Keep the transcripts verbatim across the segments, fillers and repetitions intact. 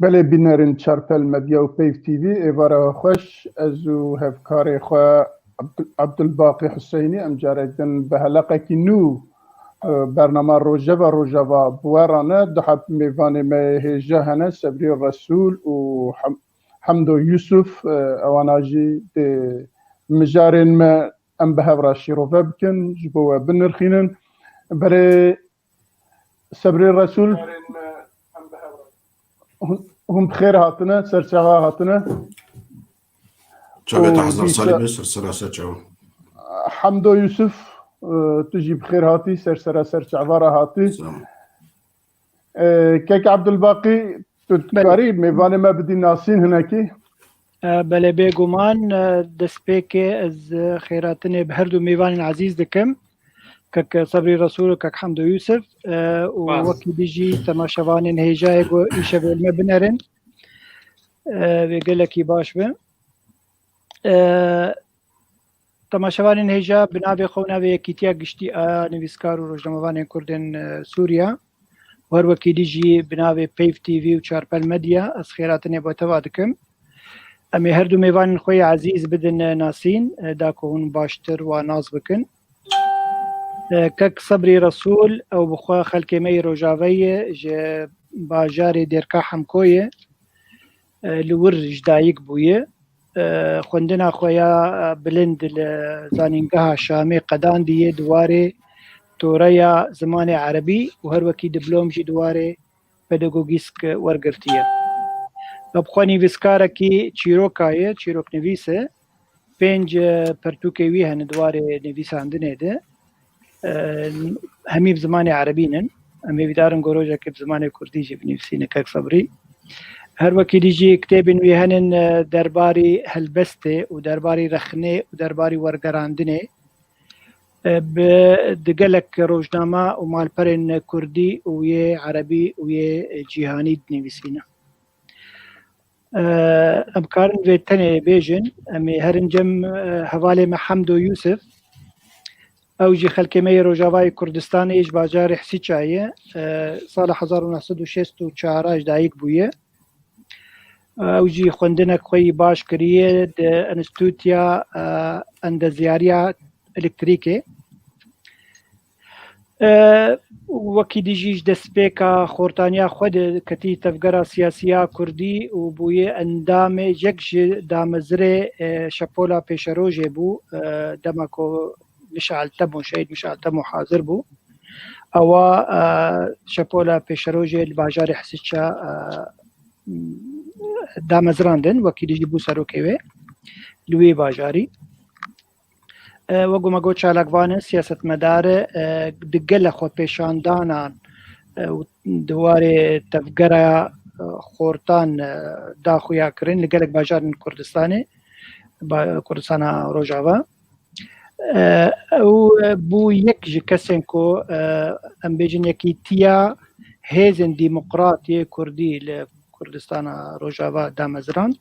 Belê, bînerên Çarpel Medya û Peyv T V, êvara xweş. Ez û hevkarê xwe Abdul-, Abdulbaqî Huseynî em carek din bi heleqekî nû, e, bernama Rojeva Rojava bi we re ne. Du heb mêvanê me hêja hene, Sebrî Resûl û Hem-, Hemdo Yusuf, e, ewana jî dê mijarên me em bi hev re şîrove bikin, ji bo we binirxînin. Berê Sebrê Resûl, hûn, hûn bi xêr hatine, ser çava hatine. Çavê te hezar salî be, ser sera ser çava. Hemdo Yusuf, e, tu jî bi xêr hatî, ser sera ser çava re hatî. Sağ ol. E, Kek Abdulbaqî, tu dikarî mêvanê me bidî nasîn hinekî? E, belê, bêguman, e, destpêkê ez, e, xêratinê bi her du mêvanên ezîz dikim. Kek Sebrî Resûl û Kek Hemdo Yusuf, e, û Spas. Wekî dî jî temaşevanên hêja ye ku îşevê li me binerin. E, wê gelekî baş be. E, Temaşevanên hêja, bi navê xwe û navê Yekîtiya Giştî a Nivîskar û Rojnamevanên Kurdên, e, Sûriya û her wekî dî jî bi navê Peyv T V û Çarpel Medya ez xêratinê bo teva dikim. Em ê her du mêvanên xwe yê ezîz bidin, e, nasîn, e, da ku hûn baştir wan nas bikin. E, Kek Sebrî Resûl, ew bi xwe xelkê me yê Rojavayê ye, ji bajarê Dêrka Hemko ye. E, li wir ji dayik bûye. E, xwendina xwe ya, e, bilind li Zanîngeha Şamê qedandiye di warê toreya zimanê erebî û her wekî diplom jî di warê pedagogîsk wergirtiye. Bi xwe nivîskarekî çîroka ye, çîroknivîs e. Pênc, e, pertûkê wî hene di warê nivîsandinê de. E, hemî bi zimanê erebî nin. Em hêvîdar in ku rojekê bi zimanê kurdî jî binivîsîne, Kek Sebrî. Her wekî dî jî kitêbên wî henin, e, derbarî helbestê û derbarî rexnê û derbarî wergerandinê. E, bi, di gelek rojname û malperên kurdî û yê erebî û yê cîhanî dinivîsîne. E, em karin vê tenê bêjin, em ê herin cem, e, hevalê me Hemdo Yusuf. Ew jî xelkê me yê Rojavayê Kurdistanê ji bajarê Hisiça ye. E, sala hezar û neh sed û şêst û çar ji dayik bûye. Ew jî xwendinek xwe yî baş kiriye di Enstîtuya, e, Endezyariya Elektrîkê. E, Wekî dî jî ji destpêka xortaniya xwe de ketî tevgera siyasî ya kurdî û bûye endamê yek ji damezirê, e, şepola pêşerojê bû, e, dema ku Mişal Temo, Şehîd Mişal Temo hazir bû. Ewa, e, şepola pêşerojê li bajarê Hisiça, e, damezirandin, wekî dî jî bû serokê wê li wê bajarî. E, wek ku me got, çalakvan e, siyasetmedar e, e, di gelek xwepêşandanan, e, û di warê tevgera, e, xortan, e, da xuya kirin li gelek bajarên Kurdistanê, ba-, Kurdistana Rojava. E, ew, e, bû yek ji kesên ku, e, em bêjin yekîtiya hêzên demokrat yê kurdî li Kurdistana Rojava damezirand.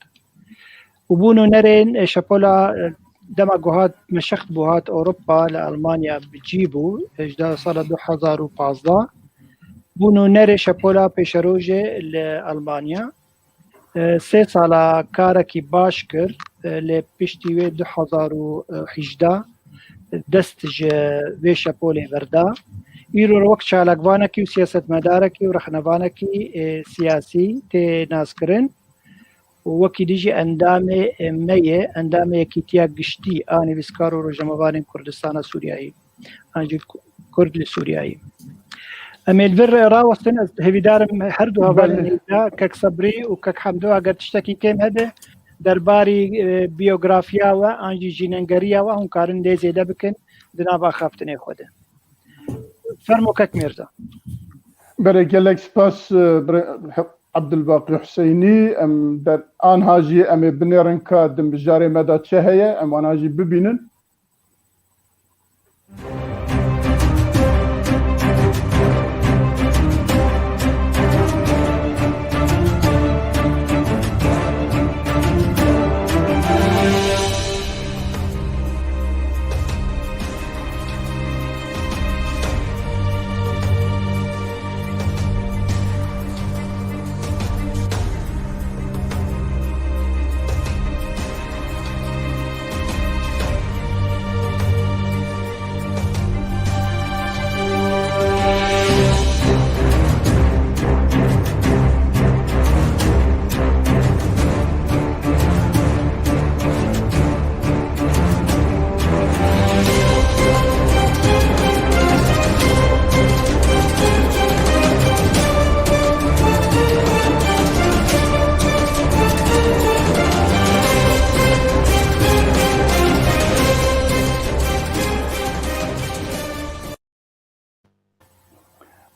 Û bû nûnerên, e, şepola, e, dema ku hat, meşext bû, hat Ewropa, li Almanya bi cî bû, e, ji da sala du hezar û pazdeh. Bû nûnerê şepola pêşerojê li Almanya. E, sê sala karekî baş kir, e, lê piştî wê du hezar û hejdeh dest ji vê şepolê berda. Îro wek çalakvanekî û siyasetmedarekî û rexnevanekî, e, siyasî tê naskirin û wekî dî jî endamê, e, me ye, endamê Yekîtiya Giştî a Nivîskar û Rojnamevanên Kurdistana Sûriyeyê, an jî Kurd li Sûriyeyê. Em ê li vir rawestin, ez hêvîdar im her du hevalên Belê. hêja, Kek Sebrî û Kek Hemdo, eger tiştekî kêm hebe, derbarî, e, biyografiya we, an jî jînengeriya we, hûn karin lê zêde bikin di nav axaftinê xwe de. Fermo Kek Mîrza. Belê, gelek spas, e, bire-, Abdulbaqî Huseynî, em der-, anha jî em ê binêrin ka di mijarê me de çi heye, em wana jî bibînin.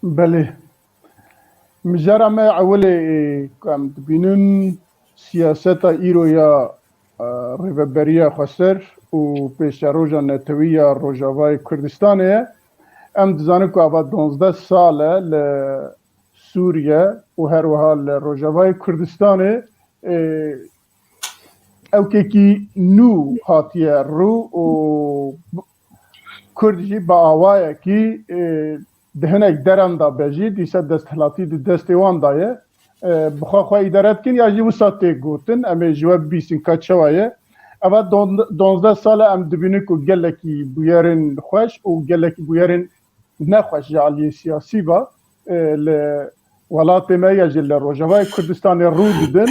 Belê. Mijara me ewilê, e, ku em dibînin siyaseta îro ya, e, Rêveberiya Xweser û pêşeroja netewî ya Rojavayê Kurdistanê ye. Em dizanin ku ava duwazdeh sal e li Sûriye û her wiha li Rojavayê Kurdistanê, e, ewkekî nû hatiye rû û Kurd jî bi awayekî, e, di hinek deran de be jî, dîsa desthilatî di destê wan de ye. E, bi xwe xwe îdare dikin ya jî wisa tê gotin, em ê ji we bibîsin ka çawa ye. Eva don-, duwazdeh sal e em dibînin ku gelekî bûyerên xweş û gelekî bûyerên nexweş ji aliyê siyasî ve, e, li welatê me ya jî li Rojavayê Kurdistanê rû didin.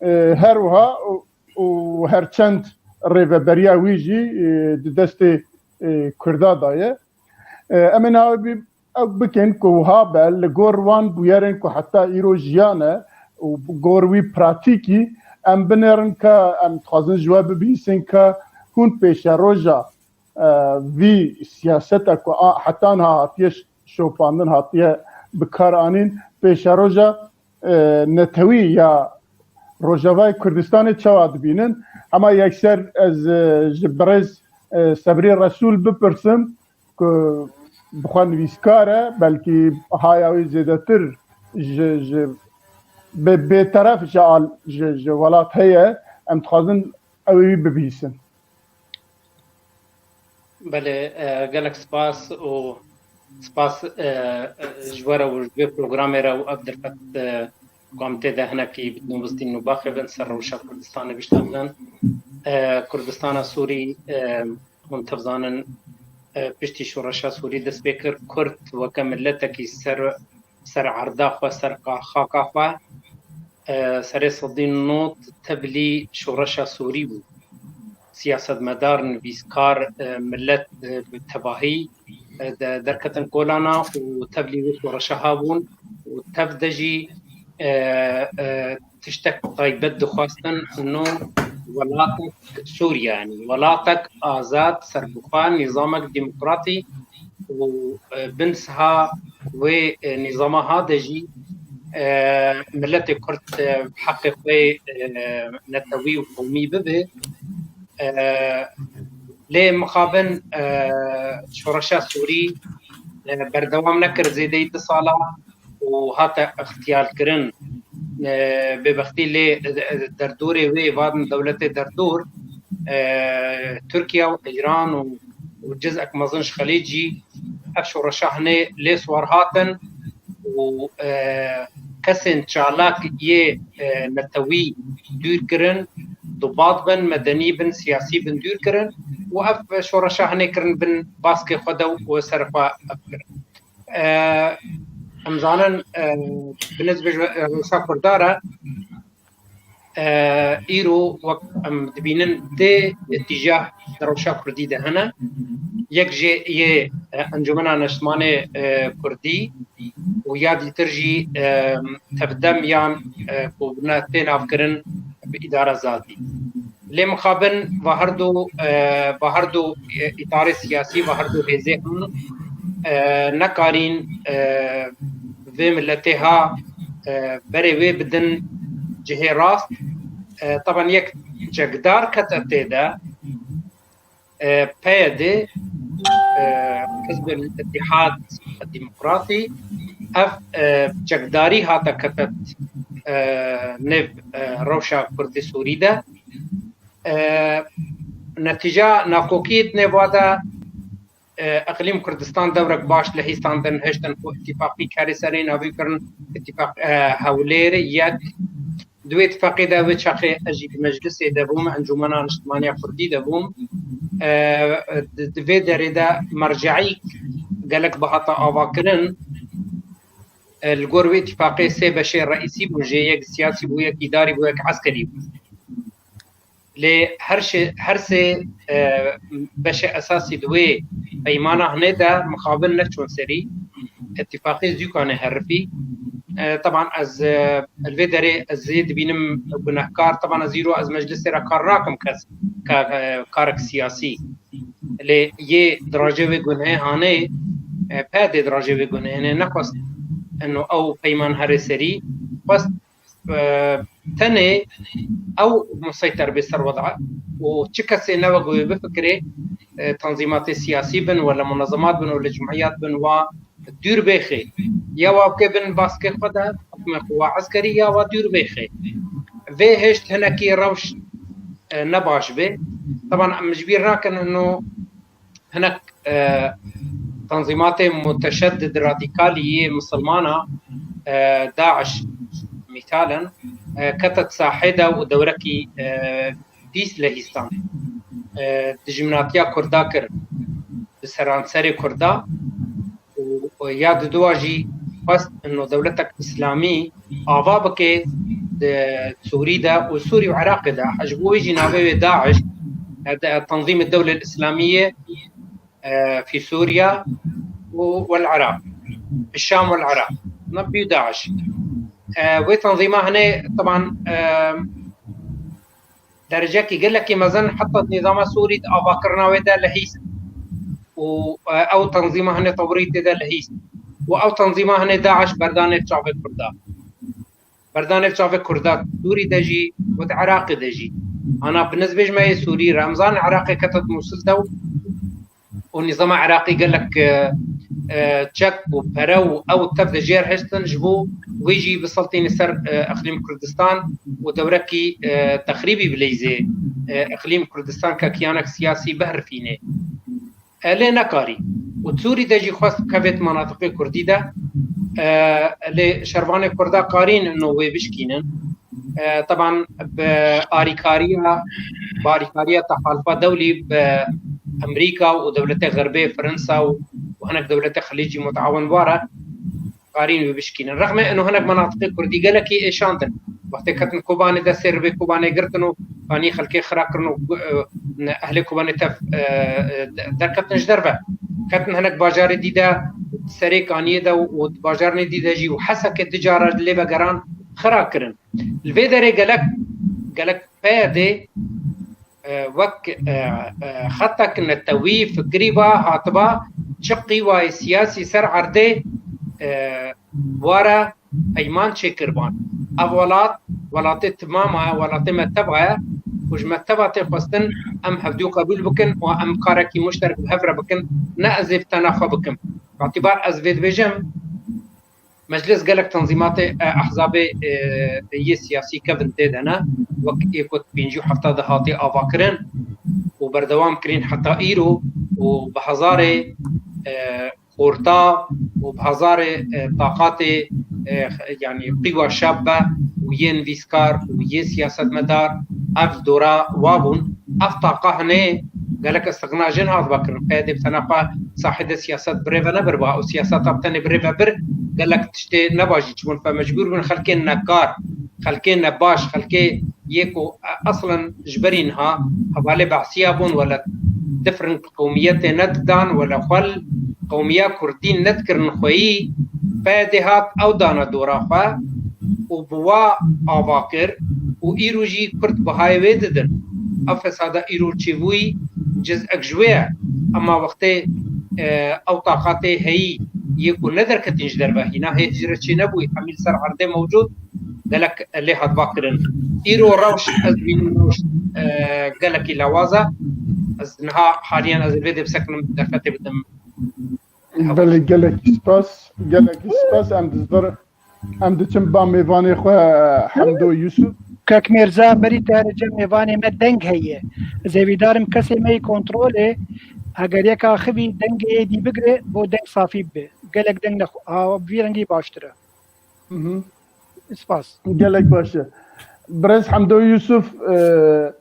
E, her wiha û, û her çend rêveberiya wî jî, e, di destê, e, Kurda de ye. E, em ê niha bî-, ew bikin ku wiha be, li gor wan bûyerên ku heta îro jiyane û bi gor wî pratîkî, em binêrin ka em dixwazin ji we bibihîsin ka hûn pêşeroja, e, vî siyaseta ku a, heta niha hatiye ş-, şopandin, hatiye bi kar anîn, pêşeroja, e, netewî ya Rojavayê Kurdistanê çawa dibînin? Hema yekser ez, e, ji birêz, e, Sebrî Resûl bipirsim ku bi xwe nivîskar e, belkî haya wî zêdetir ji, ji bê-, bêteref ji al-, ji, ji welat heye, em dixwazin ew ê wî bibihîsin. Belê, e, gelek spas û spas, e, e, ji we re û ji vê programê re û ev derfet, e, ku em tê de hinekî bi dinû bistînin û baxivin ser rewşa Kurdistanê biştandin. E, Kurdistana Sûrî, e, hûn tev zanin, e, piştî şoreşa Sûrî dest pê kir. Kurd weke miletekî ser, ser erda xwe, ser qa-, xaka xwe, e, serê sedî nod tevlî şoreşa Sûrî bû. Siyasetmedar, nivîskar, e, milet, e, bi tevahî, e, de-, derketin kolana û tevlî wê şoreşa habûn û tev de jî, e, e, tiştek taybet dixwestin, no welatek Sûriye, yanî welatek azad, serbixwe, nîzamek demokratî û, e, bin siha wê, e, nîzama ha de jî, e, miletê Kurd, e, heqê xwe, e, netewî û qewmî bibe. E, lê mixabin, e, şoreşa Sûrî, e, berdewam nekir zêdeyî du sala û hate îxtiyalkirin. E, bêbextî lê, e, derdorê wê, vadin dewletê derdor, e, Tirkiye û Îran û, û cizek mezin ji Xelîc jî ev şoreşa hinê lê siwar hatin û, e, kesên çalak yê, e, netewî dûr kirin, dubat bin, medenî bin, siyasî bin dûr kirin û ev şoreşa hinê kirin bin baskê xwe de û ser xwe ev kirin. E, em zanin, e, bi nizbê ji, e, rewşa Kurda re, e, îro wek em dibînin dê tîjah di rewşa Kurdî de hene. Yek jê yê, e, Encûmena Niştimanê, e, Kurdî û ya dîtir jî, e, tevdem yan, e, ku ne tê navkirin bi îdara zazî. Lê mixabin va herdu, e, va herdu, e, îtarê siyasî, va herdu hêzê hûn, e, nekarîn, e, vê miletê ha, e, berê wê bidin cihê rast. E, taban yek çekdar kete tê de, e, P Y D, e, Hizb el-Îttihad Demokratî, ev, e, çekdarî hate kete, e, nêv, e, rewşa Kurdî Sûrî de. E, netîca nakokiyê di nêva de, e, Eqlîm Kurdistan dewrek baş lehîstandin, hiştin ku îtîfaqî kerê serê navî kirin, îtîfaq, e, Hewlêr yek. Di wê îtîfaqê de wê çaxê ez jî di meclisê de bûm, Encûmena Niştimaniya Kurdî de bûm. E, di, di vê derê de merceî gelek bihata avakirin. E, li gor wê îtîfaqê sê beşê reîsî bûn, jê yek siyasî bû, yek îdarî bû, yek eskerî bû. Lê her şê-, her sê, e, beşê esasî di wê peymana hinê de mixabin neçûn serî, îtîfaqê zû kane herifî. E, teban ez, e, li vê derê ez zê dibînim gunehkar. Teban ez îro ez meclisê re kar nakim kes ka, e, karek siyasî. Lê yê dirajê wê gunehê hanê, e, P Y D dirajê wê gunehê hanê, nexwest eno ew peyman herê serî xwest, e, tenê ew museyter bê ser weda û çi kesê ne wek wê bifikirê, e, tanzîmatê siyasî bin wele munezemat bin wele cumhiyat bin wa dûr bêxê. Ya wa bike bin baskê xwe de hukmê xwe wa eskerî ya wa dûr bêxê. Vê hêşt hinekî rewş, e, ne baş bê. Teban em ji bîr nakin eno hinek, e, tanzîmatê muteşeddid radîkalî yê misilmana, e, DAIŞ mîtalen, e, kete di sahê de û dewrekî, e, pîs lehîstan, e, dijminatiya Kurda kir, bi seranserê Kurda û, û ya diduwa jî xwest ino dewletek îslamî ava bike di Sûrî de û Sûrî û Iraqê de. Ji bo wê jî navê wê DAIŞ, e, de, Tanzîm Dewle Îslamî ye, e, fî Sûriya û wel Iraq, Şam wel Iraq. Na bî DAIŞ. E, wê tanzîma hene, teban, e, derecekî gelekî mezin heta di nîzama Sûrî di avakirina wê de lehîst û, e, ew tanzîma hene tewrî tê de lehîst û ew tanzîma hene DAIŞ berdanê çavê Kurda. Berdanê çavê Kurda Sûrî de jî û di Iraqê de jî. Ana bi nizbê ji me yê Sûrî Remzan Iraqê kete di Mûsil de û û nîzama Iraqî gelek, e, e, çek û pere û ew tev de jêr hestin ji bo wê jî biseltîne ser, e, Eqlîm Kurdistan û dewrekî, e, texrîbî bileyzê, e, Eqlîm Kurdistan ke kiyanek siyasî biherifîne. E, lê nekarî. Û Sûrî de jî xwest kevêt manatiqê Kurdî de, e, lê şervanê Kurda qarîn ino wê bişkînin. E, teban bi arîkariya, bi arîkariya Tehalifa Dewlî bi Amerîka û dewletê Xerbê, Fransa û, û hinek dewletê Xelîcî mutawin ware qarîn wî bişkînin. Rexmê ino hinek menatiqê Kurdî gelekî êşandin. Wextê ketin Kobanê destê ribê Kobanê girtin û kanî xelkê xira kirin û, e, ehlê Kobanê tev, e, e, derketin ji derve. Ketin hinek bajarê dî de serê kaniyê de û, û bajarnê dî de jî û Hesekê du cara lê vegeran xira kirin. Li vê derê gelek, gelek P Y D, e, wek, e, e, xetek netewî, fikrî va, hatiba, çi qîwayê siyasî ser erdê, e, ware peyman çêkirban. Ev welat, welatê timama ye, welatê me teva ye û ji me teva tê xwestin em hevdû qebûl bikin û em karekî muşterek bi hev re bikin, ne ez ê bi tena xwe bikim. Îtîbar ez vê dibêjim, Meclis gelek tanzîmatê, e, ehzabê, e, yê siyasî kevin tê de ne, wek ê ku pêncî û hefta de hatî avakirin û berdewam kirîn heta îro û bi hezarê, e, xorta û bi hezarê, e, taqatê, e, yanî qîwa şab be û yê nivîskar û yê siyasetmedar ev dora wa bûn. Ev taqa hinê gelek istigna jin hat vekirin. P Y D bi tena xwe sahê de siyaset bi rê ve nebir ba. Û siyaseta bi tenê bi rê ve bir gelek tiştê nebajî çibûn. Fe mecbûr bûn xelkê nekar, xelkê nebaş, xelkê yê ku, e, eslen ji berî niha hevalê behsiya bûn, wele different qewmiyetê nedidan, wele xwe li qewmiya kurdî nedikirin xweyî, P Y D hat ew dane dora xwe û bi wa ava kir û îro jî kurd bihayê wê didin. Ev fesada îro çêbûyî ciz'ek ji wê ye. Ema wextê, e, ew taqatê heyî yê ku ne derketîn ji derve, hîna hê hicret çê nebûyî, hemî li ser erdê mewcûd, gelek lê hat vakirin. Îro rewş ez dibînim rewş, e, gelekî lawaz e. Ez niha haliyan ez ê vê dê bisekinim, derfetê bidim. Belê, gelekî spas, gelekî spas. Em dizdir, em diçin ba mêvanê xwe, Hemdo Yusuf. Kek Mêrza, berî te here cem mêvanê me deng heye. Ez hêvîdar im kesê me yê kontrolê, heger yek axivî dengê yê dî bigire, bo deng safî bibe. Gelek deng nexwe, ha, bi vî rengî baştir e. Mhm. Spas. Gelek baş e. Birêz Hemdo Yusuf, e,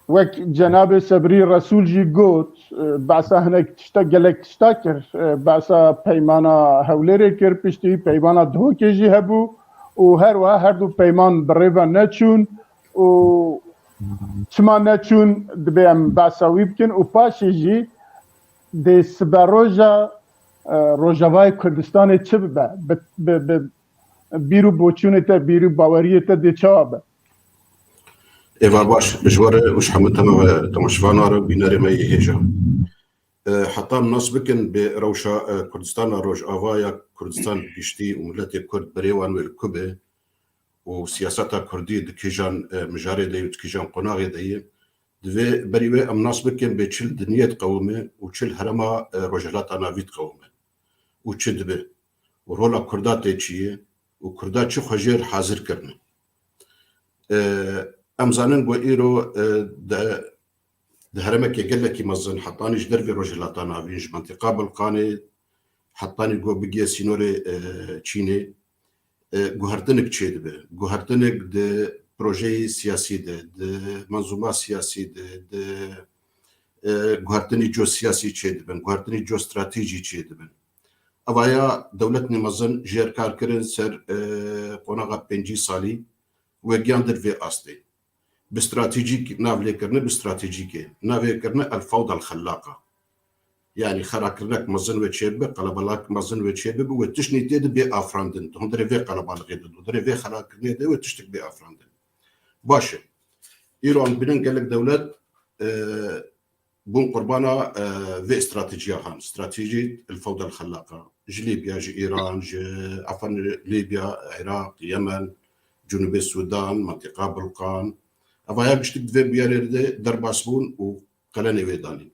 wek cenabê Sebrî Resûl jî got, e, behsa hinek tişta, gelek tişta kir. E, behsa peymana Hewlêrê kir, piştî wî peymana Duhokê jî hebû û her wiha her du peyman bi rê ve neçûn û çima neçûn, dibê em behsa wî bikin û paşê jî dê siberoja, e, Rojavayê Kurdistanê çi bibe? Bi, bi, bi bîr û boçûnê te, bîr û baweriyê te dê çawa be? Êvar baş, ji we re û ji hemû tema-, temaşevanan re, bînerê me yê hêja. E, heta em nas bikin bi rewşa, e, Kurdistana Rojava ya Kurdistan bi giştî û miletê Kurd berê wan wê li ku be û siyaseta Kurdî di kîjan, e, mijarê de ye û di kîjan qonaxê de ye, divê berî wê em nas bikin bê çi li dinyê diqewime û çi li herêma, e, Rojhilata Navî diqewime û çi dibe û rola Kurda tê çi ye û Kurda çi xwe jêr hazir kirine. E, em zanin ku îro, e, de Di herêmekê gelekî mezin, hetanî ji dervê Rojhilata Navîn, ji mentiqa Bilqanê, hetanî ku bigiye sînorê, e, Çînê, e, guhertinik çêdibe. Guhertinik di projeyê siyasî de, di menzûma siyasî de, di, e, guhertinî co siyasî çêdibin, guhertinî co stratejî çêdibin. Evaya dewletnê mezin jêr kar kirin ser, e, qonaxa pêncî salî, wê giyan dir vê astê. Bi stratejîk nav lê kirine, bi stratejîkê. Navê kirine El Fewda El Xellaqa. Yanî xerakirinek mezin wê çêbibe, qelebalixek mezin wê çêbibe, wê tiştnî tê de bê afirandin. Di hundirê vê qelebalixê de, di hundirê vê xerakirinê de wê tiştek bê afirandin. Baş e. Îro em dibînin gelek dewlet, e, bûn qurbana, e, vê stratejiya han. Stratejî El Fewda El Xellaqa. Ji Lîbya, ji Îran, ji, efendim, Lîbya, Iraq, Yemen, Cunûbê Sûdan, mentiqa Bilqan. Evaya giştik di vê bûyerê de derbas bûn û qelenê wê danîn.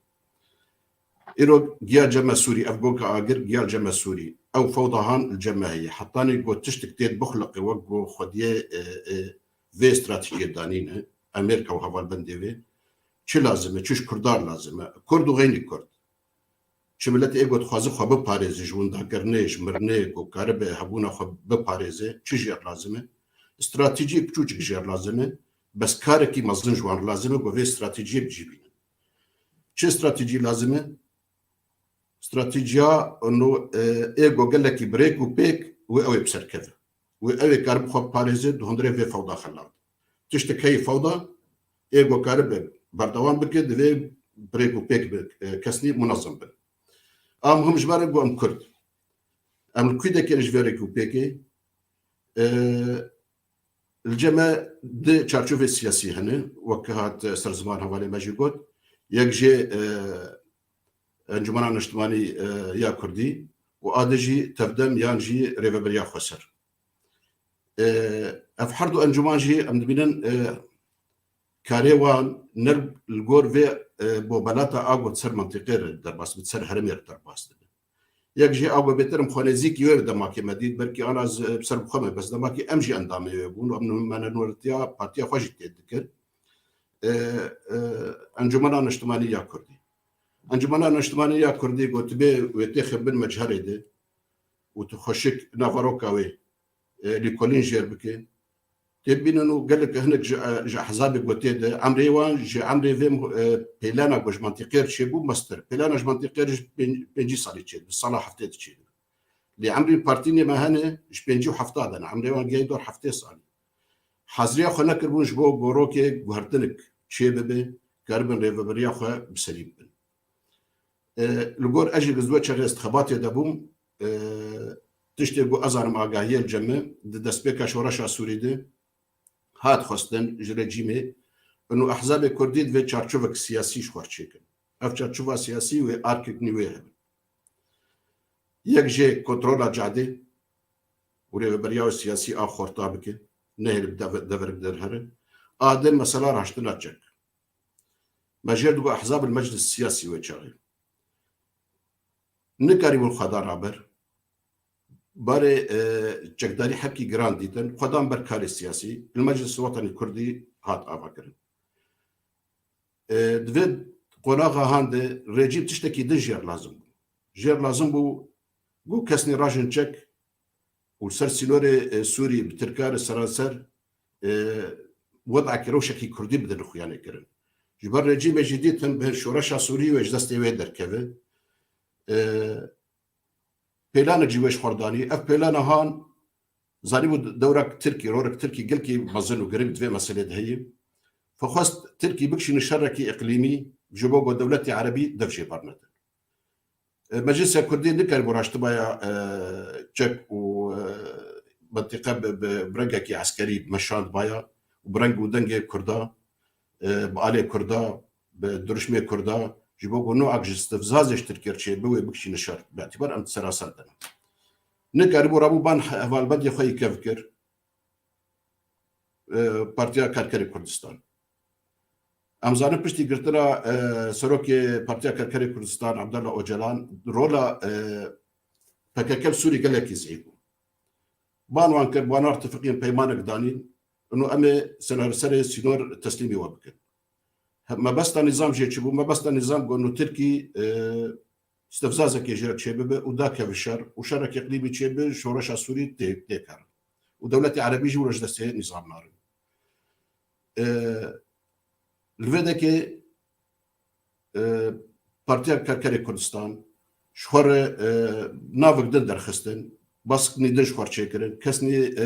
Îro giya cem me Sûrî, ev goka agir giya cem me Sûrî. Ew fewda han li cem me heye. Hetanî ku tiştek tê bixuliqe wek ku xwediyê, e, e, vê stratejiyê danîne, Amerîka û hevalbendê wê, çi lazim e, çi ji Kurdan lazim e? Kurd û xeynî Kurd. Çi miletê ê ku dixwaze xwe biparêze ji windakirinê, ji mirinê, ku karibe hebûna xwe biparêze, çi jêr lazim e? Stratejiyek piçûçik jêr lazim e, bes karekî mezin ji wan lazim e ku vê stratejiyê bi cî bînin. Çi stratejî lazim e? Stratejiya ino, e, ê ku gelekî bi rêk û pêk wê ew ê bi ser keve. Wê ew ê karibe xwe biparêze di hundirê vê fewda xelat. Tiştek heye fewda, ê ku karibe berdewam bike, divê bi rêk û pêk bi, e, kesnî munezem bin. A muhim ji ber ku em Kurd. Em li ku derê ji vê rêk û pêkê, e, Li cem me di çarçovê siyasî hene, wek hat ser ziman hevalê me jî got, yek jê, e, Encûmena Niştimanî, e, ya Kurdî û a di jî Tevdem yan jî Rêveberiya Xweser. E, ev her du encûman jî em dibînin, e, karê wan ne li gor vê, e, bobelata a got ser mentiqê re derbas bi, ser herêmê re derbas dibe. Yek jî a ku bêtir em xwenêzîkî wê demakê me dît, belkî ana z-, bi ser bi xwe me, bes demakê em jî endamê wê bûn û em nû-, me nûnertiya partiya xwe jî tê dikir. E, e, Encûmena Niştimanî ya Kurdî. Encûmena Niştimanî ya Kurdî gotibê wê têxe bin mecherê de û tu xweşik naveroka wê, e, lîkolîn jêr bike. Tê bînin û gelek hinek ji, ji ehzabê ku tê de, emrê wan ji emrê vê, e, pêlena ku ji mentiqê re çêbû mestir. Pêlena ji mentiqê re ji pênc-, pêncî salî çêdibe, sala heftê de çêdibe. Lê emrê partînê me hene, ji pêncî û hefta de ne. Emrê wan gihê dor heftê salî. Haziriya xwe nekiribûn ji bo gorokê guhertinik çêbibe, keribin rêveberiya xwe bi serî bibin. E, li gor ez jî li zwe çaxê ez di xebatê de bûm, e, tiştê ku ez zanim agahiyê li cem me, di destpêka şoreşa Sûrî de hat xwestin ji rejîmê, û ehzabê Kurdî divê çarçovek siyasî ji xwe re çêkin. Ev çarçova siyasî wê arkek nî wê hebin. Yek jê kontrola cadê û rêveberiya wê siyasî a xorta bike, nehêle bi deve-, deverek derhere. A din mesela raştina çek. Me jêr digo ehzab el meclis siyasî wê çaxê. Nikarîbûn xwe dan raber. Barê, e, çekdarî hepkî giran dîtin. Xwe dan ber karê siyasî. Li Meclis Wetanî Kurdî hat avakirin. E, di vê qonaxa han de rejîm tiştekî din jêr lazim bû. Jêr lazim bû ku kesnî rajin çek û ser sînorê, e, Sûrî bi Tirka re seranser, e, wedekî rewşekî Kurdî bidin xuyanê kirin. Ji ber rejîmê jî dîtin bi şoreşa Sûrî wê ji destê wê derkeve. E, pêlanek jî wê ji xwe re danî. Ev pêlana han zanîbû dewrek Tirkî, rolek Tirkî gelkî mezin û giring di vê meselê de heye. Fexwest Tirkî bikişîne şerekî îqlîmî ji bo ku dewletê erebî dev jê bernedin. E, Meclisa Kurdî nikarîbû raştibaya, e, çek û, e, mentiqe bi, bi, bi rengekî eskerî meşandibaya û bi reng û dengê Kurda, e, bi alê Kurda, bi dirûşmê Kurda, Ji bo ku nû ak ji istifzazê ji Tirkiye çêbe wê bikişîne şer. Bi îtibar em seraser de ne. Nikarîbû rabû ban he-, hevalbendê xwe yê kev kir. E, Partiya Karkerê Kurdistan. Em zanin piştî girtina, e, serokê Partiya Karkerê Kurdistan, Abdullah Ocalan, rola, e, P K K li Sûrî gelekî zî bû. Ban wan kir, wan artifiqiyên peymanek danîn, û em ê senareserê sînor teslîmî we bikin. He, mebesta nîzam jê çi bû? Mebesta nîzam got, nû Tirkî, e, istifzazekê jê re çêbibe û dakeve şer û şerek îqlîmî çêbe, şoreşa Sûrî tê-, têkar. Û dewletê erebî jî wilo ji destê nîzam narin. E, li vê dekê, e, Partiya Karkerê Kurdistan ji xwe re, e, navek din derxistin, basknî din ji xwe re çêkirin, kesnî, e,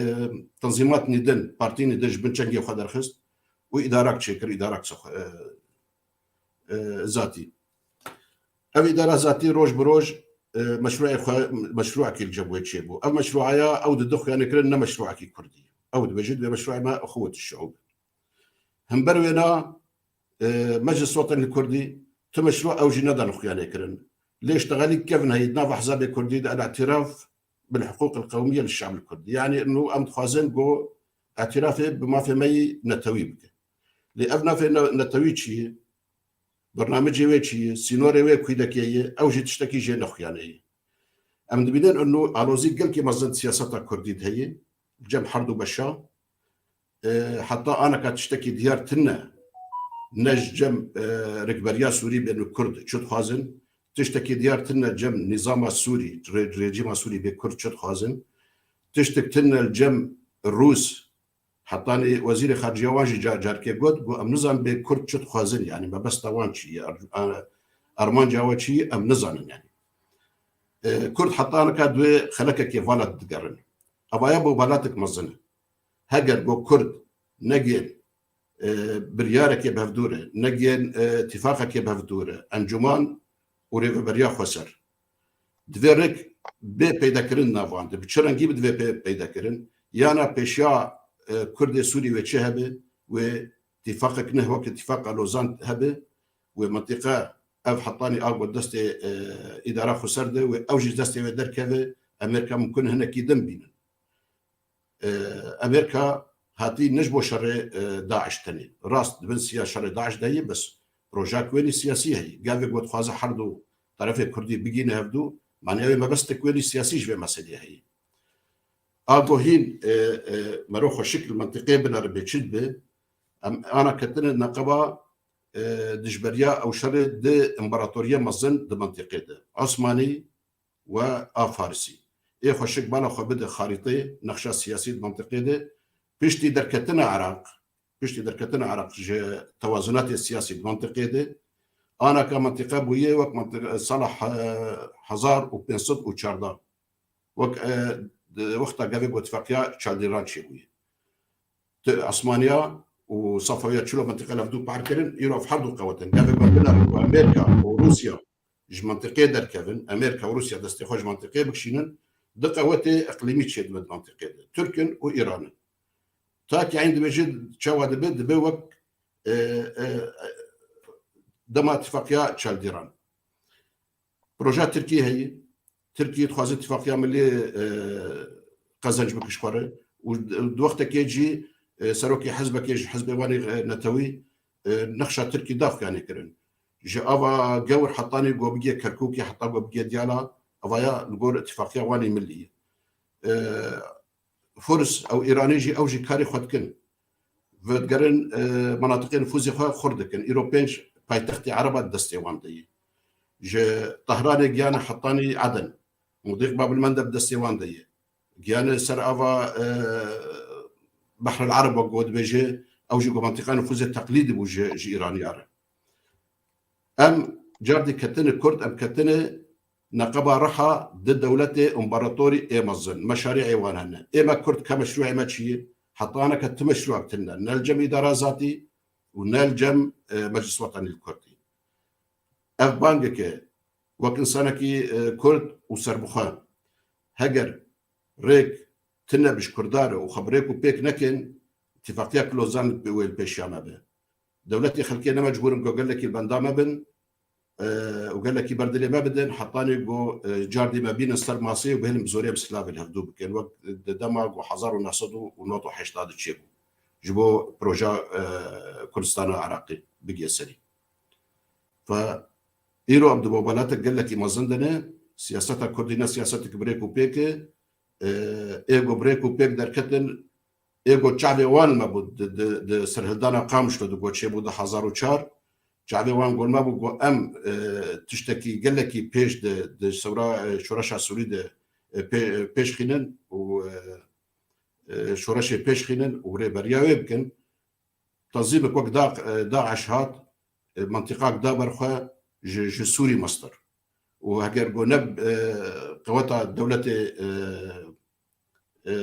tenzîmatnî din, partînî din ji bin çengê xwe derxist û îdarak çêkir, îdarak xwe, e, e, zatî. Ev îdara zatî roj bi roj, e, meşruê xwe, meşruekî li cem wê çêbû. Ev meşruaya ew didixuyanê kirin ne meşruekî kurdî. Ew dibêjin, divê meşruê me xewt şeûb. Hember wêna, e, Meclis Wetenî Kurdî tu meşru ew jî nedan xuyanê kirin. Lê ji tegelî kevin heyî di nav ehzabê kurdî de el-îtiraf bil huqûq el qewmiye li şe'b el kurdî. Yanî nû em dixwazin ku îtirafê bi mafê me yî netewî bike. Lê ev nafê ne-, netewî çi ye? Bernamecê wê çi ye? Sînorê wê kûdekê ye? Ew jî tiştekî jê nexuyanê ye. Em dibînin û alozî gelkî mezin siyaseta kurdî de heye, li cem her du beşa. E, heta anaka tiştekî diyar tine, ne ji cem, e, rikberiya Sûrî bên û Kurd çi dixwazin, tiştekî diyar tine cem nîzama Sûrî, re-, rejîma Sûrî bê Kurd çi dixwazin, tiştek tine li cem Rûs, hetanî wezîrê xarice wan jî car-, carkê got, got, em nizanin bê Kurd çi dixwazin, yanî mebesta wan çi ye, er-, a-, armanca we çi ye, em nizanin yanî. E, Kurd heta nika di wê xelekekê vala digerin. Evaya bo balatek mezin e. Heger go Kurd negên, e, biryarekê bi hevdû re, negên, e, tîfaqekê bi hevdû re, encûman û rêveberiya xweser. Divê rêk bê peydakirin navan de. Bi çi rengî bi divê pê-, peydakirin? Yana pêşiya, e, Kurdê Sûrî wê çi hebe? Wê tîfaqek ne weke tîfaqa Lozan hebe? Wê mintîqe ev hetanî a got destê, e, îdara xweser de wê ew jî destê wê derkeve, Amerîka mimkun hinekî din bînin. E, Amerîka hatî ne ji bo şerê, e, DAIŞ tenê. Rast di bin siya şerê DAIŞ de ye, bes projak wênî siyasî heye. Gavê ku dixwaze her du terefê kurdî bigîne hevdu, manê ew ê mebestek wênî siyasî ji vê meseleyê heye. A go hîn, e, e, mero xweşik li mentiqê binere bê çi dibe, em ana ketine neqeba, e, dijberiya ew şerê di împaratoriya mezin di mentiqê de. Osmanî, we a Farisî. Ê xweşik bala xwe bide xarîteyê, nexşa siyasî di mentiqê de, piştî derketina Iraq, piştî derketina Iraq ji tewazunatê siyasî di mentiqê de, anaka mentiqe bûye wek mentiqe sala he-, hezar û pênc sed û çardeh. Wek, e, di wexta gavê ku tifaqiya Çaldîran çêbûye. Tu Osmaniya û Safewiya çilo mentiqe li hevdû par kirin, îro ev her du qewet in. Gavê ku binerin ku Amerîka û Rûsya ji mentiqê derkevin, Amerîka û Rûsya destê xwe ji mentiqê bikişînin, du qewetê iqlîmî çêdibe di mentiqê de. Tirk in û Îran in. Takî eyn dibêje çawa dibe, dibe wek, e, e, e, dema tifaqiya Çaldîran. Proja Tirkî heye. Tirkî dixwaze tifaqiya milî, e, qezenc bike ji xwe re. Û di wextekê jî, e, serokê hizbekê ji hizbê wan ê, e, netewî, e, nexşa Tirkî daxuyanê kirin. Ji ava gewr hetanî go bigê Kerkûkê, heta go bigê Diyala, evaya li gor tifaqiya wan ê milî ye. E, Furs ew Îranê jî, ew jî karê xwe dikin. Vedigerin, e, menatiqê nifûzê xwe xurt dikin. Îro pênc paytextê Ereba di destê wan de ye. Ji Tehranê giyane hetanî Eden. Mudîq Babilmendeb di destê wan de ye. Giyane ser ava, e, Behrel Ereb wek ku dibêje, ew jî ku mentiqa nifûzê teqlîdî bû ji, ji Îraniya re. Em cardî ketine Kurd, em ketine neqeba Riha di dewletê împaratorî ê mezin. Meşarî'ê wan hene. Ê me Kurd ke meşrû'ê me çi ye? Heta aneke ti meşrû'ek tune. Ne li cem îdara zatî û ne li cem, e, Meclis Wetenî li Kurdî. Ev bangeke wek însanekî, e, Kurd û serbixwe, heger rêk tune bi ji Kurda re û xwe bi rêk û pêk nekin, tifaqiya Lozan bi wê li pêşiya me be. Dewletê xelkê ne mecbûr in ku gelekî li benda me bin, e, û gelekî ber dilê me bidin, hetanî ku, e, cardî me bînin ser masê û bihêlin bi zorê em silavê li hevdû bikin. Wek di dema ku hezar û neh sed û nod û heştê de çêbû. Ji bo proja, e, Kurdistana Iraqê bigihê serî. Fe îro em di bo welatek gelekî mezin de ne, siyaseta Kurdî ne siyasetek birêk û pêk e, e, ê ku birêk û pêk derketin, ê ku çavê wan me bû di, di, di serhildana Qamişlo di ku çêbû du hezar û çar, çavê wan gon me bû ku em, e, tiştekî gelekî pêş di, di sewra, e, şoreşa Sûrî de, e, pê-, e, pêş xînin û, e, e, şoreşê pêş xînin û rêberiya wê bikin. Tenzîmek wek Da-, e, DAIŞ hat, e, mentiqak da ber xwe ji, ji Sûrî mestir. Û heger ku ne, e, qeweta dewletê, e, e,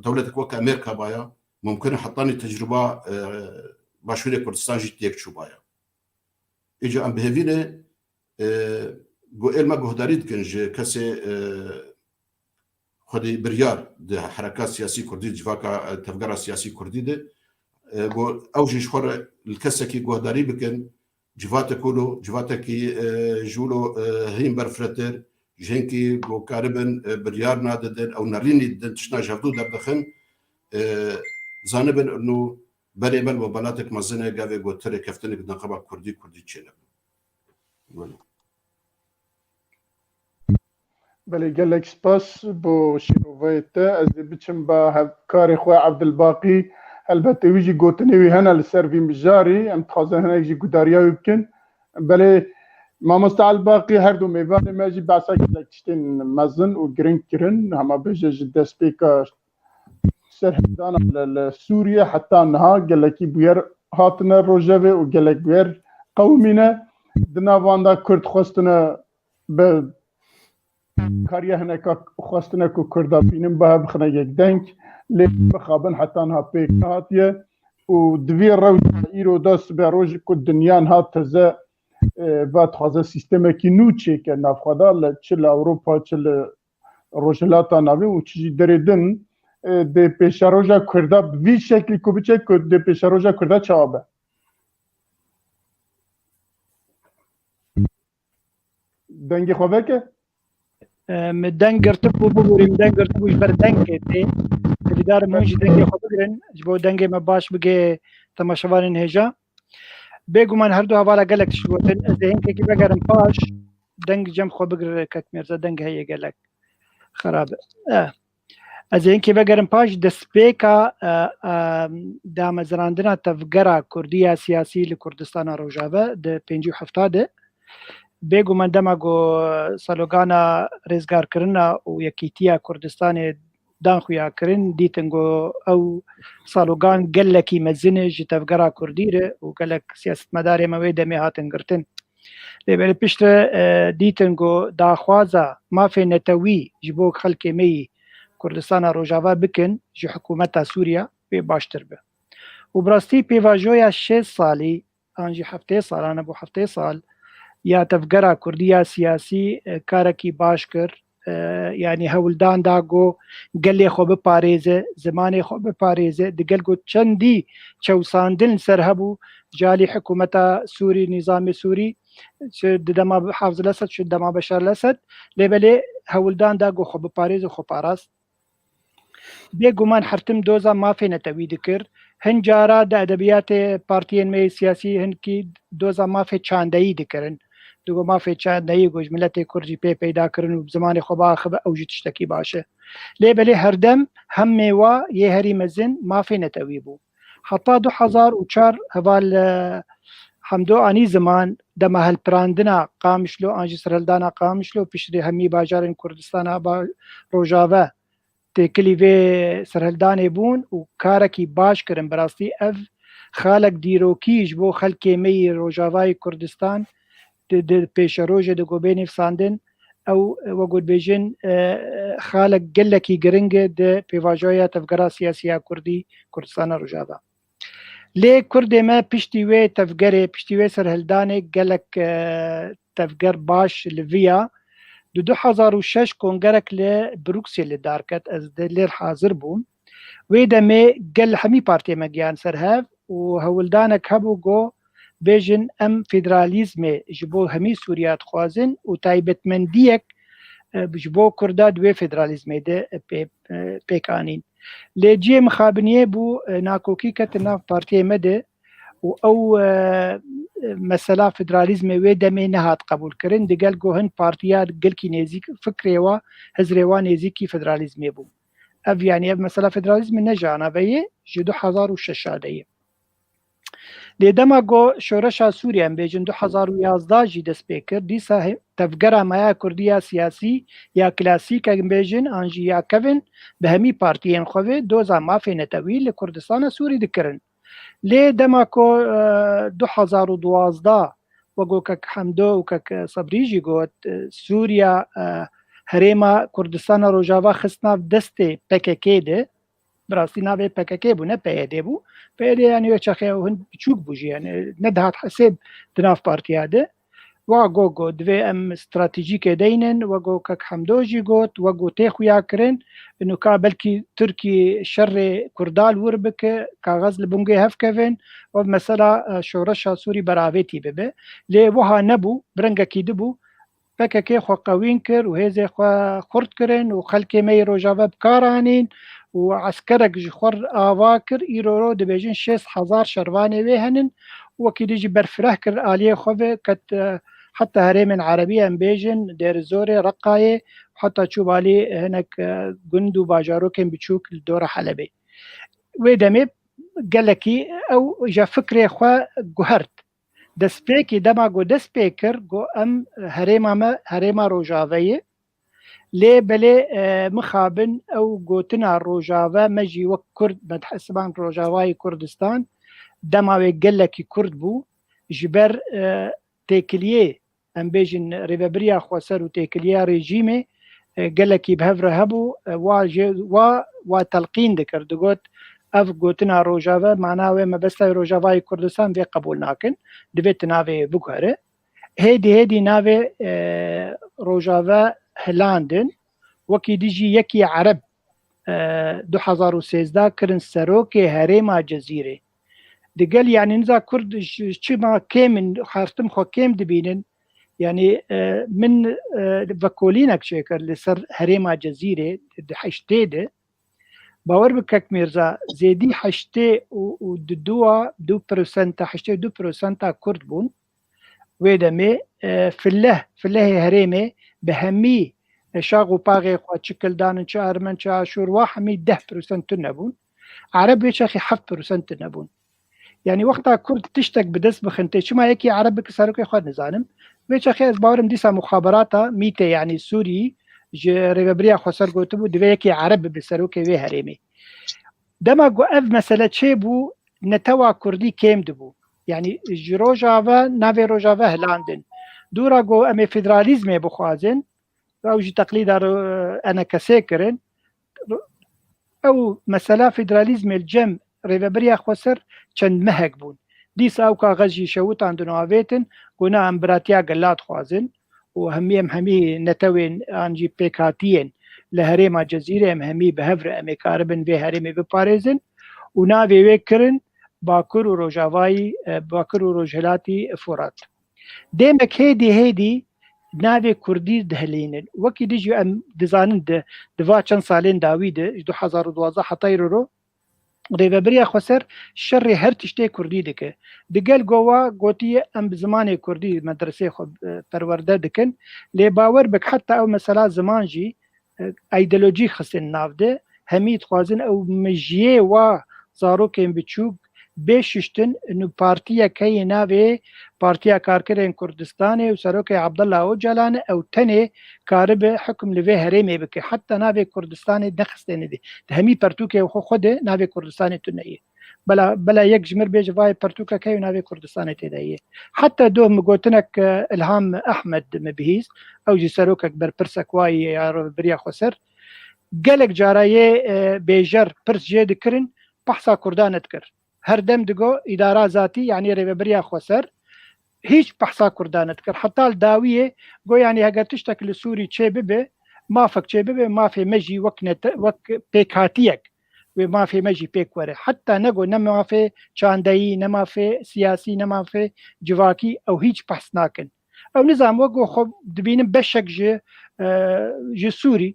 dewletek wek Amerîka baya, mumkin e hetanî tecrûba, e, Başûrê Kurdistan jî têk çûbaya. Îca em bi hêvî ne, e, ku ê li me guhdarî dikin ji kesê, e, xwedî biryar di hereka siyasî kurdî, civaka, e, tevgera siyasî kurdî de, e, ku ew jî ji xwe re li kesekî guhdarî bikin, civatek wilo, civatekî, e, ji wilo, e, hîn berfirehtir, ji hinkî ku karibin, e, biryar nadidin, ew nerînî didin, tiştna ji hevdû derdixin, e, zanibin û berê me li webelatek mezin e, gavê ku ti rêkeftinek di neqeba kurdî, kurdî çênebin. Wilo. Belê, gelek spas bo şîroveyê te. Ez ê biçim ba hevkarê xwe Evdilbaqî. Helbetê wî jî gotinê wî hene li ser vî mijarî. Em dixwazin hinek jî gudariya wî bikin. Belê, mamoste Elbaqî, her du mêvanê me jî behsa gelek tiştên mezin û giring kirin. Hema bêje ji destpêka serhildana li, li Sûriye heta niha gelekî bûyer hatine rojevê û gelek bûyer qewimîne. Di nav wan de Kurd xwestine bi kariya hineka xwestine ku Kurda bînin biha bixine yek deng, lê bixabin heta niha pêk nehatiye û di vî rewşa îro de sibe rojê ku dinya niha teze, e, va dixwaze sîstemekî nû çêke navxwe de, li, çi li Ewropa, çi li Rojhilata Navîn û çi jî derê din, e, dê pêşeroja Kurda bi vî şeklî ku biçe ku dê pêşeroja Kurda çawa be? Dengê xwe veke? E, min deng girtibû, bibûrî min deng girtibû ji ber dengê tê. Hêvîdar im hûn jî dengê xwe bigirin, ji bo dengê me baş bigê temaşevanên hêja. Bêguman her du hevala gelek tişt gotin. Ez ê hinkekî vegerim paş, deng cem xwe bigire kek Mêrze, deng heye gelek xerab e. Eh. Ez ê hinkê vegerim paş destpêka, eh, eh, damezrandina tevgera Kurdî ya siyasî li Kurdistana Rojave di pêncî û hefta de. Bêguman dema ku salogana rêzgarkirina û yekîtiya Kurdistanê dan xuya kirin, dîtin ku ew salogan gelekî mezin e ji tevgera Kurdî re û gelek siyasetmedarê me wê demê hatin girtin. Lê belê piştre, e, dîtin ku daxwaza mafê netewî ji bo xelkê me yî Kurdistana Rojava bikin ji hikûmeta Sûriya wê baştir be. Û bi rastî pêvajoya şêst salî an jî heftê salan e, bo heftê sal ya tevgera Kurdî ya siyasî, e, karekî baş kir. E, yanî hewldan da ku gelê xwe biparêze, zimanê xwe biparêze, digel ku çendî çewsandin li ser hebû, ji alî hikûmeta Sûrî, nîzamê Sûrî, çi di dema Hafz el-Esed, çi di dema Beşar el-Esed, lê belê hewldan da ku xwe biparêze, xwe parast. Bêguman her tim doza mafê netewî dikir. Hin cara di edebiyatê partiyên me yê siyasî hinkî doza mafê çandeyî dikirin. Digo mafê çandeyî ku ji miletê Kurd jî pê peyda kirin û bi zimanê xwe biaxive, ew jî tiştekî baş e. Lê belê herdem hemê wa yê herî mezin mafê netewî bû. Heta du hezar û çar heval, e, Hemdo anî ziman dema hilpirandina Qamişlo an jî serhildana Qamişlo piştî hemî bajarên Kurdistana ba-, Rojave têkilî vê serhildanê bûn û karekî baş kirin. Bi rastî ev xalek dîrokî ji bo xelkê me yî Rojavayê Kurdistan di, di pêşerojê de ku bê nivîsandin, ew, wek ku dibêjin, e, xalek gelekî giring e di pêvajoya tevgera siyasî ya Kurdî Kurdistana Rojava. Lê Kurdê me piştî wê tevgerê, piştî wê serhildanê gelek, e, tevger baş li viya. Di du hezar û şeş kongerek li Brukselê darket, ez di lêr hazir bûm. Wê demê gel hemî partiyê me giyan ser hev û hewldanek hebû ku bêjin em federalîzmê ji bo hemî Sûriya dixwazin û taybetmendiyek, e, ji bo Kurda di wê federalîzmê de, e, pê, e, pêk anîn. Lê cihê mixabiniyê bû, e, nakokî ketin nav partiyê me de û ew, e, e, mesela federalîzmê wê demê nehat qebûlkirin. Digel ku hin partiya gelkî nêzîk fikrê wa, hizrê wa nêzîkî federalîzmê bû. Ev, yanî ev mesela federalîzmê ne ji ana ve ye, ji du hezar û şeş de ye. Lê dema ku şoreşa Sûriye, em bêjin du hezar û yazdeh jî dest pê kir, dîsa he-, tevgera me ya kurdî ya siyasî, ya klasîk, em bêjin, an jî ya kevin, bi hemî partiyên xwe ve doza mafê netewî li Kurdistana Sûrî dikirin. Lê dema ku, e, du hezar û duwazdeh, wek ku kek Hemdo û kek Sebrî jî got, e, Sûriya, e, herêma Kurdistana Rojava xist nav destê P K K de, bi rastî navê P K K bû, ne P Y D bû. P Y D, yanî, wê çaxê ew hin biçûk bû jî, yanî, nedihat hesêb di nav partiya de. Wa got, got, divê em stratejîkê deynin, wek ku kek Hemdo jî got, wek ku tê xuya kirin, û ka belkî Tirkî şerê Kurda li wir bike, kaxez li bingê hev kevin, û mesela, e, şoreşa Sûrî beravêtî bibe. Lê wiha nebû, bi rengekî dibû. P K K xwe qewîn kir û hêzê xwe xurt kirin û xelkê me yê Rojava bi kar anîn û eskerek ji xwe ava kir. Îro ro dibêjin şêst hezar şervanê wê henin. Wekî dî jî berfireh kir aliyê xwe ve, ket, e, heta herêmên erebî, em bêjin Dêrizorê, Reqayê, heta çû balî hinek, e, gund û bajarokên biçûk li dora Helebê. Wê demê gelekî ew ji fikrê xwe guhert. Destpêkê dema ku dest pê kir, got, em herêma me herêma Rojavê ye. Lê belê, e, mixabin ew gotina Rojave, me jî wek Kurd, me dihesiband Rojavayê Kurdistan, dema wê gelekî Kurd bû, ji ber, e, têkiliyê, em bêjin, rêvebiriya xweser û têkiliya rejîmê, e, gelekî bi hev re hebû, e, wa jê, wa, wa telqîn dikir, digot, ev gotina Rojave, mana wê mebesta Rojavayê Kurdistan vê qebûl nakin, divê tu navê biguhere. Hêdî hêdî navê, e, Rojave hilandin, wekî dî jî yekî Ereb, e, du hezar û sêzdeh kirin serokê herêma Cezîrê. Digel, yanî, niza Kurd ji çima kêm in, xartim xwe kêm dibînin. Yanî, e, min, e, vekolînek çêkir li ser herêma Cezîrê di heştê de. Bawer bi kek Mîrza, zêdî heştê û, û du, du prosenta, heştê û du prosenta Kurd bûn. Wê demê, e, fileh, filehê herêmê bi hemî, e, şax û paxê xwe, çi kildan in, çi armen, çi aşûr, wa hemî deh prosent tune bûn. Ereb wê çaxê heft prosent tune bûn. Yanî wexta Kurd tiştek bi dest bixin tê, çima yekî Ereb bike serokê xwe nizanim. Wê çaxê ez bawerim dîsa muxaberata mîtê, yanî Sûrî, ji rêvebiriya xweser gotibû, divê yekî Ereb bibe serokê wê herêmê. Dema ku ev mesele çêbû, netewa Kurdî kêm dibû. Yanî ji Rojava, navê Rojava hilandin. Dûra ku em ê federalîzmê bixwazin, ew jî teqlîda ro-, enekesê kirin. Ew mesela federalîzmê li cem rêvebiriya xweser çend mehek bûn. Dîsa ew kaxez jî şewitandin û avêtin, ku na em biratiya gela dixwazin û hemî em hemî netewên an jî pêkhatiyên li herêma Cezîrê em hemî bi hev re em ê karibin vê herêmê biparêzin û navê wê kirin Bakur û Rojavayî, e, Bakur û Rojhilatî Furat. Dêmek hêdî hêdî navê Kurdî dihilînin. Wekî dî jî em dizanin di, di va çend salên dawî de, ji du hezar û duwazdeh heta îro ro, rêvebiriya xweser şerê her tiştê Kurdî dike. Digel gowa gotiye em bi zimanê Kurdî medresê xwe, e, perwerde dikin. Lê bawer bik heta ew mesela ziman jî, e, îdeolojî xistin nav de. Hemî dixwazin ew mijiyê wa zarokên biçûk bê şiştin, û partiyek heye navê Partiya Karkerên Kurdistanê û serokê Abdullah Ocalan e, ew tenê karibe hukm li vê herêmê bike. Heta navê Kurdistanê nexistêne dê. Di hemî pertûkê xwe xwe de navê Kurdistanê tune ye. Bela, bela yek ji mir bêje vayê pertûkek heye û navê Kurdistanê tê de ye. Heta doh min gotinek, e, Ilham Ehmed min bihîst, ew jî serokek berpirsek wayî ya rêvebiriya xweser. Gelek cara yê, e, bêjer pirs jê dikirin, behsa Kurdan nedikir. Her dem digo îdara zatî, yanî rêvebiriya xweser, hîç behsa Kurdan nedikir. Heta li dawiyê got, yanî heger tiştek li Sûrî çê bibe, mafek çê bibe, mafê me jî wek nete-, wek pêkhatiyek wê mafê me jî pêk were. Heta nego ne mafê çandeyî, ne mafê siyasî, ne mafê civakî, ew hîç behs nakin. Ew nizam wek ku xwe dibînin beşek ji, e, ji Sûrî,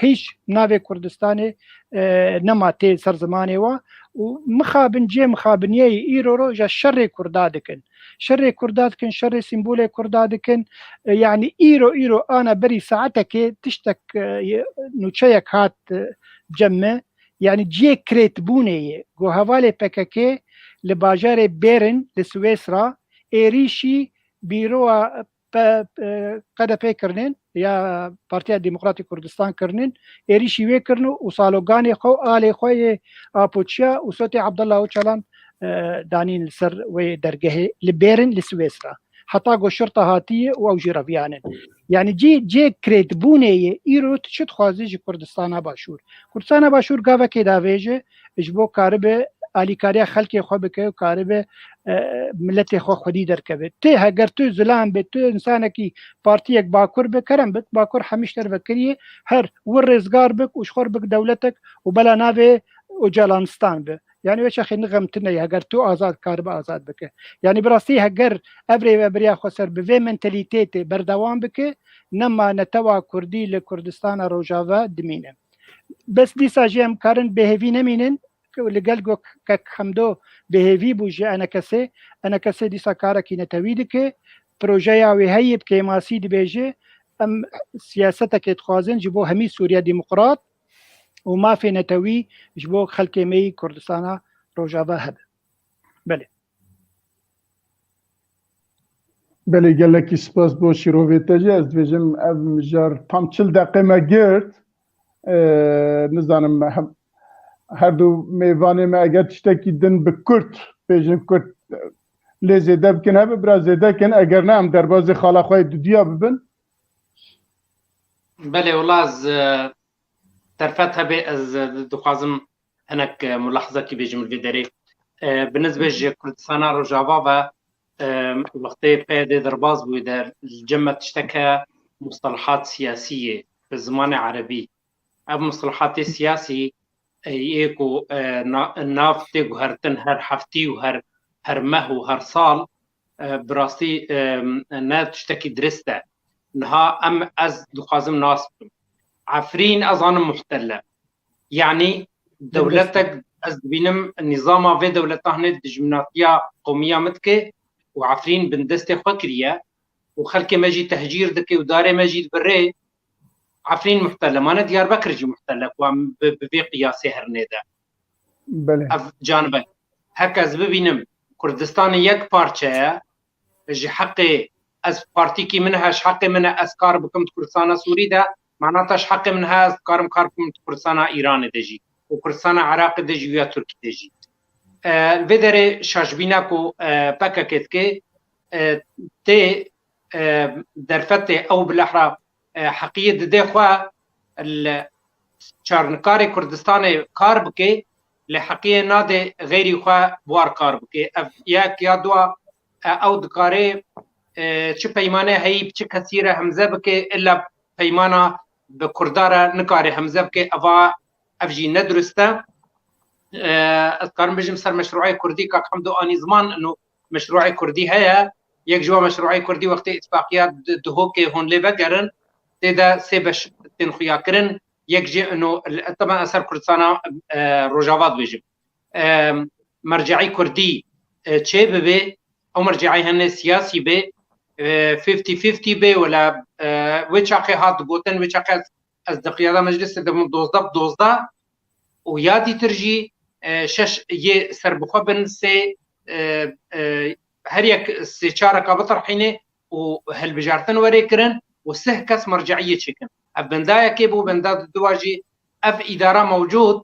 hîç navê Kurdistanê, e, nema tê ser zimanê we û mixabin cê mixabiniyeyê îro ro ja şerê Kurda dikin. Şerê Kurda dikin, şerê sîmbolê Kurda dikin. E, yanî îro, îro ana berî saetekê tiştek, e, nûçeyek hat, e, cem me. Yanî cihê kirêtbûnê ye. Ku hevalê P K K li bajarê Bêrin li Swêsra êrîşî bîroya P-, e, K D P kirinin ya Partiya Demokratîk Kurdistan kirinin, êrîşî wê kirin û saloganê xwe û alê xwe yê Apoçiya û sotê Abdullah Ocalan, e, danîn li ser wê dergehê li Bêrin li Swêsra. Heta ku şirta hatiye û ew jî reviyanin. Yanî cê, cê kirêtbûnê ye, îro tu çi dixwazî ji Kurdistana Başûr? Kurdistana Başûr gavekê davêje, ji bo karibe alîkariya xelkê xwe bike û karibe, e, miletê xwe xwedî derkeve. Tê heger tu zilam be, tu insanekî partiyek Bakur be, kerem bik, Bakur hemî ji te re vekiriye, her wir rêzgar bik û ji xwe re bik dewletek û bela navê Ocalanistan be. Yanî wê çaxê nixemtine ye, heger tu azad karibe azad bike. Yanî bi rastî heger ev rêvebiriya xweser bi vê mentalîtêtê berdewam bike, nema netewa Kurdî li Kurdistana Rojava dimîne. Bes dîsa jî em karin bêhêvî nemînin, li gel ku kek Hemdo bêhêvî bû ji E N K S'ê, E N K S dîsa karekî netewî dike, projeya wê heye bi kêmasî dibêje, em siyasetekê dixwazin ji bo hemî Sûriya Demokrat û mafê netewî ji bo xelkê me yî Kurdistana Rojava hebe. Belê. Belê, gelekî spas bo şîrovê te jî. Ez dibêjim ev mijar tam çil deqê me girt. Ee, nizanim hem, her du mêvanê me eger tiştekî din bi kurt, bêjin kurt, lê zêde bikin hebe, biraz zêde kin. Eger ne em derbazê xala xwe yê dudiya bibin. Belê, wela ez, e, derfet hebe ez, e, dixwazim hinek, e, mulahizekî bêjim li vê derê. E, bi nisbet ji Kurdistana Rojava ve, e, wextê P Y D derbas bûye de li cem me tiştek heye, mustalahat siyasî yê bi zimanê erebî. Ev mustalahatê siyasî, e, yê ku, e, na-, nav tê guhertin her heftî û her, her meh û her sal, e, bi rastî, e, ne tiştekî dirist e. Niha em, ez dixwazim nas bikim. Efrîn ez zanim muhtel e. Yanî dewletek, ez dibînim nîzama vê dewleta hinê dijminatiya qewmiya min dike û Efrîn bin destê xwe kiriye û xelkê me jî tehcîr dike û darê me jî dibirê. Efrîn muhtel e, mane Diyarbekir jî muhtel e, ku em bi, bi vê qiyasê herinê de. Belê. Ev canibe. Heke ez bibînim Kurdistanê yek parçe ye, ji heqê ez partîkî min he, ji heqê min e ez kar bikim di Kurdistana Sûrî de, mana te ji heqê min he ez dikarim kar bikim di Kurdistana Îranê de jî û Kurdistana Iraqê de jî û ya Tirkî de jî. E, li vê derê şaşbîna ku, e, P K K dike, e, tê, e, derfetê ew bilahra, e, heqiyê dide xwe li çarnikarê Kurdistanê kar bike, lê heqiyê nade xeyrî xwe bi war kar bike. Ev yek ya dua, e, ew dikare, e, çi peymane heyî bi çi kesî re hemze bike, illa peymana bi Kurda re nikare hemze bike. Eva, ev jî ne dirust e. E, ez karim bijim ser meşruê Kurdî, kak Hemdo anî ziman, ino meşruê Kurdî heye. Yek ji wa meşruê Kurdî wextê îtifaqiya Di-, Duhokê hûn lê vegerin, tê de sê beş tên xuya kirin. Yek jî ino, teben ez ser Kurdistana, e, Rojava dibêjim. E, merceî Kurdî, e, çê bibe, ew merceî hene siyasî be, e, fifty fifty be, wela, e, wê çaxê hat gotin, wê çaxê ez, ez di qiyada meclisê de bûm dozdeh bi dozdeh û ya dîtir jî, e, şeş yê serbixwe bin, sê, e, e, her yek sê çareka bitirhîne û hilbijartin were kirin û sih kes merceiyê çêkin. Ev benda yekê bû, benda duwa jî ev îdara mewcûd,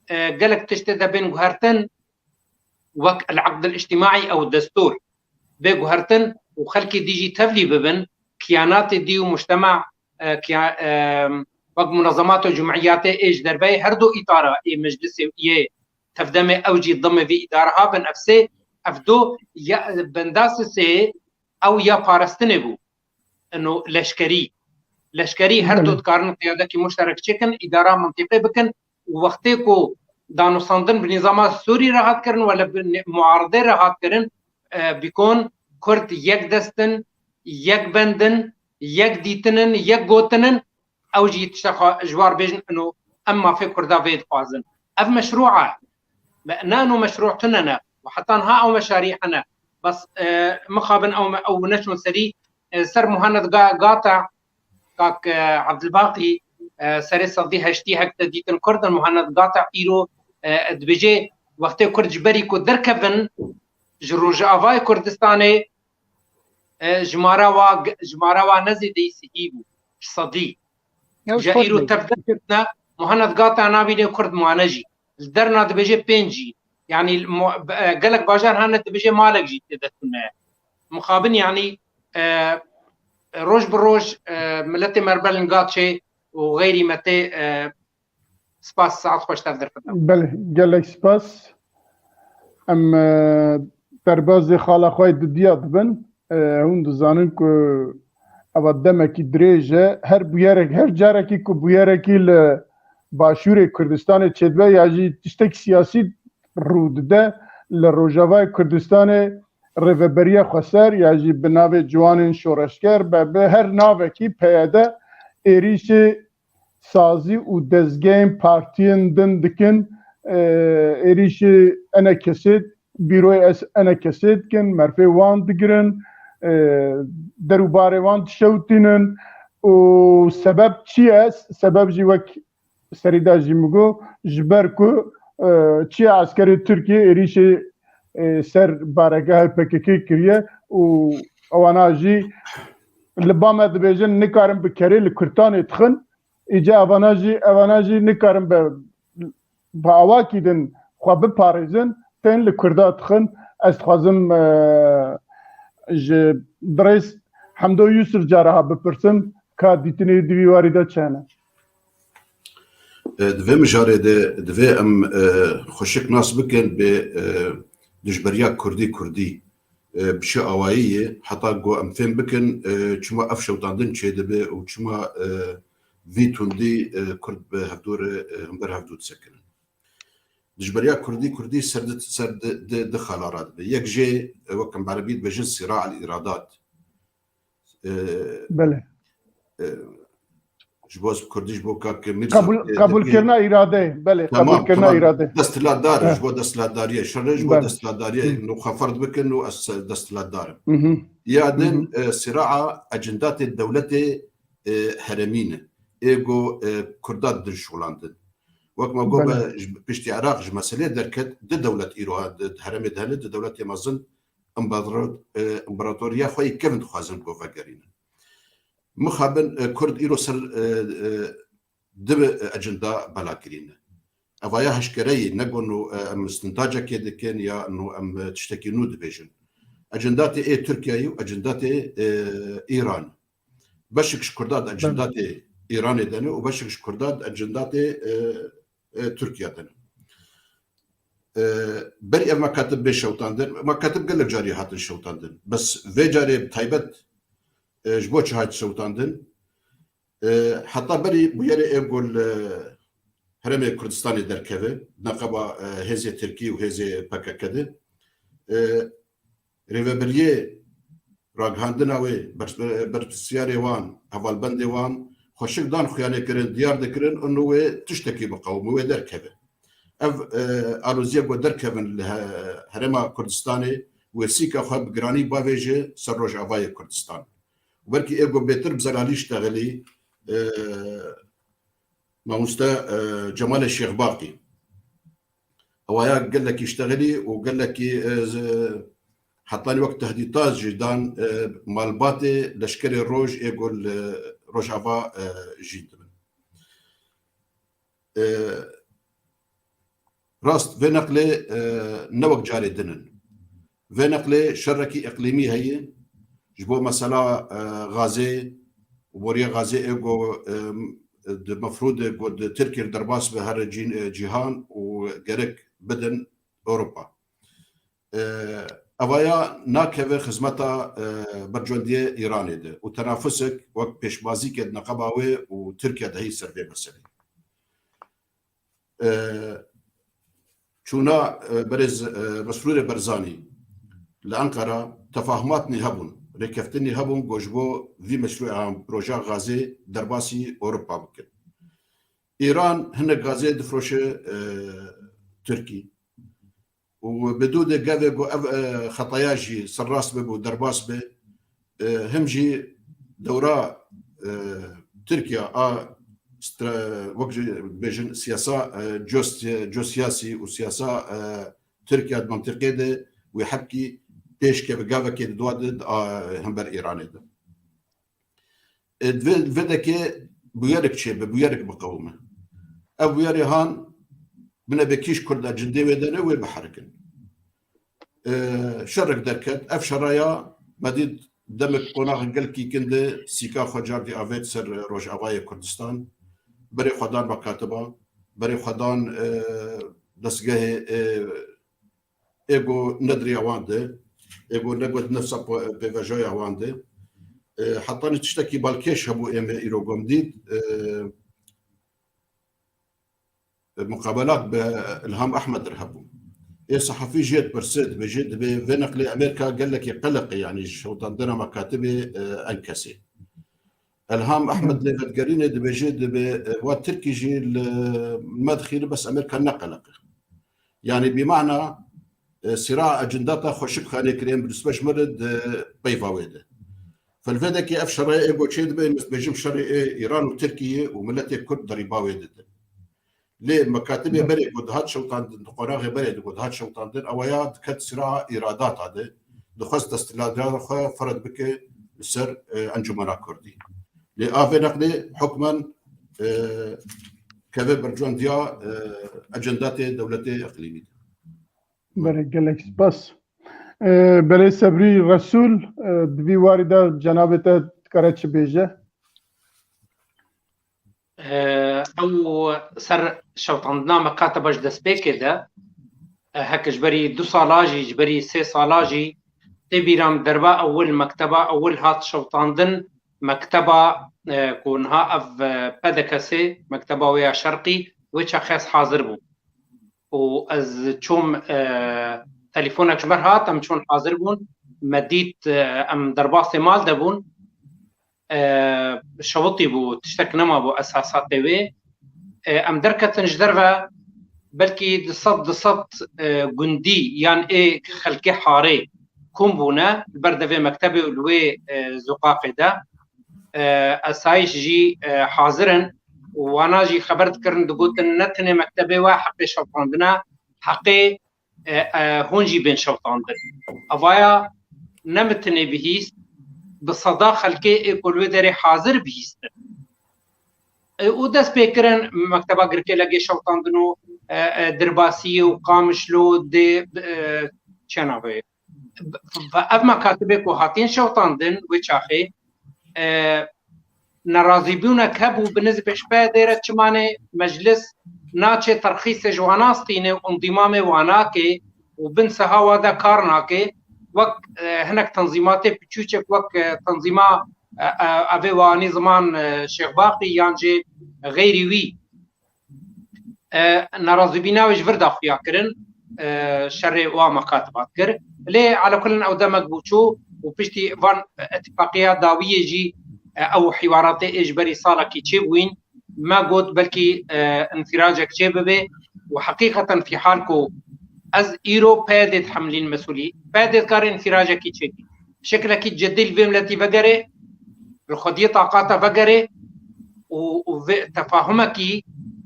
e, gelek tiştê de bên guhertin, wek el-eqd el-îctimaî ew destûr bê guhertin û xelkê dî jî tevlî bibin, kiyanatê dî û mujtema, e, kiya-, e, wek munezemat û cumiyatê ê ji derveyê her du îdara ê meclisê yê tevdemê ew jî dimê vî îdara habin, ev sê, ev du ya bendasê sê ew ya parastinê bû. Ino leşkerî. Leşkerî her du dikarin qiyadekî muşterek çêkin, îdara mintîqê bikin û wextê ku danûstandin bi nîzama Sûrî re hat kirin, wele bi nî-, muaridê re hat kirin, e, bîkon Kurd yek dest in, yek bend in, yek dîtin in, yek gotin in, ew jî tişta xwe ji war bêjin, ino em mafê Kurda vê dixwazin. Ev meşrû e. Me-, ne ino meşrû tune ne. Û heta niha ew meşarî hene. Bes, e, mixabin ew me-, ew neçûn serî, e, ser Muhanned Ga-, Gata, kak, e, Abdulbaqî, e, serê sedî heştî hek te dîtin Kurd in, Muhanned Gata îro, e, dibêje, wextê Kurd ji berî ku derkevin ji Rojavayê Kurdistanê, e, jimara wa, jimara wa ne zêdeyî sihî bû, ji sedî. Ew ji Îro tevde kirine, Muhanned Gata nabîne Kurd mane jî. Li derna dibêje pênc jî. Yanî mo-, e, gelek bajar hene dibêje malek jî tê de tune. Mixabin yanî, e, roj bi roj, e, miletê me li ber linga çê û xeyrî me tê, e, spas, saet xweş tev derfetin. Belê, gelek spas. Em, e, derbazê xala xwe yê didiya dibin. E, hûn dizanin ku eva demekî dirêj e. Her bûyerek, her carekî ku bûyerekî li Başûrê Kurdistanê çêdibe ya jî tiştek siyasî rû dide, li Rojavayê Kurdistanê Rêveberiya Xweser ya jî bi navê Ciwanên Şoreşger be, bi her navekî P Y D êrîşê sazî û dezgehên partiyên din dikin, e, êrîşê enekesê, bîroyê es-, enekesê dikin, merfê wan digirin, e, der û barê wan dişewitînin û sebeb çi ye? Sebeb jî wek serî de jî min got, ji ber ku, e, çiya eskerê Tirkiyê êrîşê, e, ser baregehê P K K kiriye û ewana jî li ba me dibêjin, nikarin bi kerê li Kurtanê dixin. Îca evana jî, evana jî nikarin bi, bi awakî din xwe biparêzin, tên li Kurda dixin. Ez dixwazim, e, ji birêz Hemdo Yusuf caraha bipirsim, ka dîtinê di vî warî de çi hene? E, di vê mijarê de divê em, e, xweşik nas bikin bi, e, dijberiya Kurdî Kurdî, e, bi çi awayî ye, heta ku em fêm bikin, e, çima ev şewitandin çêdibe û çima, e, vî tundî, e, Kurd bi hevdû re, e, hember hevdû disekinin. Dijberiya Kurdî Kurdî ser di, ser di, di, di xala re dibe. Yek jê, e, wek em bi erebî dibêjin sîra el îradat. E, Belê. e, ji bo Kurdî, ji bo kak Mîrza, Qebûl, e, qebûlkirina îradeyê. Belê, Tamam, qebûlkirina tamam. îradeyê. Desthilatdar, Heh. ji bo desthilatdariyê. Şerê ji bo Belê. desthilatdariyê. Hı. Nû xwe ferz bikin û ez desthilatdar im. Hı hı. Ya din, Hı hı. e, sîraa ecindatê dewletê, e, herêmî ne. Ê go, e, Kurda din şixulandin. Wek me got, Belê. be, ji piştî Iraq ji meselê derket, di dewlet îro ha, di, di herêmê de hene, di dewletê mezin împarator-, e, împaratoriya xwe yê kevin dixwazin ku vegerînin. Mixabin, e, Kurd îro ser, e, e, di, e, ecenda bela kirîne. Evaya heşkereyî, ne ku nû, e, em stintacekê dikin ya nû em, e, tiştekî nû dibêjin. Ecendatê ê Tirkiyeyê û ecendatê, e, Îran. Beşik ji Kurda di Belê. ecendatê Îranê de ne û beşik ji Kurda di ecendatê, e, e, Tirkiye de ne. E, berî ev mekatib bê şewitandin, mekatib gelek carî hatin şewitandin. Bes vê carê bi taybet, e, ji bo çi hat şewitandin? E, heta berî bûyerê ê ku li Herêmê Kurdistanê derkeve, neqeba, e, hêzê Tirkî û hêzê P K K de, e, rêvebiriyê ragihandina wê, ber-, berpirsiyarê wan, hevalbendê wan xweşik dan xuyanê kirin, diyar dikirin, û wê tiştekî biqewime, wê derkeve. Ev, e, aloziyê ku derkevin li he-, Herêma Kurdistanê, wêsîka xwe bi giranî bavêje ser Rojavayê Kurdistan. Belkî ê ku bêtir bi zelalî ştexilî, e, mamoste, e, Cemalê Şêxbaqî. Ewaya gelekî ştexilî û gelekî, e, z-, hetanî wek tehdîta jî dan, e, malbatê leşkerê roj ê ku li Rojava, e, jî dibin. E, rast, vê neqlê, e, ne wek carê din in. Vê neqlê şerekî îqlîmî heye. Ji bo mesela, e, Gazê û boriya Gazê ê ku, e, di mefrûd e ku di Tirkiyê derbas be here cîn-, e, cîhan û gerek bidin Ewropa. E, evaya nakeve xizmeta, e, bercwendiyê Îranê de û tenafusek wek pêşbazîkê di neqeba wê û Tirkiye de heyî ser vê meselê. E, çûna e, berêz e, Mesrûrê Barzanî li Enqera tefahumatnî hebûn, rêkeftinî hebûn ku ji bo vî meşrû-, e, projeya gazê derbasî Ewropa bikin. Îran hinek gazê difroşe e, Tirkî. Û bi dû de gavê ku ev e, xetaya jî serrast bibû, derbas be, e, him jî dewra e, Tirkiye a stre-, wek jî bêjin siyasa e, cos-, cosiyasî û siyasa e, Tirkiye di mentiqê de wê hebkî pêş keve, gavekê di dua de, a, hember Îranê de. E, di vê, di vê dekê bûyerek çêbe, bûyerek biqewime. Ev bûyerê han binebe kî ji Kurda cindê wê de ne, wê biherikin. E, şerek derket. Ev şeraya me dît demek qonaxê gelkî kin de sîka xwe cardî avêt ser Rojavayê Kurdistan. Berê xwe dan mekatiba, berê xwe dan e, destgehê e, ê ku ne di rêya wan de, ê ku ne ku di nefsa po-, pêvajoya wan de. E, hetanî tiştekî balkêş hebû ê me îro gom dît. E, e, muqabelat bi Ilham Ehmed re hebû. Ê sehefî jê dipirse, dibêje, dibê vê neqlê Amerîka gelekî qeleq e, yanî ji şewitandina mekatibê e, Enkesê. Elham Ehmed lê vegerînê dibêje, dibê, e, wa Tirkî jî li me dixîne, bes Amerîka ne qeleq e. Yanî bîmana e, sîra ecindata xweşik xanê kirê em bi nisbe ji me re di peyva wê de. Felvedekê ev şerê ê goçê dibe, em dibêjim şerê ê Îran û Tirkiyê û miletê Kurd derîba wê didin. Lê mekatibê berê ku dihat şewtandin, di qonaxê berê de ku dihat şewtandin, ewaya diket sira îradata de, dixwest desthilatdariya xwe ferz bike li ser e, Encûmena Kurdî. Lê a vê neqlê hukmen e, keve bercuandiya e, ecendatê dewletê iqlîmî de. Belê, gelek spas. E, Belê Sebrî Resûl, e, di vî warî de cenabê te dikare çi bêje? Ew ser şewtandina mekateba ji destpêkê de, heke ji berî du sala jî, ji berî sê sala jî tê bîra min derba ewil, mekteba ewil hat şewtandin, mekteba ku niha ev P D K S, mekteba wê ya şerqî, wê çaxê ez hazir bûm. Û ez çûm, telefonek ji me re hat, em çûn hazir bûn, me dît em derbasê mal de bûn. e, şewitî bû, tiştek nema bû esasatê wê. E, em derketin ji derve, belkî di sed, di sed e, gundî yan ê xelkê harê kom bûne, li ber devê mektebê û li wê e, zûqaqê de. E, esayîş jî e, hazir in û wana jî xeber dikirin, digotin ne tenê mektebê we heqê şewitandine, heqê e, e, hûn jî bên şewitandin. Evaya ne min tenê bihîst, bi seda xelkê ê ku li wê derê hazir bihîstin. E, û dest pê kirin mekteba Girkêlegê şewitandin û e, e, Dirbasiyê û Qamişlo dê e, çênavê. Ev mekatibê ku hatin şewitandin wê çaxê, e, nerazîbûnek hebû bi nizî pêşpeyê dêre çimanê meclis naçê terxîsê ji wana stîne û îndîmamê wa nake û bin seha wa de kar nake. Wek e, hinek tenzîmatê piçûçek wek e, tenzîma e, e, evê wanî ziman e, Şêxbaqî yan jî xeyrî wî e, nerazîbîna wê ji vir de xuya kirin, e, şerê wa mekatibat kir. Lê elekulin ew demek bû çû û piştî van îtifaqiya dawiyê jî e, ew hîwaratê ê ji berî salekî çêbûyîn, me got belkî e, înfîracek çê bibe û heqîqeten fîhal ku ez îro P Y D'ê dihemilîn mesûlî, P Y D'ê dikare înfîracekî çêkî. Şekilekî cidî li vê miletî vegere, li xwediyê taqata vegere û, û vê tefahumekî,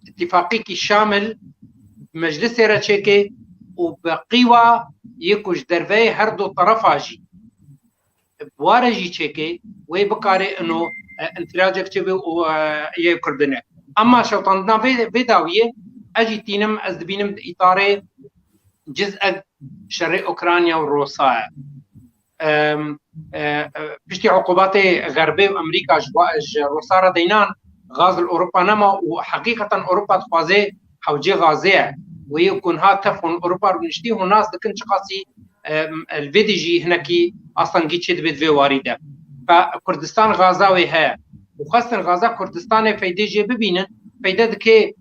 îtîfaqîkî şamil bi meclisê re çêke û bi qîwa yê ku ji derveyê her du terefa jî bi ware jî çêke, wê bikare ino e, înfiracek çêbe û e, yê Kurdine. Ema şewtandina vê, vê dawiyê ez jî tînim, ez dibînim di îtarê ciz'ek şerê Ukrayna û Rûsa ye. Em, e, e, piştî uqubatê Xerbê û Amerîka ji wa-, ji Rûsa re deynan, gaz li Ewropa nema û heqîqeten Ewropa dixwaze hewcê gazê ye. Wê yê ku niha tev hûn Ewropa rûniştî, hûn nas dikin çiqasî, em, li vê dî jî hinekî astengî çêdibe di vê warî de. Fe Kurdistan gaza wê heye. Û xwestin gaza Kurdistanê feyde jê bibînin, feyde dike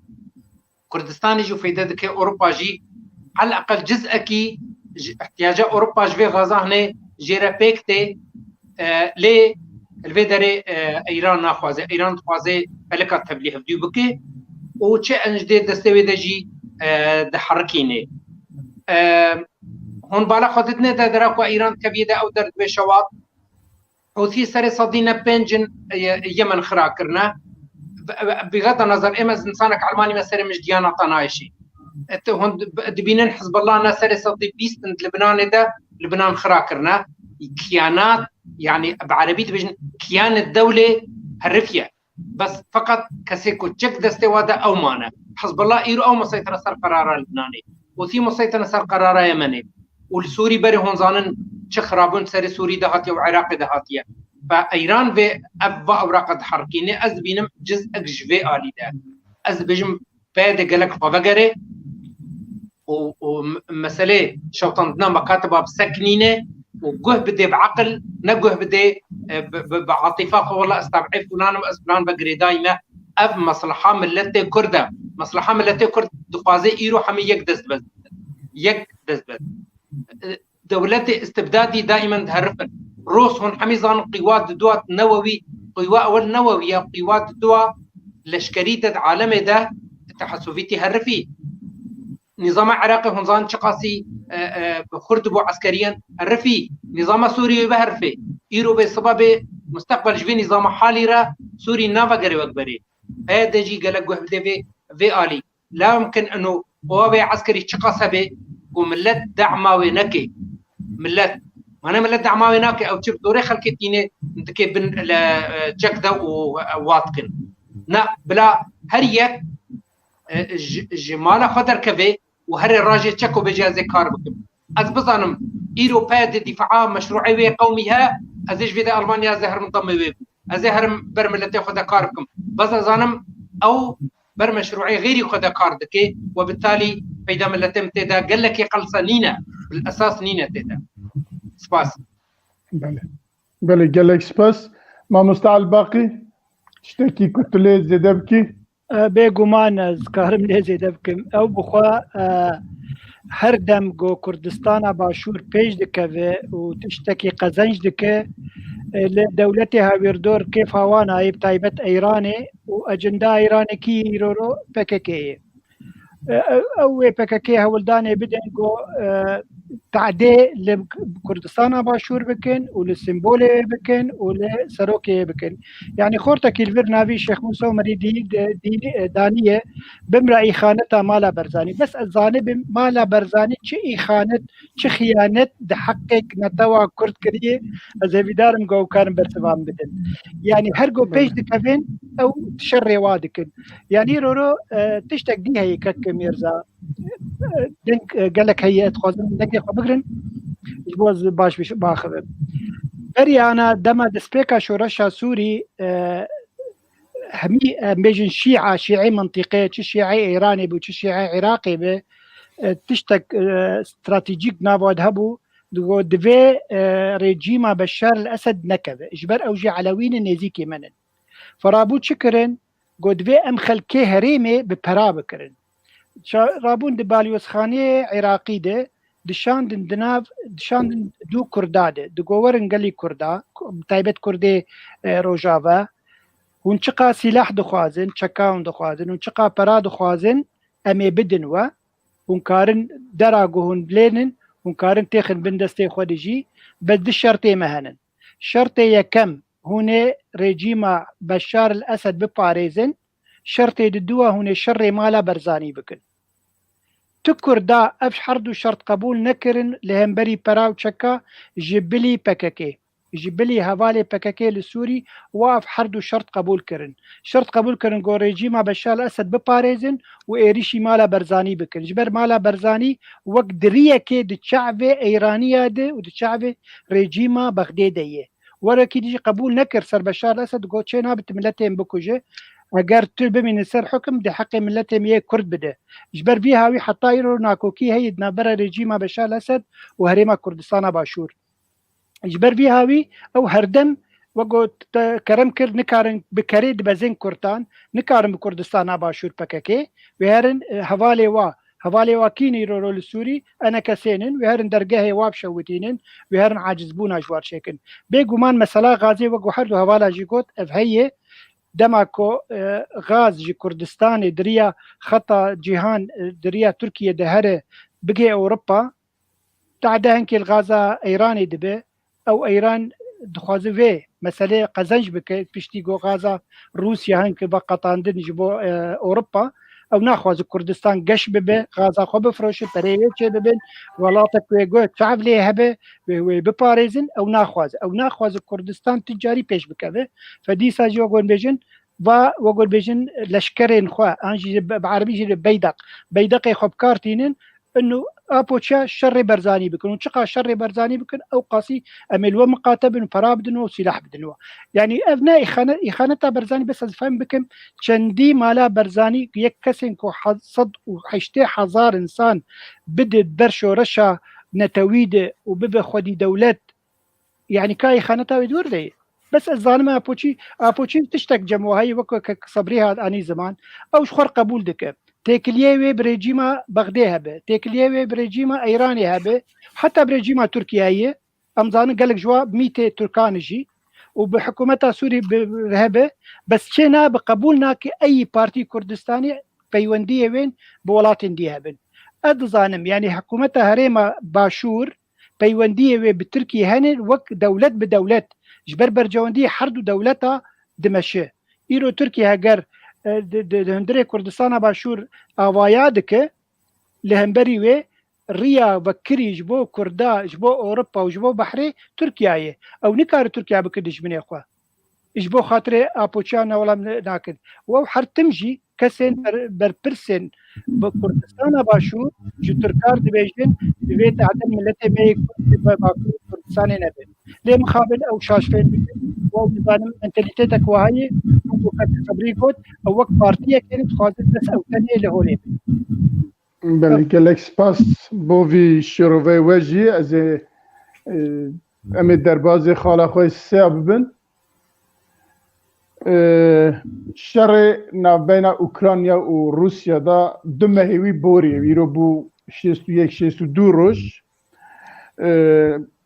Kurdistanê jî û feyde dike Ewropa jî Eleqel cizekî ji ihtiyaca Ewropa ji vê gaza hinê jê re pêk tê, e, lê li vê derê, e, Îran naxwaze. Îran dixwaze pelika tevlî hevdû bike û çi en ji dê destê wê de jî, e, diherikînê. E, hûn bala xwe didine de dera ku Îran keviye de ew der dibê şewat. Hûtî serê sedî ne pênc in, e, Yemen xira kirine. Bi, bi, bigada nazar ême zinsanek Elmanî me serê min ji diyana tanayê şî. E, tu hûn dib-, dibînin Hizbullah ne serê sedî bîst in Libnanê de, Libnan xira kirine. Kiyanat, yani bi erebî dibêjin kiyanê dewlê herifiye. Bes feqet kesê ku çek destê wa de ew mane. Hizbullah îro ew museytire ser qerara Libnanê. Hûtî museytire ser qerara Yemenê. Û li Sûrî berê hûn zanin çi xirabûn serê Sûrî de hatiye û Iraqê de hatiye. Fe Îran vê ev va ewraqa diherikînê, ez dibînim cizek ji vê alî de. Ez dibêjim P Y D gelek xwe vegerê û, û m-, meselê şewtandina mekatiba bisekinîne û guh bidê bi eqil, ne guh bidê, e, bi, bi, bi atîfa xwe, wela ez tabî filan im, ez filan ve girêdayî me. Ev mesleha miletê Kurd e. Mesleha miletê Kurd dixwaze îro hemî yek dest bi dest bin. Yek dest bi dest. E, dewletê istibdadî daîmen diherifin. Rûs hûn hemî zanin qîwa diduwa newewî, qîwa ewel newewî ya, qîwa diduwa leşkerî de di alemê de tehesuvîtî herifî. Nîzama Iraqê hûn zanin çiqasî, e, e, xurt bû eskeriyen herifî. Nîzama Sûriyê ve herifê. Îro bê siba bê musteqbel ji vê nîzama halî re Sûrî navegere wek berê. P Y D jî gelek guh bide vê, vê alî. La mimkin ino owa vê eskerî çiqas hebe ku millet dema wê neke. Millet. Mane millet dema wê nake, ew çi bi zorê xelkê tîne dike bin le, e, çek de û, e, wat kin. Na, bila her yek, e, ji, ji mala xwe derkeve û herê rajê çek û bêje ez ê kar bikim. Ez bizanim, îro P Y D dîfaa meşrûê wê qewmî he, ez ê ji vê de Almanya ez ê herim demê wê bû. Ez ê herim ber miletê xwe de kar bikim. Bes ez zanim ew ber meşrûê xeyrî xwe de kar dike we bi talî peyda miletê min tê de gelekî qelsa nîne, bil esas nîne tê de. Spas. Belê. Belê, gelek spas. Mamoste Elbaqî, tiştekî ku tu lê zêde bikî? E, bêguman ez karim lê zêde bikim. Ew bi xwe, e, her dem ku Kurdistana Başûr pêş dikeve û tiştekî qezenc dike, e, li dewletê hawîrdor kêfa wan nayê, bi taybet Eyranê, û ecenda Eyranê kî îro ro P K K ye. E, ew, ew wê P K K hewldanê bidin ku, e, tadê li Kurdistana Başûr bikin û li simbolê wê bikin û li serokê wê bikin. Yani xortekî li vir navî Şêx Mûsa Omerî dî, dî, dî, e, daniye, bimra îxaneta mala Berzanî. Bes ez zanibim mala Berzanî çi îxanet, çi xiyanet di heqek netewa Kurd kiriye, ez hêvîdarim ku ew karin bersivan bidin. Yani her ku pêş dikevin, ew şerê wa dikin. Yani îro ro, e, tiştek dî heye kek Mîrza. E, deng, e, gelek heye, ez dixwazim dengê xwe bigirin. Ji bo ez baş biş-, baxivim. Berî ana dema destpêka şoreşa Sûrî, e, hemî, em bêjin şîa, şîê mintîqê, çi şîê Îranê bû, çi şîê Iraqê be, e, tiştek, e, stratejîk nava de hebû, digo divê, e, rejîma Beşar el Esed nekeve. Ji ber ew jî Elewî ne, nêzîkê me ne. Ferabû çi kirin? Got, divê em xelkê herêmê bi pera bikirin. Ça-, rabûn di balyozxaneyê Iraqî de, dişandin di nav, dişandin du Kurda de. Digo, werin gelî Kurda, bi taybet Kurdê, e, Rojava. Hûn çiqa sîlah dixwazin, çeka hûn dixwazin, hûn çiqa pera dixwazin, em ê bidin we. Hûn karin dera ku hûn lênin, hûn karin têxin bin destê xwe de jî, bes du şertê me henin. Şertê yekem, hûn ê rejîma Beşar el Esed biparêzin, şertê diduwa hûn ê şerê mala Berzanî bikin. Tu Kurda ev her du şert qebûl nekirin li hemberî pera û çeka ji bilî P K K. Ji bilî hevalê P K K li Sûrî wa ev her du şert qebûl kirin. Şert qebûl kirin ku rejîma Beşar el Esed biparêzin û êrîşî mala Berzanî bikin. Ji ber mala Berzanî wek diriyekê di çavê Eyraniya de û di çavê rejîma Bexdê de ye. Werekî dijî qebûl nekir ser Beşar el Esed, got, çê nabe tu miletên bikuje. Eger tu bimînî ser hukim, di heqê miletê me yê Kurd bide. Ji ber vî hawî heta îro nakokî heye di navbera rejîma Beşar el Esed û Herêma Kurdistana Başûr. Ji ber vî hawî ew herdem wek got te kerem kir, nikarin bi kerê dibezin Kurdan, nikarin bi Kurdistana Başûr P K K wê herin, e, hevalê wa Hevalê wa kî ne îro li Sûrî? ENKS'ên in, wê herin dergehê wa bişewitînin, wê herin acizbûna ji war çêkin. Bêguman mesela Gazê wek û her du hevala jî got, ev heye, dema ku, e, gaz ji Kurdistanê di riya xeta cîhan, e, di riya Tirkiye de here bigê Ewropa, tade hinkê li gaza Eyranê dibe, ew Eyran dixwaze vê meselê qezenc bike, piştî ku gaza Rûsya hinke ve qetandin ji bo, e, Ewropa, ew naxwaze Kurdistan geş bibe, gaza xwe bifroşe, pereyê wê çê bibin, welatek wê got çav lê hebe, wê, wê biparêzin, ew naxwaze. Ew naxwaze Kurdistan tu carî pêş bikeve. Fe dîsa jî wek hûn bêjin, va wek hûn bêjin leşkerên xwe, an jî bi, bi erebî jî beydeq, beydeqê xwe bi kar tînin, inu apo çiya şerê Berzanî bikin û çiqa şerê Berzanî bikin, ew qasî em ê li we miqate bin û pera bidin we û sîlah bidin we. Yanî ev ne îxane-, îxaneta Berzanî, bes ez fehm bikim, çendî mala Berzanî yek kesên ku he-, sed û heştê hezar insan bide ber şoreşa netewî de û bibe xwedî dewlet, yanî ka îxaneta wê di wir de ye. Bes ez zanim apo çi, apo çi tiştek cem wa heye wek ke Sebrî hat anî ziman, ew ji xwe re qebûl dike. Têkiliyê wê bi rejîma Bexdê hebe, têkiliyê wê bi rejîma Eyranê hebe, heta bi rejîma Tirkiyeyê, em zanin gelek ji wa mîtê Tirkan jî û bi hikûmeta Sûrî bi, bi hebe, bes çê nabe, qebûl nake eyî partî Kurdistanê peywendiyê wên bi welatên dî hebin. Ez dizanim, yanî hikûmeta herêma Başûr peywendiyê wê bi Tirkiyê hene wek dewlet bi dewlet. Ji ber berjewendiyê her du dewleta dimeşe. Îro Tirkiye heger, e, di, di, di hundirê Kurdistana Başûr avaya dike, li hemberî wê riya vekirî ji bo Kurda, ji bo Ewropa û ji bo behrê Tirkiye ye. Ew nikare Tirkiye bike dijminê xwe. Ji bo xatirê apoçiya ne welam ne-, nakin. Û ew her tim jî kesên ber-, berpirsên bi Kurdistana Başûr ji Tirkan dibêjin, divê tade miletê me yê Kurd li Bakurê Kurdistanê nebe. Lê mixabin ew şaş fêm bikin, û ew dizanin mentalîtetek wiha ye, wek Sebrî got, ew wek partiyek hene dixwazin bes ew tenê li holê bin. Belê, gelek spas bo vî şîroveyê we jî. Ez ê, e, em ê derbazê xala xwe Seya bibin. E, şerê navbeyna Ukrayna û Rûsya de du mehê wî borî ye. Îro bû şêst û yek, şêst û du roj. E,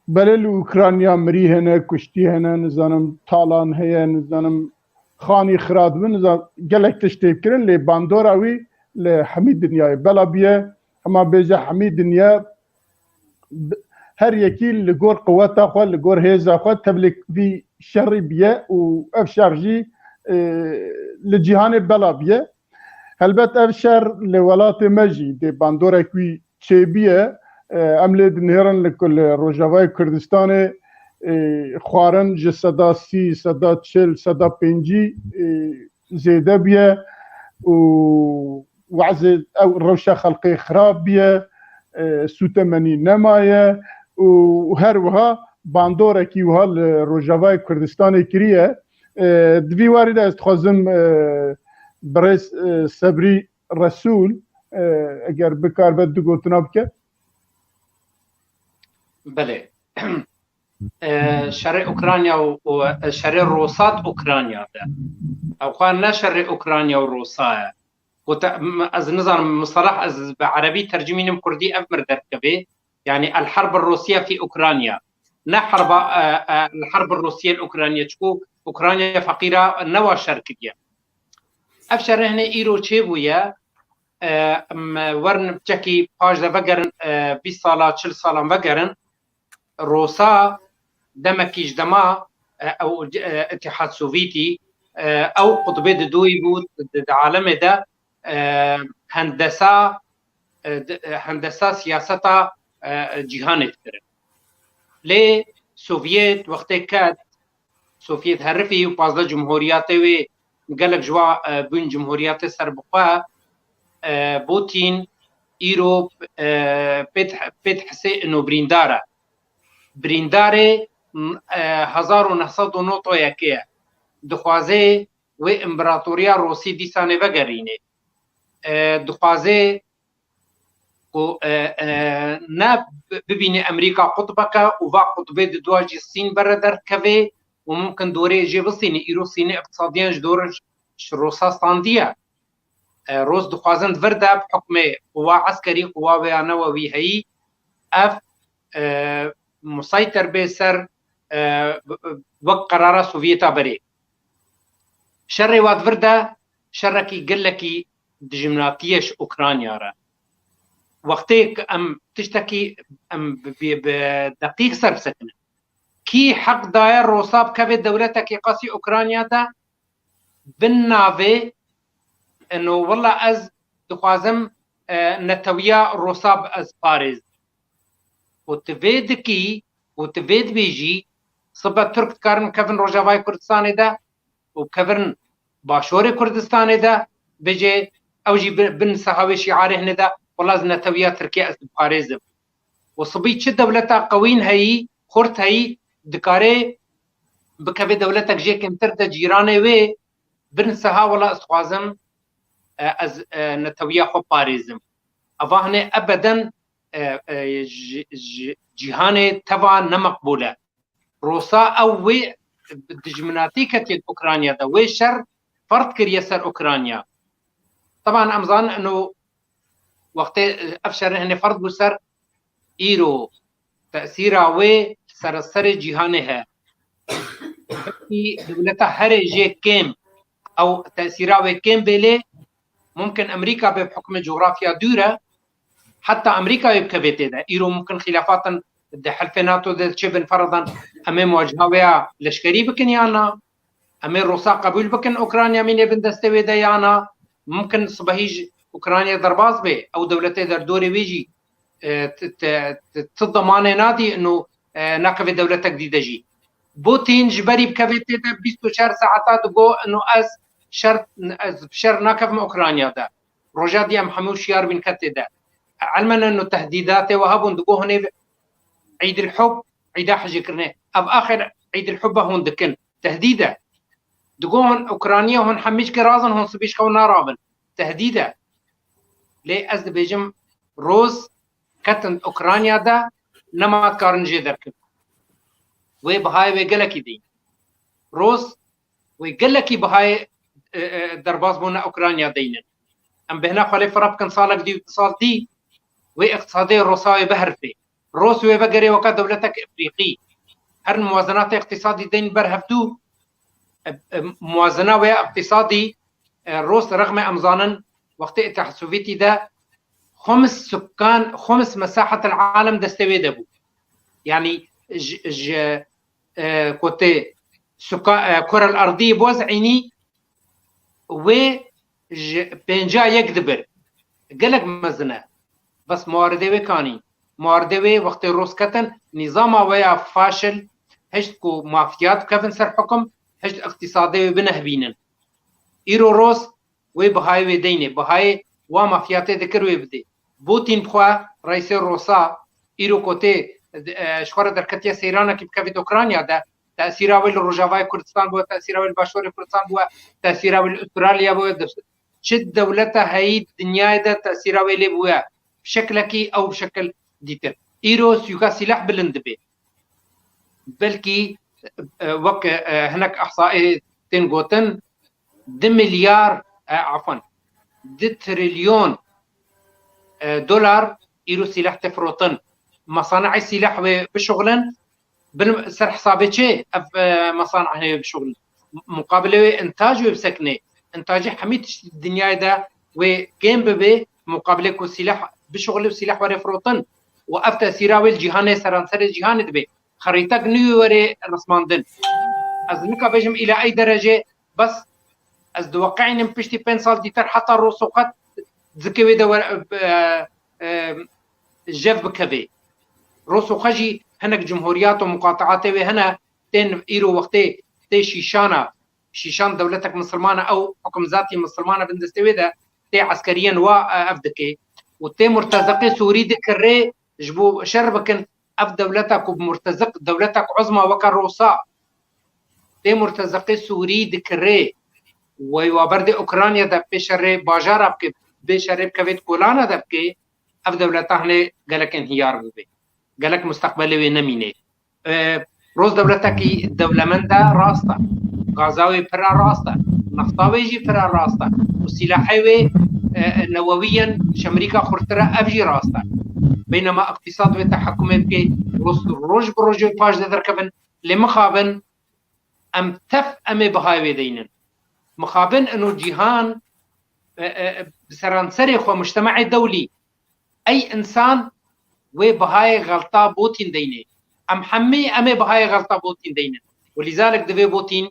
belê li Ukrayna mirî hene, kuştî hene, nizanim talan heye, nizanim xanî xira dibin, nizanim gelek tişt tê kirin, lê bandora wî li hemî dinyayê bela bûye. Hema bêje hemî dinya bi-, her yekî li gor quweta xwe, li gor hêza xwe tevlî vî şerî bûye û ev şer jî, e, li cîhanê bela bûye. Helbet ev şer li welatê me jî dê bandorek wî çêbûye. E, em lê dinêrin li ku li Rojavayê Kurdistanê, e, xwarin ji seda sî, seda çil, seda pêncî, e, zêde bûye û wezê ew rewşa xelkê xirab bûye, e, sûtemenî nemaye û her wiha bandorekî wiha li Rojavayê Kurdistanê kiriye. E, di vî warî de ez dixwazim, e, birêz, e, Sebrî Resûl, e, eger bikaribe du gotina bike. Belê. E, şerê Ukrayna û, û, e, şerê Rosat Ukrayna de. Ew xwe ne şerê Ukrayna û Rosa ye. Gote, m-, ez nizanim, mustalah ez bi erebî tercimînim kurdî ev mir derdikeve. Yani el harb Rusiye fi Ukrayna. Ne harba, e, e, el harb Rusiye Ukrayna. Çku Ukrayna feqîra newa şer kiriye. Ev şerê hene îro çêbûye, e, em werin çekî paş de vegerin, e, bîst sala, çil salan vegerin. Rosa demekî ji dema, e, ew, e, Îtîhad Sovyetî, e, ew qutbê didoyî bû di, di alemê de, e, hendesa, e, di, e, hendesa siyaseta, e, cîhanê dikirin. Lê Sovyet wextê ket, Sovyet herifî û pazdeh cumhuriyetê wê gelek ji wa, e, bûn cumhuriyetê serbixwe, e, Putin îro, e, pêt, pêt hisê ino birîndar e. Birîndarê, m, e, hezar û neh sed û nod û yekê ye. Dixwaze wê împaratoriya Rosî dîsanê vegerînê. E, dixwaze ku, e, e, ne bi-, bibîne Amerîka qutbeke û va qutbê di dua jî Sîn bere derkeve û mumkin dorê jê bisîne. Îro Sînê iqtisadiyan ji dor ji Rosa standiye. E, Rûs dixwazin di vir de bi hukmê quwa eskerî, quwa wê ya newewî heyî, ev, e, museyter bê ser, e, wek qerara Sovyeta berê. Şerê wa di vir de şerekî gelekî dijminatî ye ji Ukrayna re. Wextê ku em tiştekî em bi, bi, bi deqîq ser bisekinin. Kî heq daye Rûsa bikeve dewletekî qasî Ukrayna de bin navê, eno, wela ez dixwazim, e, netewiya Rûsa bi ez parêzim. Û tu vê dikî û tu vê dibêjî, sibe Tirk dikarin kevin Rojavayê Kurdistanê de û kevin Başorê Kurdistanê de, bêje ew jî bi-, bin seha wê şiarê hine de, wela ez netewiya Tirkiye ez diparêzim. Û sibî çi dewleta qewîn heyî, xurt heyî, dikare bikeve dewletek jê kêmtir de cîranê wê, bin seha wela ez dixwazim, e, ez, e, netewiya xwe parêzim. Eva hine ebeden, e, e, ji, ji cîhanê teva ne meqbûl e. Rûsa ew wê dijminatî ketiye Ukrayna de, wê şer ferd kiriye ser Ukrayna. Teban em zanin eno wextê, e, ev şerê hine ferd bû ser îro tesîra wê sereserê cîhanê heye. Belkî dewleta herê jê kêm, ew tesîra wê kêm bê lê mumkin Amerîka bê bi hukmê cografya dûr e, heta Amerîka wê bikevê tê de. Îro mumkin xîlafatin di helfê NATO de çêbin, feredan em ê muwaciha wê ya leşkerî bikin ya na? Em ê Rûsa qebûl bikin Ukrayna mîne bin destê wê de ya na? Mumkin sibehî ji Ukrayna derbas bê, ew dewletê derdorê wê jî, e, ti, ti, ti, ti demanê nadî ino, e, nakevê dewletek dî de jî. Putin ji berî bikevê tê de bîst û çar saeta digo ino ez şer, ez bi şer nakevim Ukrayna de. Roja dî em hemû şiyar bîn ketê de. Elmene ino tehdîdatê we hebûn, digo hûn ê Îdil Hub, îda hejêkirinê. Ev axir Îdil Hub e hûn dikin. Tehdîd e. Digo hûn Ukrayniye hûn hemî ji ke razin hûn sibî ji xew narabin. Tehdîd e. Lê ez dibêjim Rûs ketin Ukrayna de nema dikarin jê derkevin. Wê bihayê wê gelekî deynin. Rûs wê gelekî bihayê, e, e, derbasbûna Ukrayna deynin. Em bêhna xwe lê fireh bikin salek dî û sal dî wê îqtisadê Rûsa wê biherife. Rûs wê vegerê weke dewletek Efrîqî. Her muwazenatê îqtisadî deyn ber hevdû, e, e, muwazena wê îqtisadî, e, Rûs rexmê em zanin wextê Îtîhad Sovyetî de xums sukan, xums mesahet el alem destê wê de bû. Yanî ji, ji, e, kotê suka-, e, kure el erdî bo ez eynî wê ji pênca yek dibir. Gelek mezin e. Bes muaridê wê kanî. Muaridê wê wextê Rûs ketin, nîzama wê ya faşil, hişt ku mafya dikevin ser hukum, hişt îqtîsadê wê binehbînin. Îro Rûs wê bihayê wê deynê, bihayê wa mafya tê dikir wê bidê. Putin bi xwe reîsê Rûsa, îro kotê, e, ji xwe re derketiye seyranekî bikevît Ukrayna de, tesîra wê li Rojavayê Kurdistan bû, tesîra wê li Başorê Kurdistan bû, tesîra wê li Australya bû, de-, çi dewleta heyî dinyayê de tesîra wê lê bûye. Bi şeklekî ew bi şekil dîtir. Îro sûka sîleh bilind dibe. Belkî, e, wek, e, hinek ihsaê tên gotin, du milyar, e, afwan, du trilyon, e, dolar îro sîleh tê firotin. Mesanehê sîleh wê bişuxulin, bil ser hesabê çi ev, e, mesanehê wê bişuxulin? Muqabilê wê întaj wê bisekine. Întajê hemî tiştî di dinyayê de wê kêm bibe, muqabilê ku sîleh bişuxule û sîleh were firotin û ev tesîra wê li cîhanê, seranserê cîhanê dibe. Xerîtek nû wê were rismandin. Ez nika bêjim îla ey derece, bes ez diweqeînim piştî pênc sal dîtir heta Rûs û qet zikê wê de were, e, e, jev bikeve. Rûs û xwe jî hinek cumhuriyat û muqateatê wê hene, tên îro wextê tê Şîşana, Şîşan dewletek misilman e, ew hukimzatî misilman e bin destê wê de, tê eskeriyên wa, e, ev dike. Û tê murteziqê Sûrî dikirê ji bo şer bikin, ev dewleta ku murteziq, dewletek uzma weke Rûsa, tê murteziqê Sûrî dikirê, wey wa berdê Ukrayna de pê şerê bajara bike, bê şerê bikevêt kolana de bike, ev dewleta hinê gelek inhiyar bibe. Gelek musteqbelê wê nemîne. E, Rûs dewletekî dewlemend e, rast e. Gaza wê pir e, rast e. Nefta wê jî pir e, rast e. Û sîlahê wê e, e, newewî yên ji Amerîka xurttir e, ev jî rast e. Beynema îqtîsad wê tehekumê bike, roj, roj bi rojê paş de derkevin. Lê mixabin em tef em ê bihayê wê deynin. Mixabin ino cîhan, e, e, bi seranserê xwe mujtemeê dewlî, ey însan wê bihayê xelta Botîn deynê. Em hemî em ê bihayê xelta Botîn deynin. Û lîzalik divê Botîn,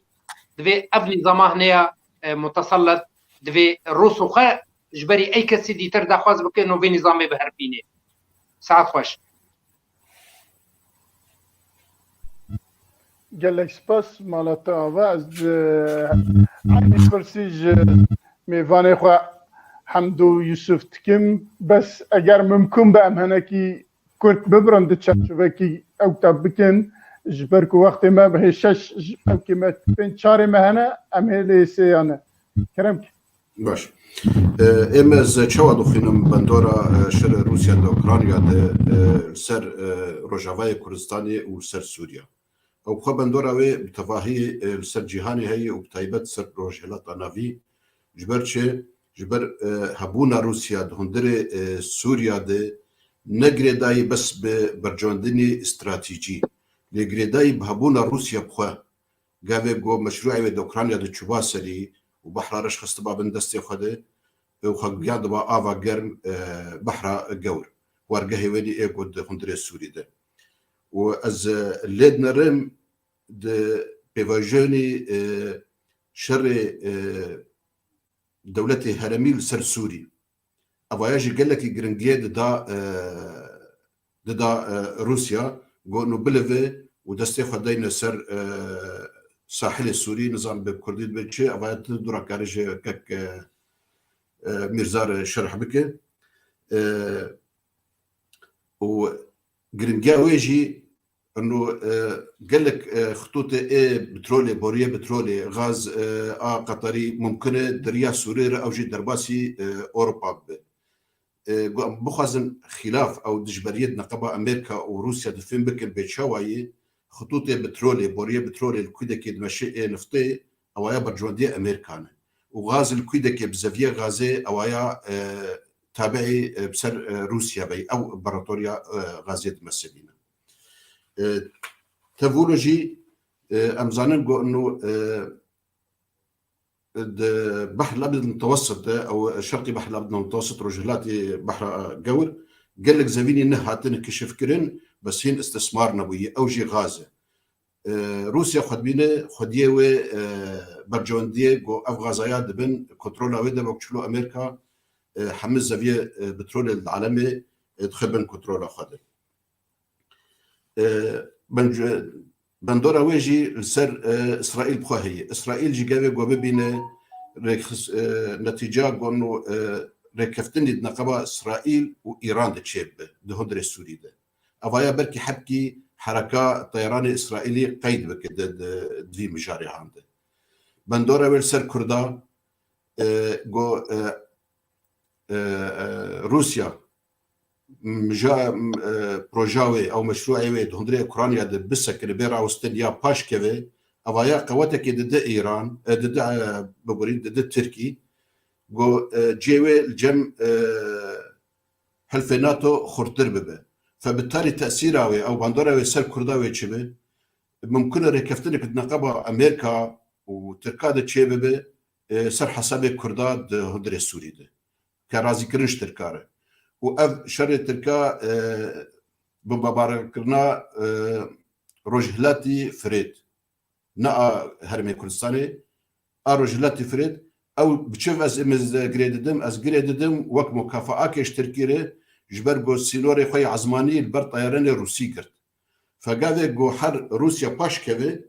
divê ev nîzama hine ya, e, mutesellet, divê rûs û xwe ji berî ey kesî dîtir daxwaz bike, no vê nîzamê bi hev bîne. Saet xweş. Gelek spas mala te ava. Ez, e, eynî pirsî ji mêvanê xwe Hemdo Yusuf dikim. Bes eger mimkun be em henekî kurt bibirin di çarçovekî ew te bikin. Ji ber ku wextê me hê şeş, ew kê me pênc çarê me hene, em hê lê sêyan e. Kerem ke. Baş. E, êm ez çawa dixwînim bandora, e, şerê Rûsya de Ukrayna de, e, li ser, e, Rojavayê Kurdistanê û li ser Sûriya. Ew xwe bandora wê bi tevahî, e, li ser cîhanê heye û bi taybet ser Rojhilata Navî. Ji ber çi? Ji ber, e, hebûna Rûsya di hundirê, e, Sûriya de ne girêdayî bes bi bercandinî stratejî. Lê girêdayî bi hebûna Rûsya bi xwe. Gavê ku meşrûê wê di Ukrayna de çûba serî û Behra Reş xistiba bin destê xwe de, û xwe giyandiba ava germ, e, Behra Gewr. Wargehê wê dî ê ku di hundirê Sûrî de. Û ez, e, lê dinerim di pêvajoyînî, e, şerê, e, dewletê heremî li ser Sûrî. Evaya jî gelekî giringiyê dida, e, dida, e, Rûsya, got, nû bilive û destê xwe deyne ser, e, sahilê Sûrî, nizam bi Kurdî dibe çi, evaya tu dûra karê ji kek, e, e, Mîrzar şerh bike. E, û giringiya wê jî, ino, e, gelek, e, xitûtê ê petrolê, boriyê petrolê, gaz, e, a Qeterî mumkin e di riya Sûriyê re ew jî derbasî, e, Ewropa bibe. E, ku em bixwazin xîlaf ew dijberiyê di neqeba Amerîka û Rûsya difêm bikin bê çawayî, xitûtê petrolê, boriyê petrolê li Kûdekê dimeşe ê niftê, ewaya bercewendiyê Amerîka ne. Û gaz li Kûdekê bi zeviyê gazê, ewaya, e, tabiî, e, bi ser, e, Rûsya bey, ew împaratoriya, e, gazê dimesebîne. E, tevûlo jî, e, em zanin ku ino, e, di Behr Lebid Mutewessit de, ew Şerqî Behr Lebid Mutewessit, Rojhilatî Behra Gewr, gelek zevînî nehatin kişifkirin, bes hîn istismar nebûyî, ew jî gaz e. E, Rûsya xwe dibîne, xwediyê wê, e, bercewendiyê ku ev gazaya dibin kontrola wê de, wek çilo Amerîka, e, hemî zeviyê, e, petrolê li alemê, e, dixe bin kontrola xwe de. E, bence, bandora wê jî li ser, e, Îsraîl bi xwe heye. Îsraîl jî gavê ku bibîne rêkxis-, e, netîca ku ino, e, rêkeftinî di neqeba Îsraîl û Îran de çêbibe di hundirê Sûrî de. Evaya belkî hebkî hereka teyeranê Îsraîlî qeyd bike di, di, di vî mijarê han de. Bandora wê li ser Kurda, e, ku, e, e, e, Rûsya mija-, e, proja wê, ew meşrûê wê di hundirê Ukrayna de bisekine, bê rawestin ya paş keve, evaya qewetekê dide Îran, e, dide, e, biborî, dide Tirkî, ku, e, cê wê li cem, e, Hilfê NATO xurttir bibe. Fe bi tarî tesîra wê, ew bandora wê ser Kurda wê çi be? Mimkun e rêkeftinek di neqeba Amerîka û Tirka de çêbibe, e, ser hesabê Kurda di hundirê Sûrî de. Ke razîkirin ji Tirka re. Û ev şerê Tirka, e, bombebarakirina, e, Rojhilatî Firêt, ne a Herêmê Kurdistanê, a Rojhilatî Firêt, ew bi çi ez êmê girê didim, ez girê didim wek mukafaakê ji Tirkî re, ji ber ku sînorê xwe yê ezmanî li ber teyaranê Rûsî girt. Fe gavê ku her Rûsya paş keve,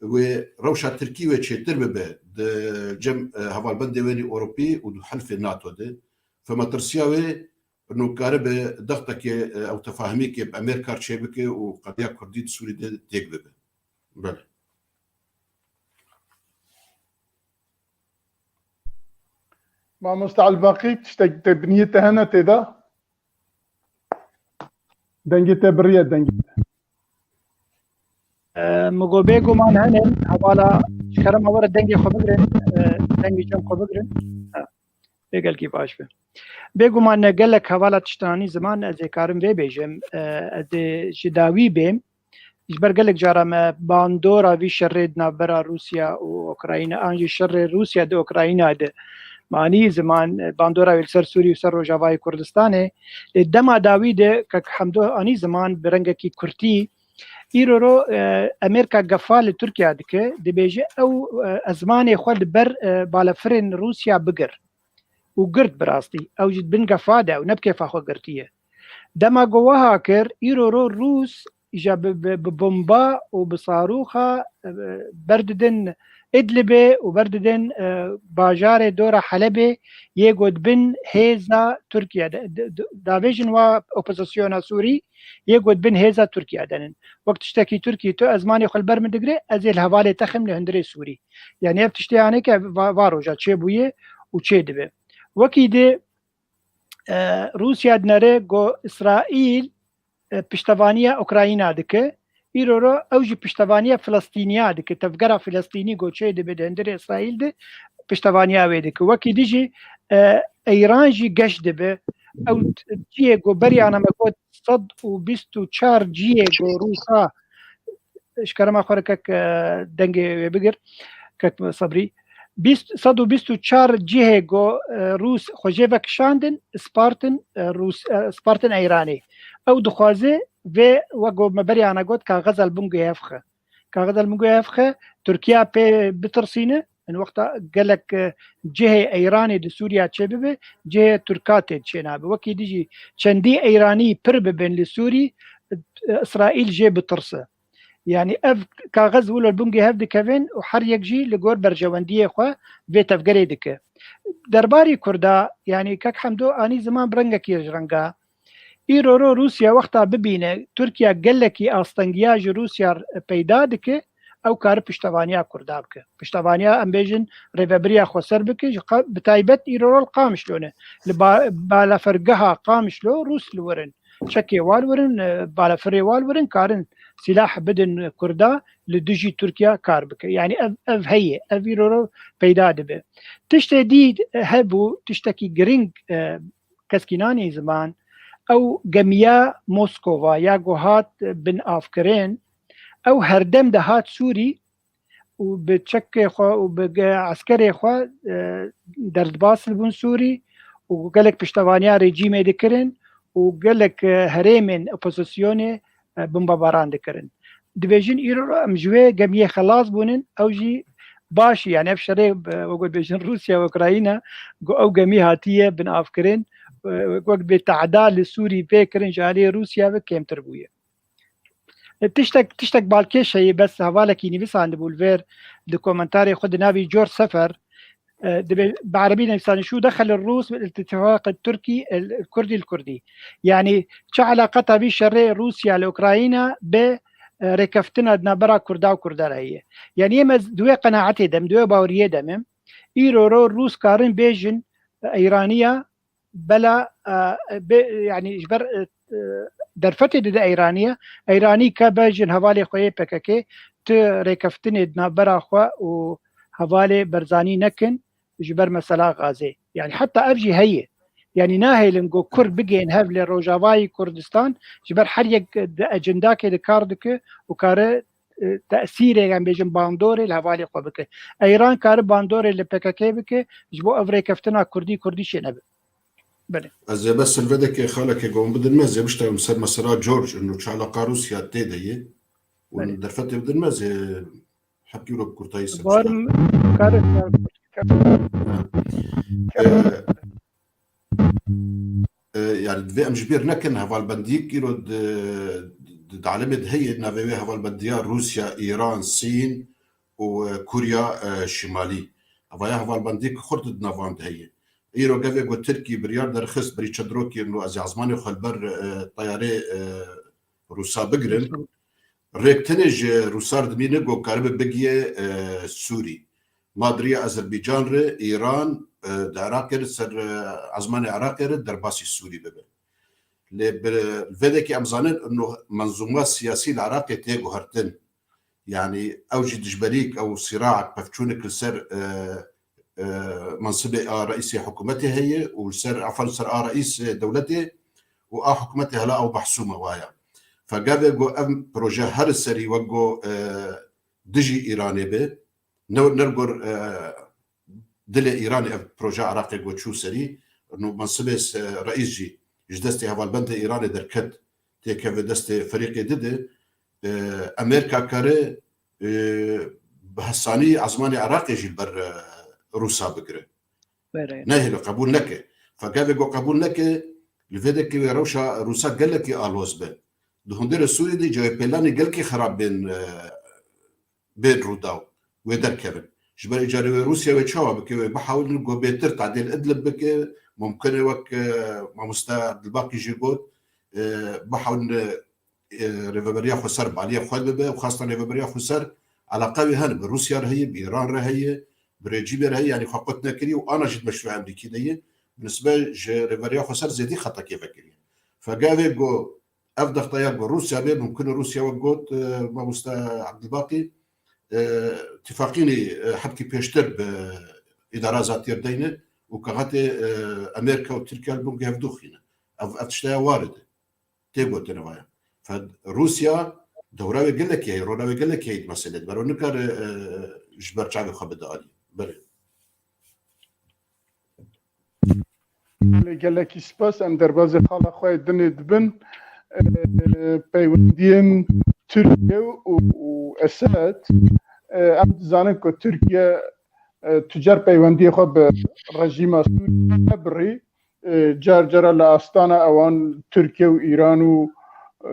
wê rewşa Tirkî wê çêtir bibe di cem, e, hevalbendê wê nî Ewropî û di helfê NATO de. Fe metirsiya wê ino karibe dextekê, e, ew tefahimîkê bi Amerîka çêbike û qediya Kurdî di Sûrî de têk bibe. Belê. Mamoste Elbaqî, tiştek te biniyê te hene tê de? Dengê te biriye, dengê te. E, min got bêguman hene, hevala ji kerema we re dengê xwe bigirin, e, dengê cem xwe bigirin. E, Vê gelkî baş be. Bêguman ne gelek hevala tiştanî ziman ez ê karim vê bêjim. E, ez ê ji dawî bêm. Ji ber gelek cara me bandora vî şerê di navbera Rûsya û Ukrayna, an jî şerê Rûsya di Ukrayna de manî ziman, e, bandora wê li ser Sûrî û ser Rojavayê Kurdistanê. Lê dema dawî de kek Hemdo anî ziman bi rengekî kurtî. Îro ro, e, Amerîka gefa li Tirkiye dike, dibêje ew, e, ezmanê xwe li ber, e, balafirên Rûsya bigir û girt bi rastî. Ew jî di bin gefa de ew ne bi kêfa xwe girtiye. Dema ku wiha kir, îro ro Rûs îja bi, bi, bi bomba û bi sarûxa, e, berdidin Idlibê û berdidin, e, bajarê dora Helebê yê ku di bin hêza Tirkiye de, de, de, davêjin wa opozisyona Sûrî yê ku di bin hêza Tirkiye de nin. Wek tiştekî Tirkî tu ezmanê xwe li ber min digire, ez ê li hevalê te xim li hundirê Sûrî. Yani ev tiştê anê ke va, va roja çêbûye û çê dibe. Wekî di, e, Rûsya dinere ku Îsraîl, e, piştevaniya Ukrayna dike. Îro ro ew jî piştevaniya Filistîniya dike. Tevgera Filistînî ku çê dibe di hundirê Îsraîl de piştevaniya wê dike. Wekî dî jî, e, Îran jî geş dibe. Ew t-, cihê ku beriya me got sed û bîst û çar cihê ku Rûsa, ji kerema xwe re kek, e, dengê wê bigir, kek Sebrî. Bîst, sed û bîst û çar cihê ku, e, Rûs xwe jê vekişandin, spartin, e, Rûs, e, spartin Eyranê. Ew dixwaze vê, wek ku me beriya ne got, kaxeza li bin guhê hev xe. Kaxeza li bin guhê hev xe, Tirkiya pê bitirsîne, in wexta gelek, e, cihê Eyranê di Sûriya çêbibe, cihê Tirka tê çênabe. Wekî dî jî çendî Eyranî pir bibin li Sûrî, e, Îsraîl jê bitirse. Yani ev kaxez wilo li bingê hev dikevin û her yek jî li gor berjewendiyê xwe vê tevgerê dike. Derbarî Kurda, yani kek Hemdo anî ziman bi rengekî ji renga. Îro ro Rûsya wexta bibîne Tirkiye gelekî astengiya ji Rûsya peyda dike, ew kare piştevaniya Kurda bike. Piştevaniya em bêjin rêvebiriya xweser bike, ji qa-, bi taybet îro ro li Qamişlo ne. Li ba-, balafergeha Qamişlo Rûs li wir in. Çekê wal wirin, e, balafirê wal wirin, karin sîlah bidin Kurda li dijî Tirkiya kar bike. Yani ev, ev heye, ev îro ro peyda dibe. Tiştê dî hebû, tiştekî giring, e, keskî nanî ziman, ew gemiya Moskova ya ku hat bin avkirin, ew herdem de hat Sûrî, û bi çekê xwe û bi ge-, eskerê xwe, e, derdbas dibûn Sûrî û gelek piştevaniya rejîmê dikirin û gelek, e, herêmên opozisyonê, e, bombebaran dikirin. Dibêjin îro em ji wê gemiyê xelas bûnin, ew jî baş, yani ev şerê, e, wek bêjin Rûsya û Ukrayna, ku ew gemî hatiye binavkirin, e, wek bê tehda li Sûrî pê kirin ji alî Rûsya ve kêmtir bûye. E, tiştek, tiştek balkêş heye, bes hevalekî nivîsandibû li vêr di komentarê xwe di navî George Sefer, e, dibe bi erebî nivîsandî, "Şu dexel Rûs bil îtîfaq Tirkî el Kurdî el Kurdî." Yani çi eleqeta vî şerê Rûsya li Ukrayna bi, e, rêkeftina di navbera Kurda û Kurda re heye? Yani em ez di wê qenaetê de me, di wê baweriyê de me, îro ro Rûs karin bêjin, e, Îraniya, bela, e, bê, yani ji ber, e, e, derfetê dide Eyranî ye. Eyranî ke bêjin hevalê xwe yê P K K, tu rêkeftinê di navbera xwe û hevalê Berzanî nekin ji ber mesela Gazê. Yani heta ev jî heye. Yani nahêlin ku Kurd bigên hev li Rojavayê Kurdistan, ji ber her yek di ecindakê de kar dike û kare, e, tesîrê, em bêjin bandorê li hevalê xwe bike. Eyran kare bandorê li P K K bike, ji bo ev rêkeftina Kurdî Kurdî çênebe. Belê. Ez ê bes silvedekê xalekê gon bidin me, ez ê biştewim ser mesela George, inu çi eleqa Rûsya tê de ye. Û Belê. Derfetê bidin me, ez ê hepkî wilo bi kurtayî ser Barim biştewim. Kare, kare. Ha. E, e, yani divê em ji bîr nekin, hevalbendiyek îro di, di, di alemê de heye, navê wê hevalbendiya Rûsya, Îran, Sîn û, e, Kurya, e, Şimalî. Evaya hevalbendiyek xurt di navan de heye. Îro gevê ku Tirkî biryar derxist, berî çend rokî, no ez ê ezmanê xwe li ber, e, teyarê, e, Rûsa bigirim. Rêk tenê ji Rûsar dimîne ku karibe bigiye, e, Sûrî. Ma di riya Azerbaycan re, Îran, e, di Iraqê re ser, e, ezmanê Iraqê re derbasî Sûrî bibe. Lê bi vêdekî em zanin, ino menzûma siyasî li Iraqê tê guhertin. Yani ew jî dijberîk, ew sîraek, pevçûnik li ser, e, e, mansibê a reîsê hikûmetê heye û li ser, efan li ser a reîsê dewletê û a hikûmetê hela ew mehsûm e waya. Fe gavê ku ev proje her serî wek ku, e, dijî Îranê be, ne, ne li gor, e, dilê Îranê ev proje Iraqê ku çû serî, nû mansibê se-, reîs jî ji destê hevalbendê Îranê derket, têkeve destê ferîqê dide, e, Amerîka kare, e, bi hesanî ezmanê Iraqê jî li ber, e, Rûsa bigire. Berê. Nehêle qebûl neke. Fe gavê ku qebûl neke, li vê dekê wê rewşa Rûsa gelekî aloz be. Di hundirê Sûriyê de cewê pêlanê gelkî xirab bên, e, bên Rûdaw, wê derkevin. Ji ber îcarê wê Rûsya wê çawa bike, wê bihawilin ku bêtir tadêl Idlib bike, mumkin e wek, e, mamoste Abdulbaqî jî got, e, bihawilin, e, e, rêveberiya xweser baliya xwe bibe û xastan rêveberiya xweser eleqa wê hene, bi Rûsya re heye, bi Îran re heye, bi rejîmê re heye, yanî xwe qut nekiriye û ana jî di meşruê Amerîkî de ye, bi nisbe ji rêveberiya xweser zêdî xetekê vekiriye. Fe gavê ku ev dexta ya ku Rûsya bê, mumkin e Rûsya wek got, e, mamoste Abdulbaqî, e, tifaqînî, e, hebkî pêştir bi îdara zatiyê deyne û kaxetê, e, Amerîka û Tirkiye li bin hevdû xîne. Ev, ev tişteya warid e. Tê gotin vaya. Fe Rûsya dewra wê gelekî heye, rola wê gelekî heye di meselê de. Bero nikare, e, ji ber çavê xwe bide alî. Berê. Gelekî spas, em derbazê xala xwe yê dinê dibin. E, peywendiyên Tirkiye û, û Esed, e, em dizanin ku Tirkiye, e, tu car peywendiyê xwe bi rejîma Sûriyê nebirî. E, car cara li astana ewan Tirkiye û Îran û, e,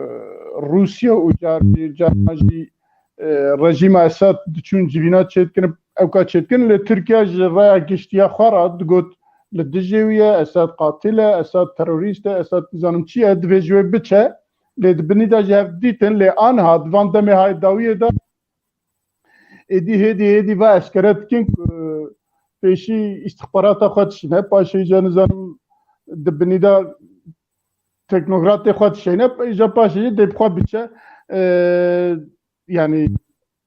Rûsya û car, carna jî, e, rejîma Esad diçûn civîna çêdikirin, ewka çêdikirin. Lê Tirkiye ji raya giştiya xwe re digot, li dijê wî ye, Esad qatil e, Esad terorîst e, Esad nizanim çi ye, divê ji wê biçe. Lê di binî de ji hev dîtin, lê aniha di van demê hayê dawiyê de êdî hêdî hêdî ve eşkere dikin ku pêşî îstixbarata xwe dişîne, paşê jî nizanim di binî de teknokratê xwe dişêne, îja paşê jî dê bi xwe biçe. E, yanî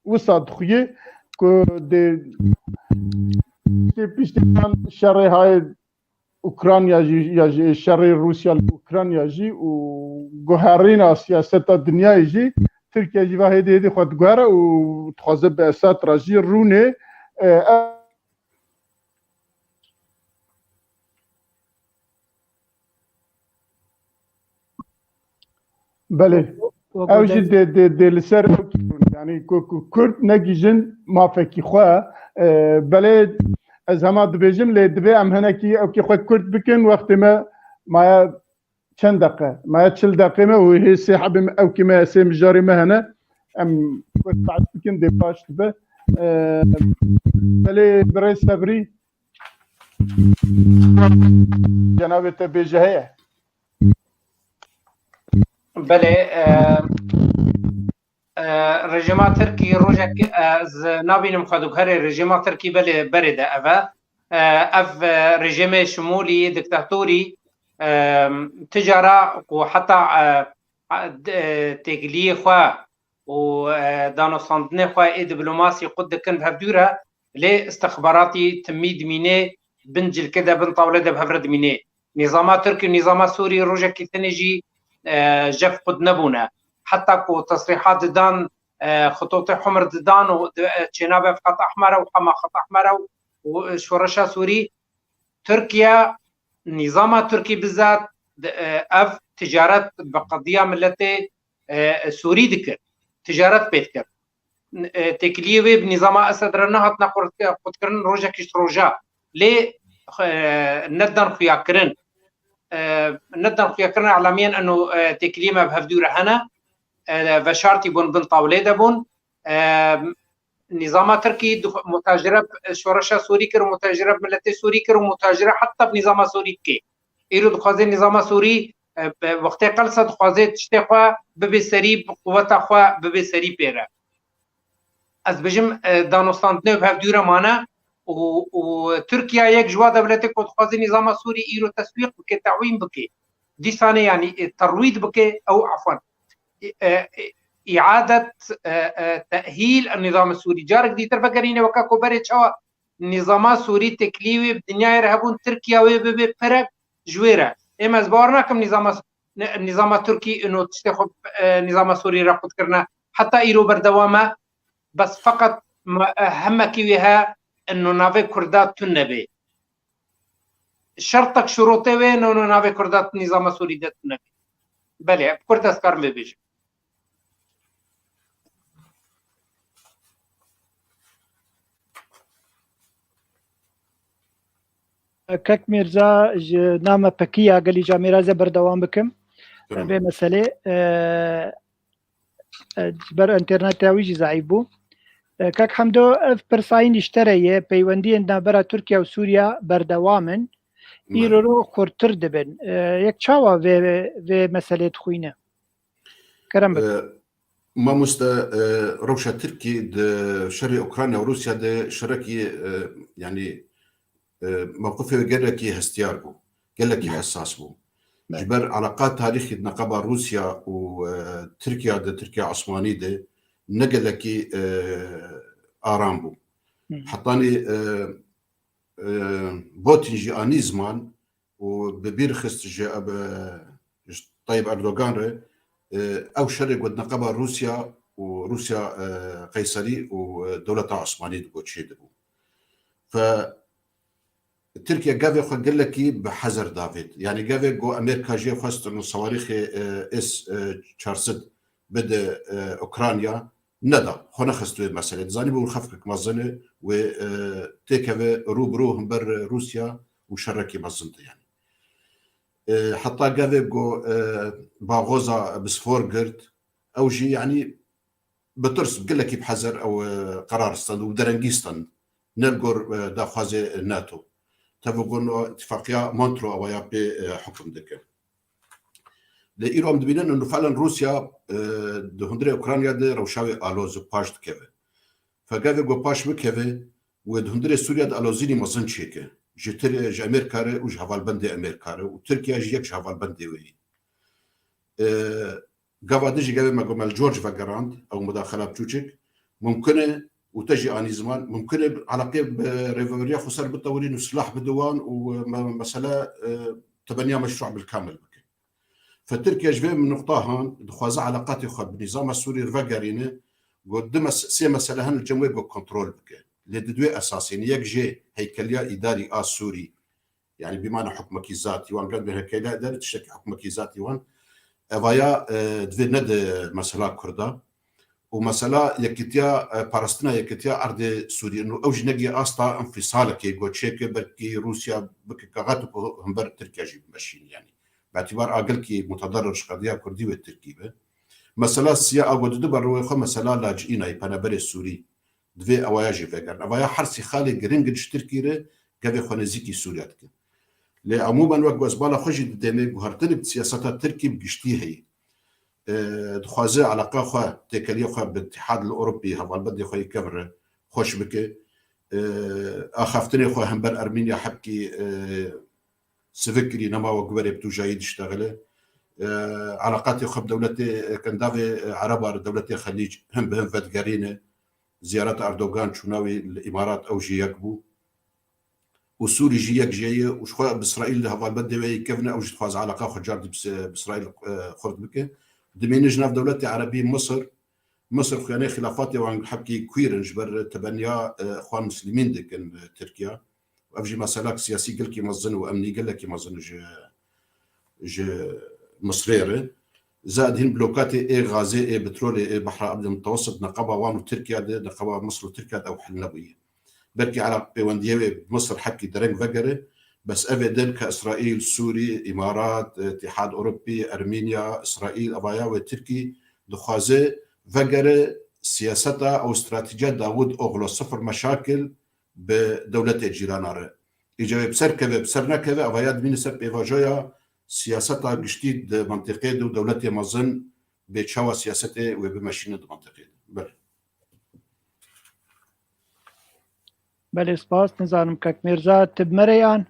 wisa dixuye ku dê piştê, piştî van şerê hayê Ukrayna jî, ya jî şerê Rûsya li Ukrayna jî û guherîna siyaseta dinyayê jî, Tirkiye jî va hêdî hêdî xwe diguhere û dixwaze bi Esad re jî rûnê, e, Belê. Ew jî dê, dê, dê li ser ew tûn. Yanî ku, ku Kurd negihîjin mafekî xwe, e, belê ez hema dibêjim, lê divê em hinekî ewkê xwe kurt bikin. Wextê me maye çend deqe? Maye çil deqê me û hê sê hebê me, ewkê me, sê mijarê me hene. Em kurt behs bikin, dê baş dibe. E, belê birêz Sebrî, cenabê te bêje heye. Belê, e, e, rejîma Tirkî rojek, e, ez nabînim xwe diguherê, rejîma Tirkî belê berê de ev e. E, ev, e, rejîmê şimolî, diktatorî, e, ti cara ku heta, e, e, d-, e, têkiliyê xwe û, e, danûstandinê xwe ê diplomasî qut dikin bi hevdû re, lê istixbaratî timî dimînê bin cilkê de, bin tawlê de bi hev re dimînê. Nîzama Tirk û nîzama Sûrî rojekî tenê jî, e, jev qut nebûne. Heta ku tesrîhat didan, e, xitûtê Humr didan û di, e, çênabe Xet Ehmer e û hema Xet Ehmer e û, û şoreşa Sûrî Tirkiye, nîzama Tirkî bizat, e, ev ticaret bi qediya miletê, e, Sûrî dikir. Ticaret pê dikir. E, têkiliyê wê bi nîzama Esed re nehatine qurt-, qutkirin rojekî ji roja. Lê, e, nedan xuyakirin. E, nedan xuyakirin elamiyên eno, e, têkiliyê me bi hevdû re hene. E, veşartî bûn, bin tawlê de bûn. E, Nîzama Tirkî dix-, mutajire bi şoreşa Sûrî kir û mutajire bi miletê Sûrî kir û mutajire heta bi nîzama Sûrî dike. Îro dixwaze nîzama Sûrî, e, bi wextê qelsa dixwaze tiştê xwe bibê serî, bi quweta xwe bibê serî pê re. Ez bijim, e, danûstandinê bi hevdû re mane û, û Tirkiye yek ji wa dewletê ku dixwaze nîzama Sûrî îro teswîq bike, te'wîn bike. Dîsanê yanî, e, terwîd bike, ew efwan. e, e, îadet, e, e, tehîl nîzamê Sûrî. Carek dîtir vegerîne weke ku berê çawa nîzama Sûrî teklî wê bi dinyayê re hebûn, Tirkiya wê bibe perek ji wê re. Êm ez bawer nakim nîzama, nîzama Tirkî ino tiştê xwe, e, nîzama Sûrî re qut kirine. Heta îro berdewam e. Bes feqet me, e, hemekî wê he ino navê Kurda tune bê. Şertek şurûtê wê ino navê Kurda nîzama Sûrî de tune bê. Belê, bi Kurd ez karim vê bêjim. Kek Mîrza, ji name Pekiya gelî camêra ze berdewam bikim. Vê meselê, e, e, ji ber înterneta wî jî zeîf bû. E, Kek Hemdo, ev pirsa yîn ji te re ye, peywendiyên navbera Tirkiye û Sûriye berdewam in. Îro ro xurtir dibin. E, yek çawa vê, vê meselê dixwîne? Kerem bike. E, Mamoste, e, rewşa Tirkî di şerê Ukrayna û Rûsya de şerekî, e, yanî, e, mewqifê wê gelekî hestiyar bû, gelekî hesas bû. Ji ber eleqa tarîxî di neqeba Rûsya û, e, Tirkiya de, Tirkiya Osmanî de ne gelekî, e, aram bû. Hetanî, e, e, Putin jî anî ziman û bi bîr xist ji, e, ji Tayyip Erdogan re, e, ew şerê ku di neqeba Rûsya û Rûsya, e, Qeyserî û, e, dewleta Osmanî digot çêdibû. Fe Tirkiye gavê xwe gelekî bi hezir davêt. Yanî gavê ku Amerîka jê xwestin û sewarîxê, e, S, e, çar sed bide, e, Ukrayna, neda. Xwe nexist wê meselê. Dizanî bû xefkek mezin e wê, e, têkeve rû bi rû himber Rûsya û şerekî mezin de yanî. E, heta gavê ku, e, baxoza Bosfor girt, ew jî yanî bi tirs, gelekî bi hezir ew, e, qerar stand û bi derengî stand. Ne li gor, e, daxwazê NATO. Tevî ku îtîfaqiya Montreux awaya pê, e, hukm dike. Lê îro em dibînin û felen Rûsya, e, di hundirê Ukrayna de rewşa wê aloz û paş dikeve. Fe gavê ku paş bikeve, wê di hundirê Sûriya de alozînî mezin çêke. Ji Tir-, ji Amerîka re û ji hevalbendê Amerîka re û Tirkiye jî yek ji hevalbendê wê ye. E, Gava din jî gavê me ku me li George vegerand, ew mudaxela biçûçik, mumkin e û te jî anî ziman, mumkin e eleqê bi rêveberiya xweser bitewirîn û silah bide wan û me-, mesele, e, tebeniya meşrû bilkamil bike. Fe Tirkiye ji vê nuqta han dixwaze eleqatê xwe bi nîzama Sûrî re vegerîne, ku du mes-, sê mesele hene li cem wê ku kontrol bike. Lê di duê esasî ne, yek jê heykeliya îdarî a Sûrî, yanî bîmana hukmekî zatî wan, gel bi heykeliya îdarî tiştekî hukmekî zatî wan. Evaya, e, divê nede mesela Kurda. Û mesela yekîtiya, e, parastina yekîtiya erdê Sûrî. Û ew jî negiye asta înfîsalekê ku çêke, belkî Rûsya bike kaxet ku himber Tirkiye jî bimeşîne yanî. Bi îtîbar a gelkî mutederrir ji qediya Kurdî wê Tirkî be. Mesela siya a ku didu ber rûyê xwe mesela lacîîna yê penaberê Sûrî. Divê ewaya jî vegerin. Evaya her sî xalê giring in ji Tirkî re gavê xwe nêzîkî Sûriya dikin. Lê emûmen wek ku ez bala xwe jî didême, guhertinek bi siyaseta Tirkî bi giştî heye. E, dixwaze eleqa xwe, têkeliya xwe bi Îtîhad li Ewropî, hevalbendê xwe yê kevin re xweş bike. E, axaftinê xwe hember Ermînya hebkî, e, sivik kirî, nema wek berê bi tûjayî diştexile. E, eleqatê xwe bi dewletê, e, kendavê, e, Ereba re, dewletê Xelîc hin bi hin vedigerîne. Ziyareta Erdogan çûna wî li Îmarat ew jî yek bû. Û Sûrî jî yek jê ye û ji xwe bi Îsraîl li hevalbendê wê yê kevin e, ew jî dixwaze eleqa xwe cardî bi, bi Îsraîl, e, xurt bike. Dimîne ji nav dewletê Erebî Misir. Misir xuyanê xîlafatê wan hebkî kuîr in ji ber tebeniya, e, Xwan Muslimîn dikin, e, Tirkiye. Ev jî meselek siyasî gelkî mezin û emnî gelekî mezin ji, ji Misrê re. Zad hîn blokatê ê gazê, ê petrolê, ê Behra Abdülmutewessit neqeba wan û Tirkiye de, neqeba Misir û Tirkiye de ew hil nebûye. Belkî elaq pêwendiyê wê bi Misir hebkî dereng vegere, bes ev ê din ke Îsraîl, Sûrî, Îmarat, Îtîhad Ewropî, Ermînya, Îsraîl, evaya wê Tirkî dixwaze vegere siyaseta ew stratejiya Dawud Oglu, sifir meşakil, bi dewletê cîrana re. Îca wê bi ser keve, bi ser nekeve, ava ya dimîne ser pêvajoya siyaseta giştî di mentiqê de û dewletê mezin bê çawa siyasetê wê bimeşîne di mentiqê de. Belê. Belê, spas. Nizanim Kek Mîrza, tu bi me re yan?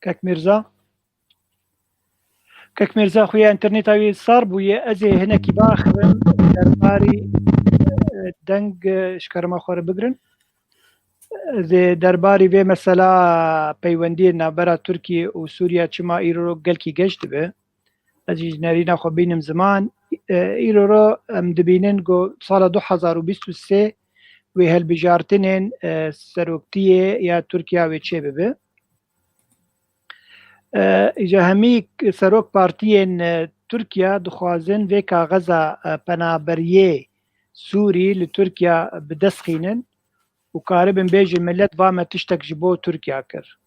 Kek Mîrza? Kek Mîrza xuya înterneta wî sar bûye, ez ê hinekî biaxivim derbarî, e, deng, e, ji kerema xwe re bigirin. Di derbarî vê mesela peywendiyê navbera Tirkiye û Sûriye çima îro gelkî geş dibe? Ez jî ji nerîna xwe bînim ziman. E, îro ro em dibînin ku sala du hezar û bîst û sê wê hilbijartinên, e, seroktiyê ya Tirkiye wê çêbibe. E, îca hemî serok partiyên, e, Tirkiye dixwazin vê kaxeza, e, penaberiyê Sûrî li Tirkiye bi dest xînin û karibin bêjin millet va me tiştek ji bo Tirkiye kir.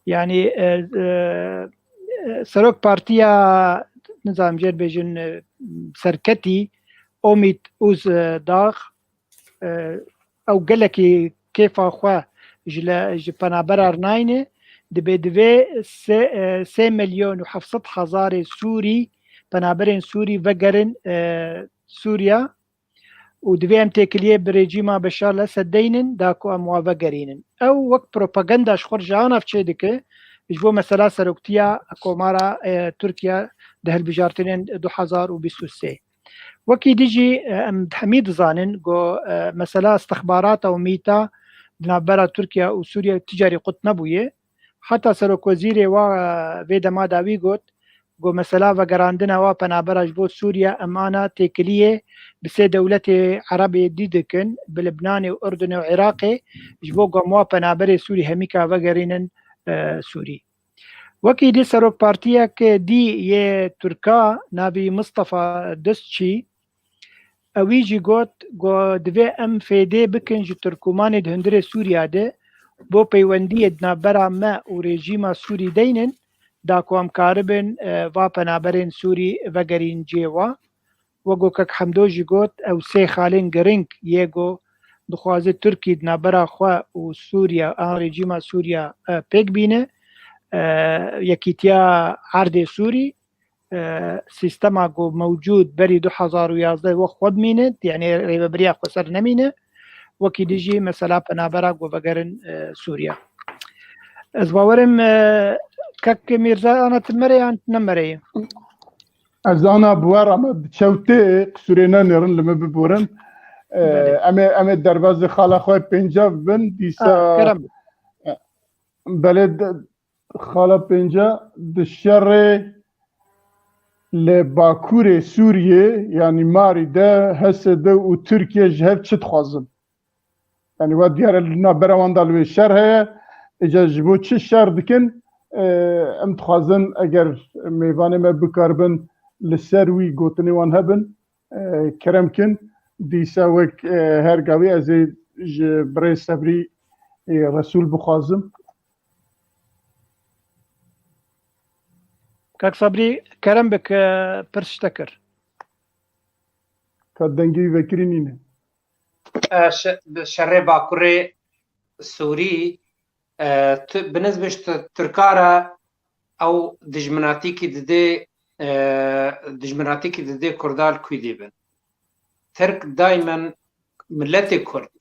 Yanî, e, e, e, serok partiya, nizanim jê bêjin, e, serketî Omît Uzdağ, e, ew gelekî kêfa xwe ji le, ji penabera re nayne, dibê divê sê, e, sê milyon û heft sed hezarê Sûrî, penaberên Sûrî vegerin, e, Sûriya û divê em têkiliyê bi rejîma Beşar el-Esed deynin, da ku em wa vegerînin. Ew wek propaganda ji xwe re ji ana çê dike, ji bo mesela seroktiya komara, e, Tirkiye di hilbijartinên du hezar û bîst û sê. Wekî dijî, e, em hemî dizanin ku, e, mesela istixbarata û mîta di navbera Tirkiye û Sûriye ti carî qut nebûye. Heta serokwezîrê wa, e, vê dema dawî got, ku mesela vegerandina wa penabera ji bo Sûriye em ana têkiliyê bi sê dewletê Erebê dî dikin, bi Libnanê û Urdunê û Iraqê, ji bo ku em wa penaberê Sûrî hemîka vegerînin, e, Sûrî. Wekî dî serokpartiyek dî yê Tirka navî Mistefa Dustçî, ewî jî got, got, divê em fêdê bikin ji Tirkûmanê di hundirê Sûriya de, bo peywendiyê di navbera me û rejîma Sûrî deynin, da ku em karibin, e, va penaberên Sûrî vegerîn cihê wa. Wek ku kek Hemdo jî got, ew sê xalên giring yê ku dixwaze Tirkî di navbera xwe û Sûriya, an rejîma Sûriya, e, pêk bîne. E, Yekîtiya Erdê Sûrî, e, sîstema ku mewcûd berî du hezar û yazdeh wek xwe bimîne, yanî rêvebiriya xweser nemîne. Wekî dî jî mesela penabera ku vegerin, e, Sûriya. Ez bawerim, e, kek Mîrza ana tu merê yan ne mereyê? Ez ana bi we re me bi çew tê, qisûrê nenêrin, li min biborin. E, Belê. Em ê, em ê derbazê xala xwe pênca bibin, dîsa Ha, kerem. Belê, de, xala pênca di şerê li Bakurê Sûriyê, yanî Marî de, H S D û Tirkiye ji hev çi dixwazin? Yanî we diyar e li navbera wan de li wê şer heye. Îca ji bo çi şer dikin? E, em dixwazin eger mêvanê me bikaribin li ser wî gotinê wan hebin, e, kerem kin. Dîsa wek, e, her gavî ez ê ji birê Sebrî, e, Resûl bixwazim. Kak Sabrî, kerem bik, e, pirs ji te kir. Ka dengê wî vekirî nîne. E, şe-, bi şerê Bakurê Sûrî, e, tu-, bi nisbet tu-, Tirka re ew dijminatîkî didê, e, dijminatîkî didê Kurda li Kurdî bin. Tirk daimen miletê Kurd,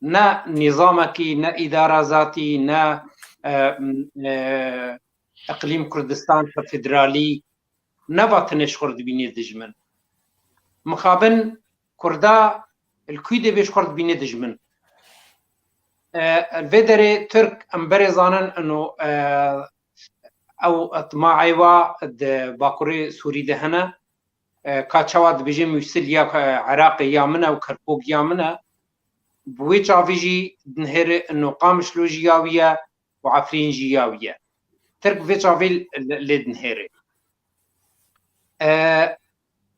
ne nîzamekî, ne îdara zatî, ne, e, e, Eqlîm Kurdistan, federalî, neva tenê ji xwe re dibînê dijmin. Mixabin Kurda li kû dê bê ji xwe re dibînê dijmin. E, li vê derê Tirk em berê zanin ino, e, ew tmaê wa di Bakurê Sûrî de hene. E, ka çawa dibêje Mûsil ya, e, Iraqê ya min e û Kerkûk ya min e. Bi wê çavî jî dinihêre ino Qamişlo jî ya wî ye û Efrîn jî ya wî ye. Tirk vê çavî l-, l-, lê dinihêre. E,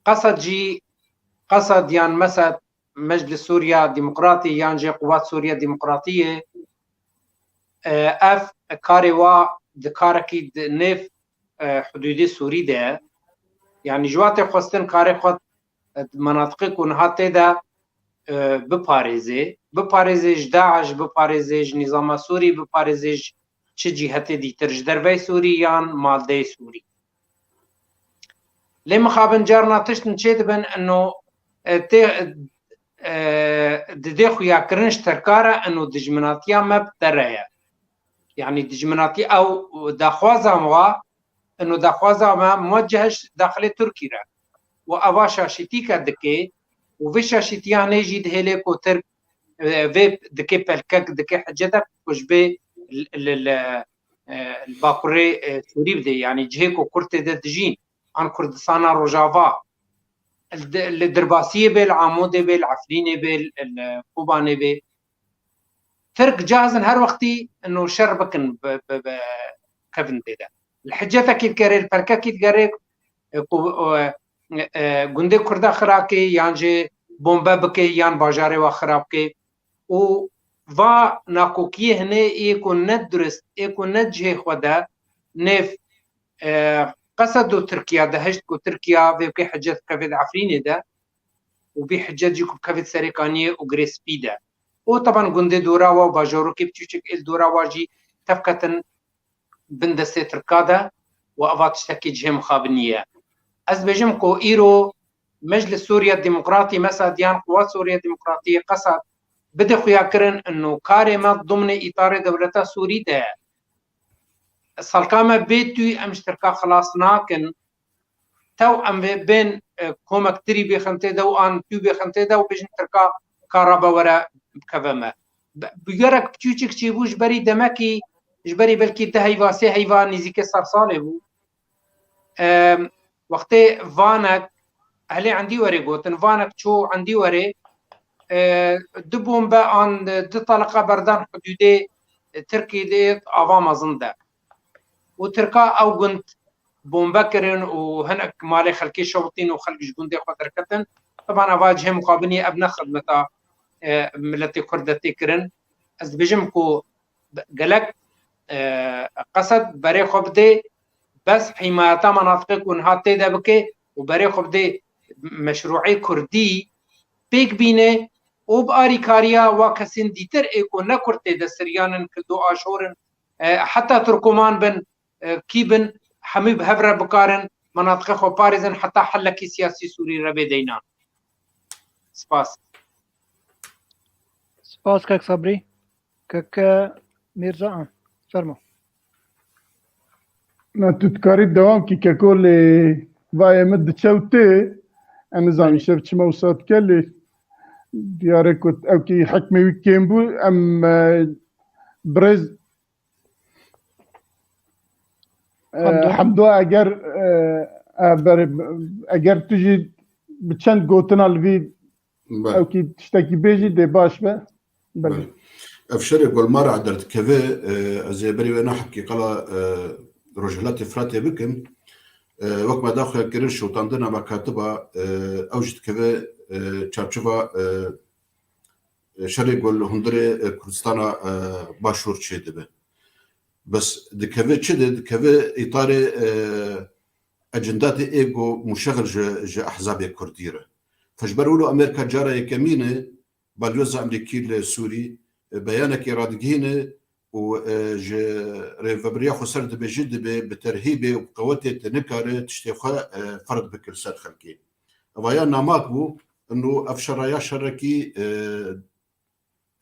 Qesed jî, Qesed yan Mesed, Meclis Sûriya Demokratî yan jî Quwat Sûriya Demokratî ye. E, ev karê wa di karekî di nêv, e, hudûdê Sûrî de ye. Yanî ji wa tê xwestin karê xwe, e, di menatiqê ku niha tê de, e, biparêzê. Biparêzê ji DAIŞ, biparêzê ji nîzama Sûrî, biparêzê ji çi cîhetê dîtir, ji derveyê Sûrî yan maldeyê Sûrî. Lê mixabin carna tiştin çê dibin, ino, e, tê, e, didê xuyakirin ji Tirka re, ino dijminatiya me bi te re ye. Yanî dijminatî ew daxwaza me, ino daxwaza me muweceh ji daxilê Tirkî re. Û eva şaşîtîke dike, û vê şaşîtiyanê jî dihêlê ku Tirk, e, vê dike pelkek, dike hecetek ku ji bê li, li, li, e, li Bakurê, e, Sûrî bidê, yanî cihê ku Kurd tê de dijîn, an Kurdistana Rojava, li, li Dirbasiyê bê, li Amûdê bê, li Efrînê bê, li, li Kobanê bê. Tirk cihazin her wextî ino şer bikin bi, bi, bi kevin tê de. Li hicetekî digerê, li pelkekî digerê, e, ku, e, e, gundê Kurda xirakê yan jê bombe bike yan bajarê wa xirab bike. Û va nakokiyê hinê ê ku ne durist, ê ku ne cihê xwe de nêv, e, Qesed û Tirkiya de hişt ku Tirkiya vê bike hicet bikevê di Efrînê de û bî hicet jî ku bikevê di Serêkaniyê û Girê Spî de. Û teban gundê dora wa û bajarokê biçûçik ê li dora wa jî tevketin bin destê Tirka de û eva tiştekî cihê mixabinî ye. Ez dibêjim ku îro me ji li Sûriya Demokratî, Mesed yan Quwat Sûriya Demokratî, Qesed bide xuya kirin û karê me dimnê îtarê dewleta Sûrî de ye. Salka me bê tû em ji Tirka xilas nakin. Tew em vê bên, e, komek tirî bêxin tê de û an tû bêxin tê de û bêjin Tirka ka rabe were bikeve me. Bi, bi gerek piçûçik çêbû ji berî demekî, ji berî belkî du heyva, sê heyva nîzîkê sersalê bû. Em, wextê vanek, ehlê Endîwerê gotin, vanek çû Endîwerê, e, du bombe an du taliqa berdan hudûdê Tirkî dê ava mezin de. Û Tirka ew gund bombe kirin û hinek malê xelkê şewitîn û xelk ji gundê xwe derketin. Teban eva cihê muqabinî ev ne xidmeta, e, miletê Kurd de tê kirin. Ez dibêjim ku gelek, e, Qesed berê xwe bidê, bes hîmayeta menatiqê ku niha tê de bike û berê xwe bidê meşrûê Kurdî pêk bîne û bi arîkariya wa kesên dîtir ê ku ne Kurd tê de Siryan in, Kildo Aşor in, e, heta Tirkoman bin, e, kî bin, hemû bi hev re bikarin menatiqê xwe parêzin heta hellekî siyasî Sûrî re bê deynan. Spas. Spas kek Sabrî. Kek, e, Mîrza, a, fermo. Na, tu dikarî dewam kî keko lê vayê min diçe û tê. Em nizanin şev çima wisa dike lê diyar e ku ew kî hikmê wî kêm bû. Em, e, birêz, e, Hemdo. Hemdo, eger, e, e, berê, eger tu jî bi çend gotina li vî Belê. Ew kî tiştekî bêjî dê baş be. Belê. Belê. Ev şerê Golmara derdikeve, e, ez ê berî wê nahekî qala, e, Rojhilatê Firatê bikim. E, wek me daxuya kirin şotandina me katiba, e, ew jî dikeve, e, çarçiva, e, e, şerê gol hundirê, e, Kurdistana, e, Başûr çêdibe. Bes dikeve çi de? Dikeve îtarê, e, ecendatê ê ku muşexil ji, ji ehzabê Kurdî re. Fe ji ber wilo Amerîka cara yekemîn e, balyoza Amerîkî li Sûrî, e, beyanekê radigihîne û, e, ji rêvebiriya xweser dibêje, dibê bi terhîbê û bi qewetê te nikare tiştê xwe, e, ferd bike li ser xelkê. Evaya namak bû, ino ev şeraya şerekî, e,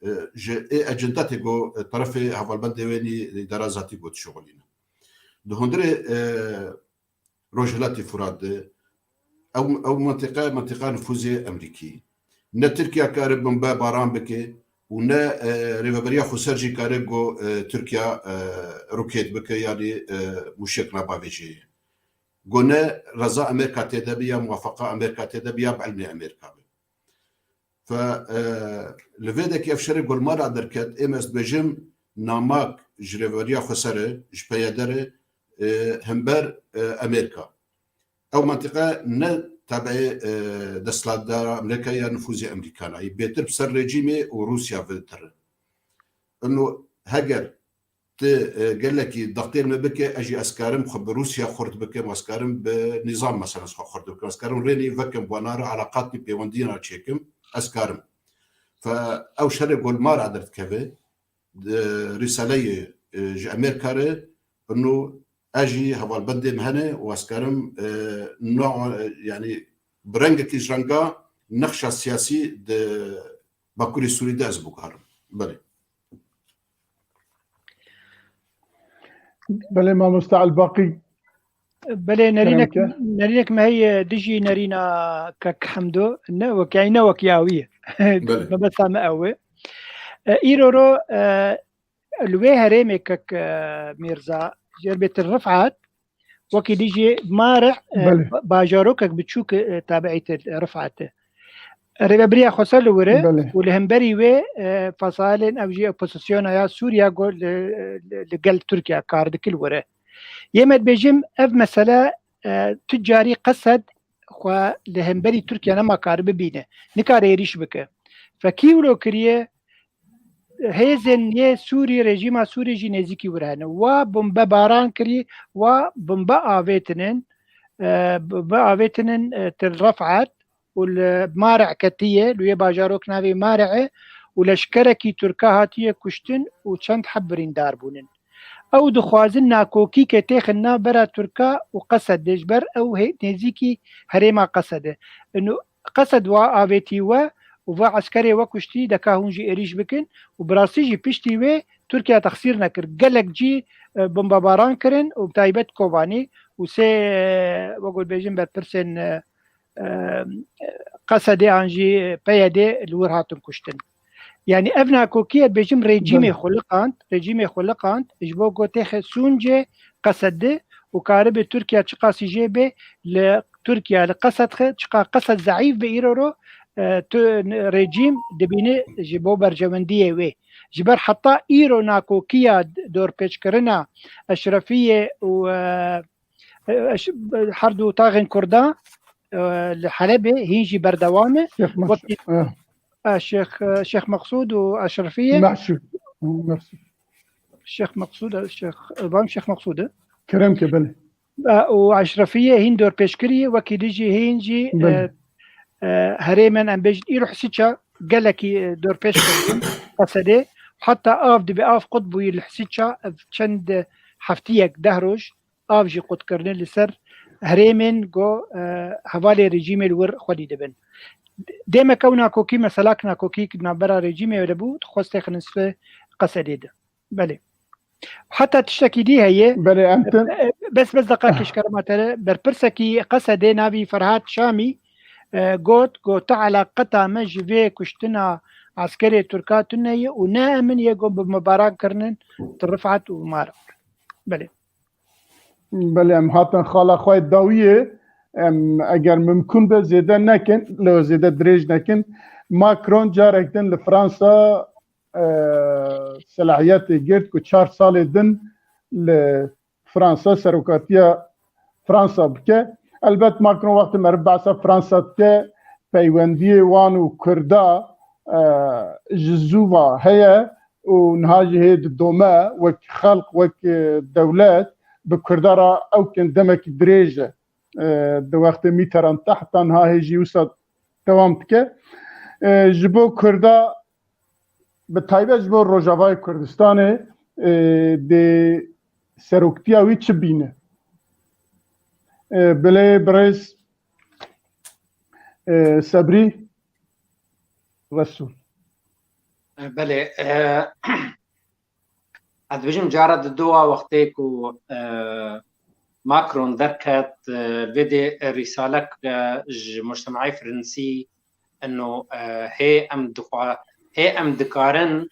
e, ji ê ecendatê ku, e, terefê hevalbendê wê nî îdara zatî ku dişuxulîne. Di hundirê, e, Rojhilatê Furat de, ew, ew mentiqe, mentiqa nifûzê Amerîkî. Ne Tirkiye kare bombe baran bike û ne, e, rêveberiya xweser jî kare ku, e, Tirkiye, e, roket bike, yanî, e, mûşek nabavêjê ye. Ku ne reza Amerîka tê de be ya muwafaqa Amerîka tê de be ya bi ilmê Amerîka be. Fe, e, li vê dekî ev şerê Golmara derket, êm ez dibêjim namak ji rêveberiya xweser e, ji P Y D re, e, hember, e, Amerîka. Ew mentiqe ne tabiê, e, desthilatdara Amerîka ya nifûzê Amerîkana. Yî bêtir bi ser rejîmê û Rûsya ve tire. Ino heger tu, e, gelekî dextêr me bike, ez jî ez karim xwe bi Rûsya xurt bikim, ez karim bi nîzam mesela xwe xurt bikim, ez karim rênî vekim, wana re eleqatî pêwendiyên çêkim, ez karim. Fe ew şerê Golmara derdikeve, di rîsaleyê, e, ji Amerîka re, ino ez jî hevalbendê me hene û ez karim, e, no, e, yanî bi rengekî ji renga nexşa siyasî di Bakurê Sûrî de ez biguherim. Belê. Belê, mamoste Elbaqî. Belê, nerînek, nerînek me heye dijî nerîna kek Hemdo, ne wek, yani ne wek ya wî ye. Belê. Mebesta me ew e. E, îro ro, e, li wê herêmê kek, e, Mîrza, ji erbê til Rifat, wekî dijî Mare, e, Belê. ba-, bajarokek biçûk, e, tabiî til Rifat e. Rêvebiriya Xweser li wir e Belê. û li hemberî wê, e, fesalên ew jî opozisyona ya Sûriya go-, li, li, li gel Tirkiye kar dikir li wir e. Yê me dibêjim, ev mesele, e, tu carî Qesed xwe li hemberî Tirkiye nema kar bibîne. Nikare êrîş bike. Fekî wilo kiriye, hêzên yê Sûrî, rejîma Sûrî jî nêzîkî wir hene. Wa bombebaran kirî, wa bombe avêtinin, e, bombe avêtinin, e, til Refat û li Mare ketiye, li wê bajarok navê Mare e û leşkerekî Tirka hatiye kuştin û çend heb birîndar bûnin. Ew dixwazin nakokîke têxin navbera Tirka û Qesedê, ji ber ew hê-, nêzîkî herêma Qesedê. Ino Qesed wa avêtî we û va eskerê we kuştî, deka hûn jî êrîş bikin û bi rastî jî piştî wê Tirkiye texsîr nekir. Gelek cî, e, bombebaran kirin û bi taybet Kobanî û sê, e, wek dibêjin berpirsên, e, e, Qesedê an jî P Y D li wir hatin kuştin. Yani ev nakokiye dibêjim rejîmê Belê. xwe liqand, rejîmê xwe liqand, ji bo ku têxe sûncê Qesedê û karibe Tirkiye çiqasî jê bê li Tirkiye, li Qesed xe, çiqa Qesed zeîf be îro ro, e, tu n-, rejîm dibîne ji bo berjewendiyê wê. Ji ber heta îro nakokiya d-, dorpêçkirina Eşrefiyê û, e, e, eş-, her du taxên Kurda, e, li Helebê hîn jî berdewam e. Şêx Meqsûd, Wekî, e. e, Şêx, e, Şêx Meqsûd û Eşrefiyê. Meqsûd. Meqsûd. Şêx Meqsûd, e, Şêx, e, van Şêx Meqsûd e. Kerem ke, belê. E, û Eşrefiyê hîn dorpêçkirî, wekî dijî hîn jî, Belê. e, e, herêmên em bêjin îro Hisiça gelekî, e, dorpêç kirin Qesedê. Heta av dibe, av qut bûyî li Hisiça, ev çend heftiyek, deh roj av jî qut kirine li ser herêmên ku, e, hevalê rejîmê li wir xwedî dibin. Dêmek ew nakokî, meselak nakokî navbera rejîmê de bû, dixwest têxin sifê Qesedê de. Belê. Heta tiştekî dî heye. Belê, em tin. E, bes, bes deqa kêşkerema te re. Berpirsekî Qesedê navî Ferhat Şamî, e, got, got, te eleqeta me ji vê kuştina eskerê Tirka tune ye û ne em in yê ku bombebaran kirinin, tu Rifat û Mara. Belê. Belê, em hatin xala xwe dawiyê. Em, eger mimkun be, zêde nekin, lê zêde dirêj nekin. Macron carek din li Fransa, e, selahiyetê girt ku çar salê din li Fransa serokatiya Fransa bike. Elbet Macron wextê meriv behsa Fransa dike, peywendiyê wan û Kurda, e, ji zû ve heye û niha jî hê didome wek xelk, wek, e, dewlet bi Kurda re ew kin demekî dirêj e. E, di wextê Mitterrand te heta niha hê jî wisa dewam dike. E, ji bo Kurda, bi taybet ji bo Rojavayê Kurdistanê, e, dê seroktiya wî çi bîne? E, belê birêz, e, Sebrî Resûl. Belê, e, ez dibêjim cara di dowa wextê ku, e, Macron derket, e, vê dê rîsalek, e, ji mujtemeyê Fransî, ino, e, hê em dixwa-, hê em dikarin,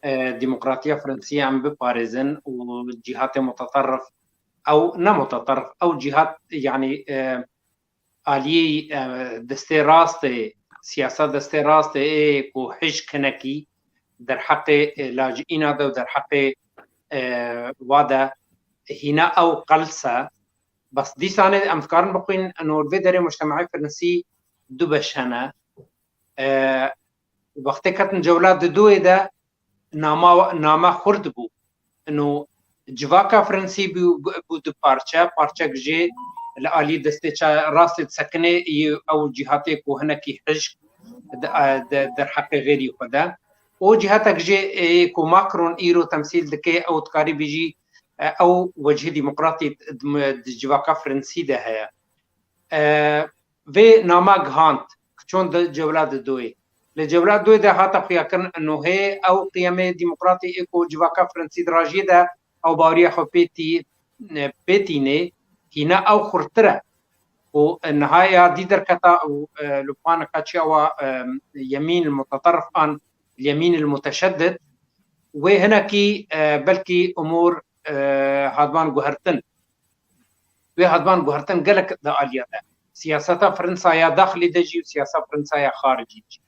e, demokratiya Fransî em biparêzin û cîhatê muteterrif, ew ne muteterrif, ew cîhat, yanî, e, aliyê, e, destê rastê, siyasa destê rastê ê ku hişk hinekî derheqê, e, lajîna de û derheqê, e, wa de hîna ew qels e. Bes dîsanê em dikarin bixwîn, ino li vê derê mujtemeyê Fransî du beş hene. E, wextê ketin cewla di duyê de nama, nama xurt bû. Ino civaka Fransî bû, bû du parçe, parçek jê li alî destê ça-, rastê disekine, yê ew cîhatê ku hinekî hişk di, di, derheqê xêrî xwe de. Û cîhatek jê, ê, ku Macron îro temsîl dike, ew dikarî bêjî, e, ew wecihê demokratî di, di civaka Fransî de heye. E, vê nama gihand, çûn di cewla di doyê. Li cewla doyê de hate xuyakirin, ino hê ew qiyemê demokratî ê ku civaka Fransî di rajiyê de ew baweriya xwe pê tî-, pê tînê, kîne ew xurtir e. Û niha ya dî derketa û, e, li wan qeçiya wa, e, yemîn muteterif an yemîn muteşeddid, wê hinekî, e, belkî umûr, e, hatban guhertin. Wê hatban guhertin gelek di aliya de. Siyaseta Fransa ya daxilî de jî û siyaseta Fransa ya xaricî jî.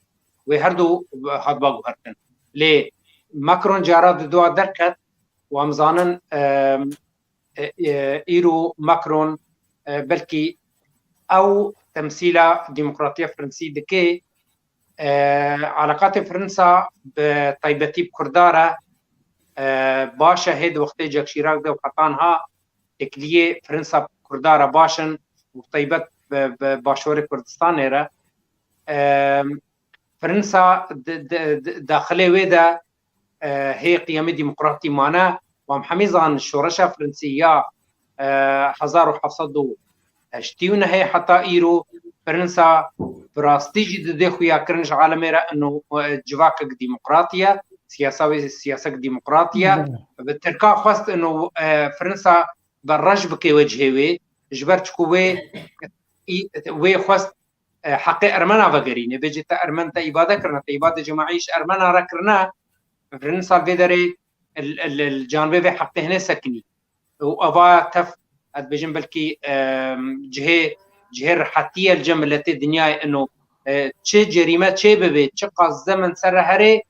Wê her du hatba guhertin. Lê Macron cara di dua derket û em zanin, e, e, e, îro Macron, e, belkî ew temsîla demokratiya Fransî dike, e, eleqatê Fransa bi taybetî bi Kurda re, e, baş e, hê di wextê Jack Chirac de û heta niha têkiliyê Fransa bi Kurda re baş in û bi taybet bi, bi Başûrê Kurdistanê re. E, Fransa di, di, di, daxilê wê de, e, hê qiyemê demokratî mane. Û em hemî zan şoreşa Fransî ya, e, hezar û heft sed û heştê û nehê heta îro Fransa bi rastî jî didê xuyakirin ji alemê re ino, e, civakek demokratî ye, siyasa wê siyasek demokratî ye. Bi Tirka xwest ino, e, Fransa bi reş bike wecihê wê, ji ber çiku wê, î-, wê xwest, e, heqê Ermena vegerîne. Bêje te Ermen te îbade kirine, te îbade cemaî ji Ermena re kirine, Fransa vê derê li, li, li canibê vê heqê hine sekinî. Û eva tev, ez dibêjim belkî, e, cihê, cihê rihetî ye li cem miletê dinyayê ino, e, çi cerîme çê bibe, çi qas zemin ser re herê,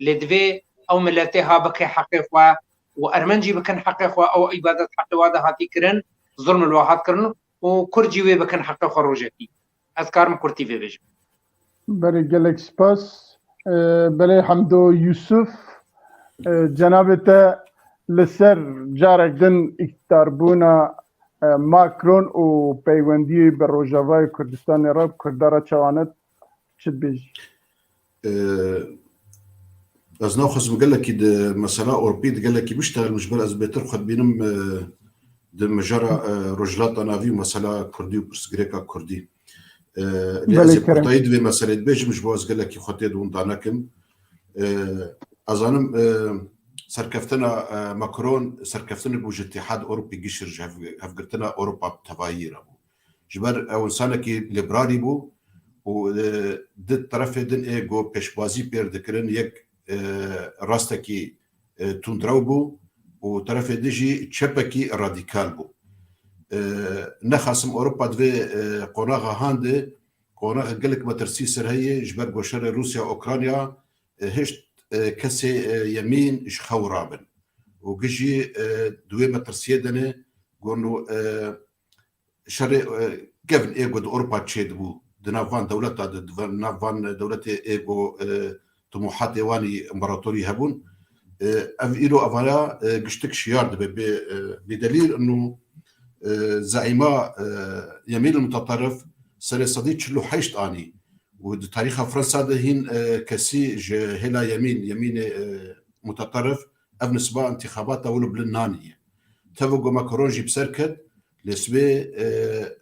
lê divê ew miletê ha bike heqê xwe û Ermen jî bikin heqê xwe, ew îbadet heqê wa de hatî kirin, zulm li wa hat kirin û Kurd jî wê bikin heqê xwe rojekî. Ez karim kurtî vê bêjim. Belê, gelek spas. Ee, belê Hemdo Yusuf, ee, cenabê te li ser carek din îktidarbûna, ee, Macron û peywendiyê bi Rojavayê Kurdistanê re, bi Kurda re çawa ne, çi dibêjî? Ee, ez naxwazim gelekî di mesela Ewropî di gelekî biştexelim, ji ber ez bêtir xwe dibînim, e, di mijara, e, Rojhilata Navî û mesela Kurdî û pirsgirêka Kurdî. E, lê ez Belê, ê kerem. Kurtayî di vê meselê dibêjim, ji bo ez gelekî xwe tê di winda nekim. E, ez zanim, e, serkeftina, e, Macron, serkeftinek bû ji Îtîhad Ewropî gişir, ji hev-, hevgirtina Ewropa bi tevayî re bû. Ji ber ew însanekî liberalî bû û, e, di terefê din ê ku pêşbazî pêr dikirin, yek, e, rastekî, e, tundrew bû û terefê din jî çepekî radîkal bû. E, nexasim Ewropa di vê, e, qonaxa han de, qonaxa gelek metirsî ser heye, ji ber ku şerê Rûsya-Ukrayna, e, hişt, e, kesê, e, yemîn ji xew rabin. Û gijî, e, di wê metirsiyê de ne, gon û, e, şerê, e, kevn ê ku di Ewropa çêdibû, di nav van dewleta de, di van, nav van dewletê ê ku, e, timohatê wan î împaratorî hebûn, e, ev îro evaya, e, giştik şiyar dibe. Bê, e, bêdelîl ino, e, zeîma, e, yemîn muteterif serê sedî çil û heşt anî û di tarîxa Fransa de hîn, e, kesî ji hêla yemîn, yemînê, e, muteterif ev nisba întîxabata wilo bilind naniye. Tev ku Macron jî bi ser ket, lê sibê, e,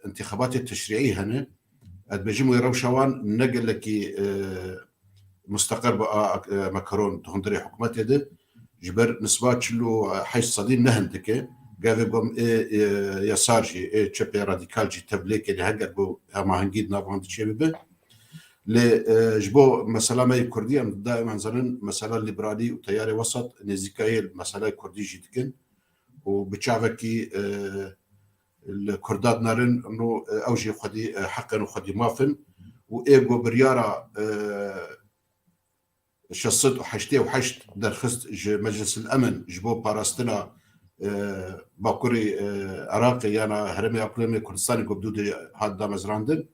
întîxabatê teşrîî hene. Ez dibêjim wê rewşa wan ne gelekî, e, musteqer bi a, e, Macron di hundirê hikûmetê de. Ji ber nisba çil û heşt sedî ne hindik e. Gavê ku em ê, e, yesar jî, ê çepê radîkal jî tevlêkê de heger ku hemahengî di nav wan de çêbibe. Lê, e, ji bo mesela me yê Kurdî, em daîman zanin mesela liberalî û teyarê wesat nêzîkayê li meselaya Kurdî jî dikin û bi çavekî, e, li Kurda dinerin, no, e, ew jî xwedî, e, heqin û xwedî maf in û ê ku biryara, e, şeş sed û heştê û heşt derxist ji Meclisil Emin ji bo parastina, e, Bakurê, e, Iraqê yana Herêmê Aqlimê Kurdistanê ku bi dû de hat damezrandin.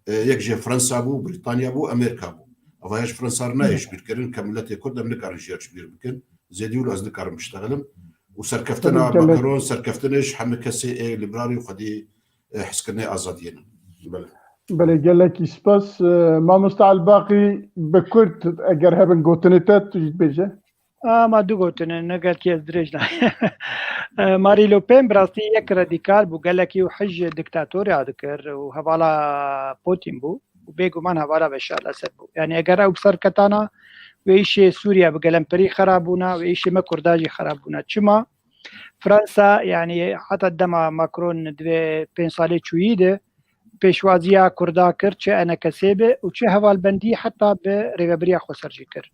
E, yek jê Fransa bû, Brîtanya bû, Amerîka bû. Eva ya ji Fransa re nayê ji bîr kirin, ke miletê Kurd em nikarin ji ya ji bîr bikin. Zêdî wilo ez nikarim biştexelim. Û serkeftina Tabii, gelek- Macron, serkeftinê ji hemî kesê ê liberalî û xwedî, e, hizkirinê azadiyê ne. Belê. Belê, gelekî spas. E, mamosta Elbaqî, bi kurt eger hebin gotinê te, tu jî dibêje. A, ma du gotin in, ne gelkî ez dirêj nayêm. E, Marie Le Pen bi rastî yek radîkal bû, gelekî û hij diktatoriya dikir û hevala Putin bû û bêguman hevala Beşar Esed bû. Yanî eger ew bi ser ketana, wê îşê Sûriye bi gelemperî xerab bûna, wê îşê me Kurda jî xerab bûna. Çima? Fransa, yanî heta dema Macron di vê pênc salê çûyî de pêşwaziya Kurda kir, çi ENKSê be û çi hevalbendî heta bi Rêveberiya Xweser jî kir.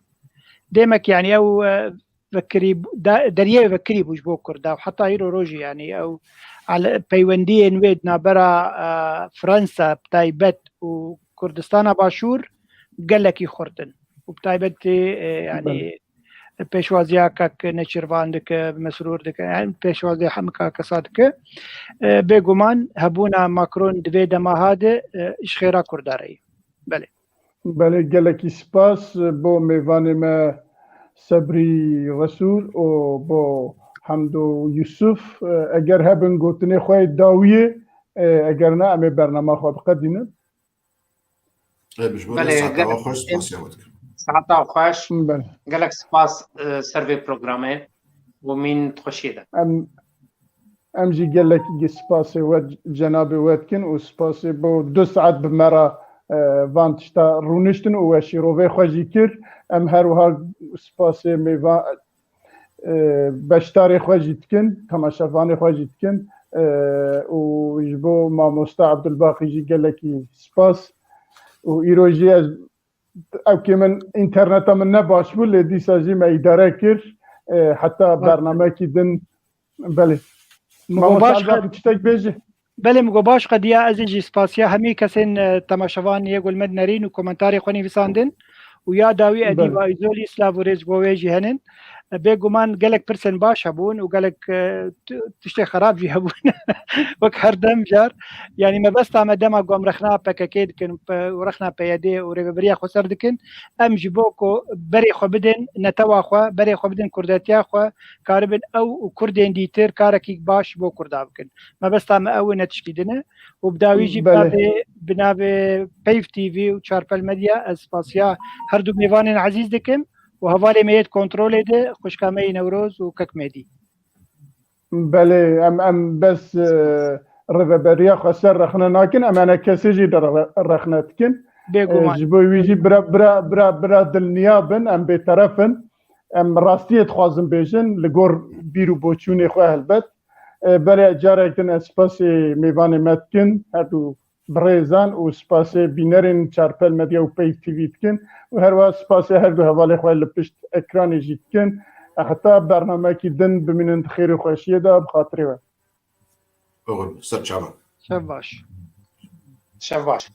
Demek, yanî ew, e, vekirî bû, da-, deriyê vekirî bû ji bo Kurda û heta îro rojî, yanî ew ale-, peywendiyên wê di navbera, e, Fransa bi taybet û Kurdistana Başûr gelekî xurt in. Û bi taybetî, e, yanî Belê. pêşwaziya kek Nêçîrvan dike, Mesrûr dike, yanî pêşwaziya hemika kesa dike. E, bêguman hebûna Macron di vê dema ha de, e, ji xêra Kurda re ye. Belê. Belê, gelekî spas bo mêvanê me Sebrî Resûl û bo Hemdo Yusuf. E, eger hebin gotinê xwe yê dawiyê, e, eger ne em ê bernama xwe biqedînin. Ê, bi ji bo Belê, saeta gelek xweş, spasiya we dikim. Saeta xweş. Belê. Gelek spas, e, ser vê programê û mîn xweşiyê de. Em, em jî gelekî spasê we, cenabê we dikin û spasê bo du saet bi me re, e, van tişta rûniştin û we şîrovê xwe jî kir. Em her wiha spasê mêva-, e, beşdarê xwe jî dikin, temaşevanê xwe jî dikin, e, û ji bo mamoste Abdulbaqî jî gelekî spas. Û îro jî ez, ewkê min înterneta min ne baş bû, lê dîsa jî me îdare kir. E, heta Baş. bernamekî din, belê. Min got Mamoste baş Abdulbaqî, qe-, tiştek bêjî. Belê, min got baş qediya, ez ê jî spasiya hemî kesên, e, temaşevan yê ku li me dinerîn û komentarê xwe nivîsandin û ya dawî Edîba Belê. Îzolî, silav û rêz bo wê jî henin. E, bêguman gelek pirsên baş hebûn û gelek, e, tu-, tiştê xerab jî hebûn. Wek her dem car. Yanî mebesta me dema ku em rexna P K K dikin, pe-, û rexna P Y D û Rêveberiya Xweser dikin, em ji bo ku berê xwe bidin netewa xwe, berê xwe bidin kurdetiya xwe, karibin ew û kurdên dîtir karekî baş bo Kurda bikin. Mebesta me ew e, ne tişkî din e. Û bi dawî jî bi Belê. navê, bi navê Peyv T V û Çarpel Medya ez spasiya her du mêvanên ezîz dikim û hevalê me yê di kontrolê de xwişka me yê Newroz û kek Mêdî. Belê, em, em bes, e, Rêveberiya Xweser rexne nakin, em ENKSê jî de re-, rexne dikin. Bêguman. E, ji bo wî jî bira, bira, bira, bira dilniya bin, em bêteref in. Em rastiyê dixwazin bêjin, li gor bîr û boçûnê xwe helbet. E, belê carek din ez spasê mêvanê me dikin, her du birêzan û spasê bînerên Çarpel Medya û Peyv T V dikin û her wiha spasê her du hevalê xwe li pişt ekranê jî dikin. Heta bernamekî din bimînin di xêr û xweşiyê de, bi xatirê we. Oxir, ser çavan. Şev baş. Şev baş.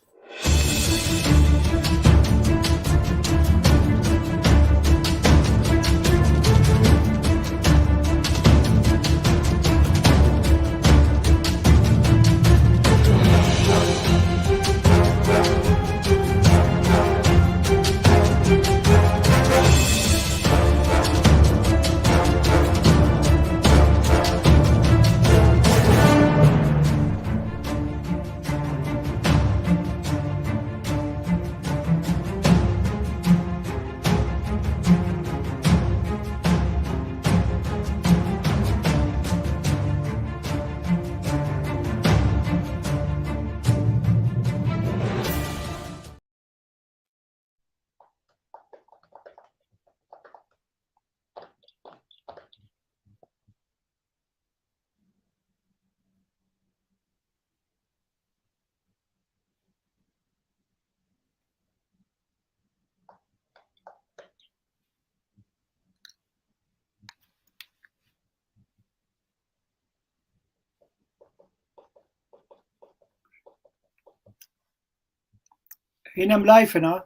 Hîn em live in, ha?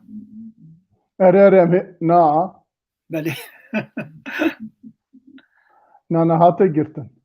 Erê, erê, em hê-, na. Belê. Na, na, hate girtin.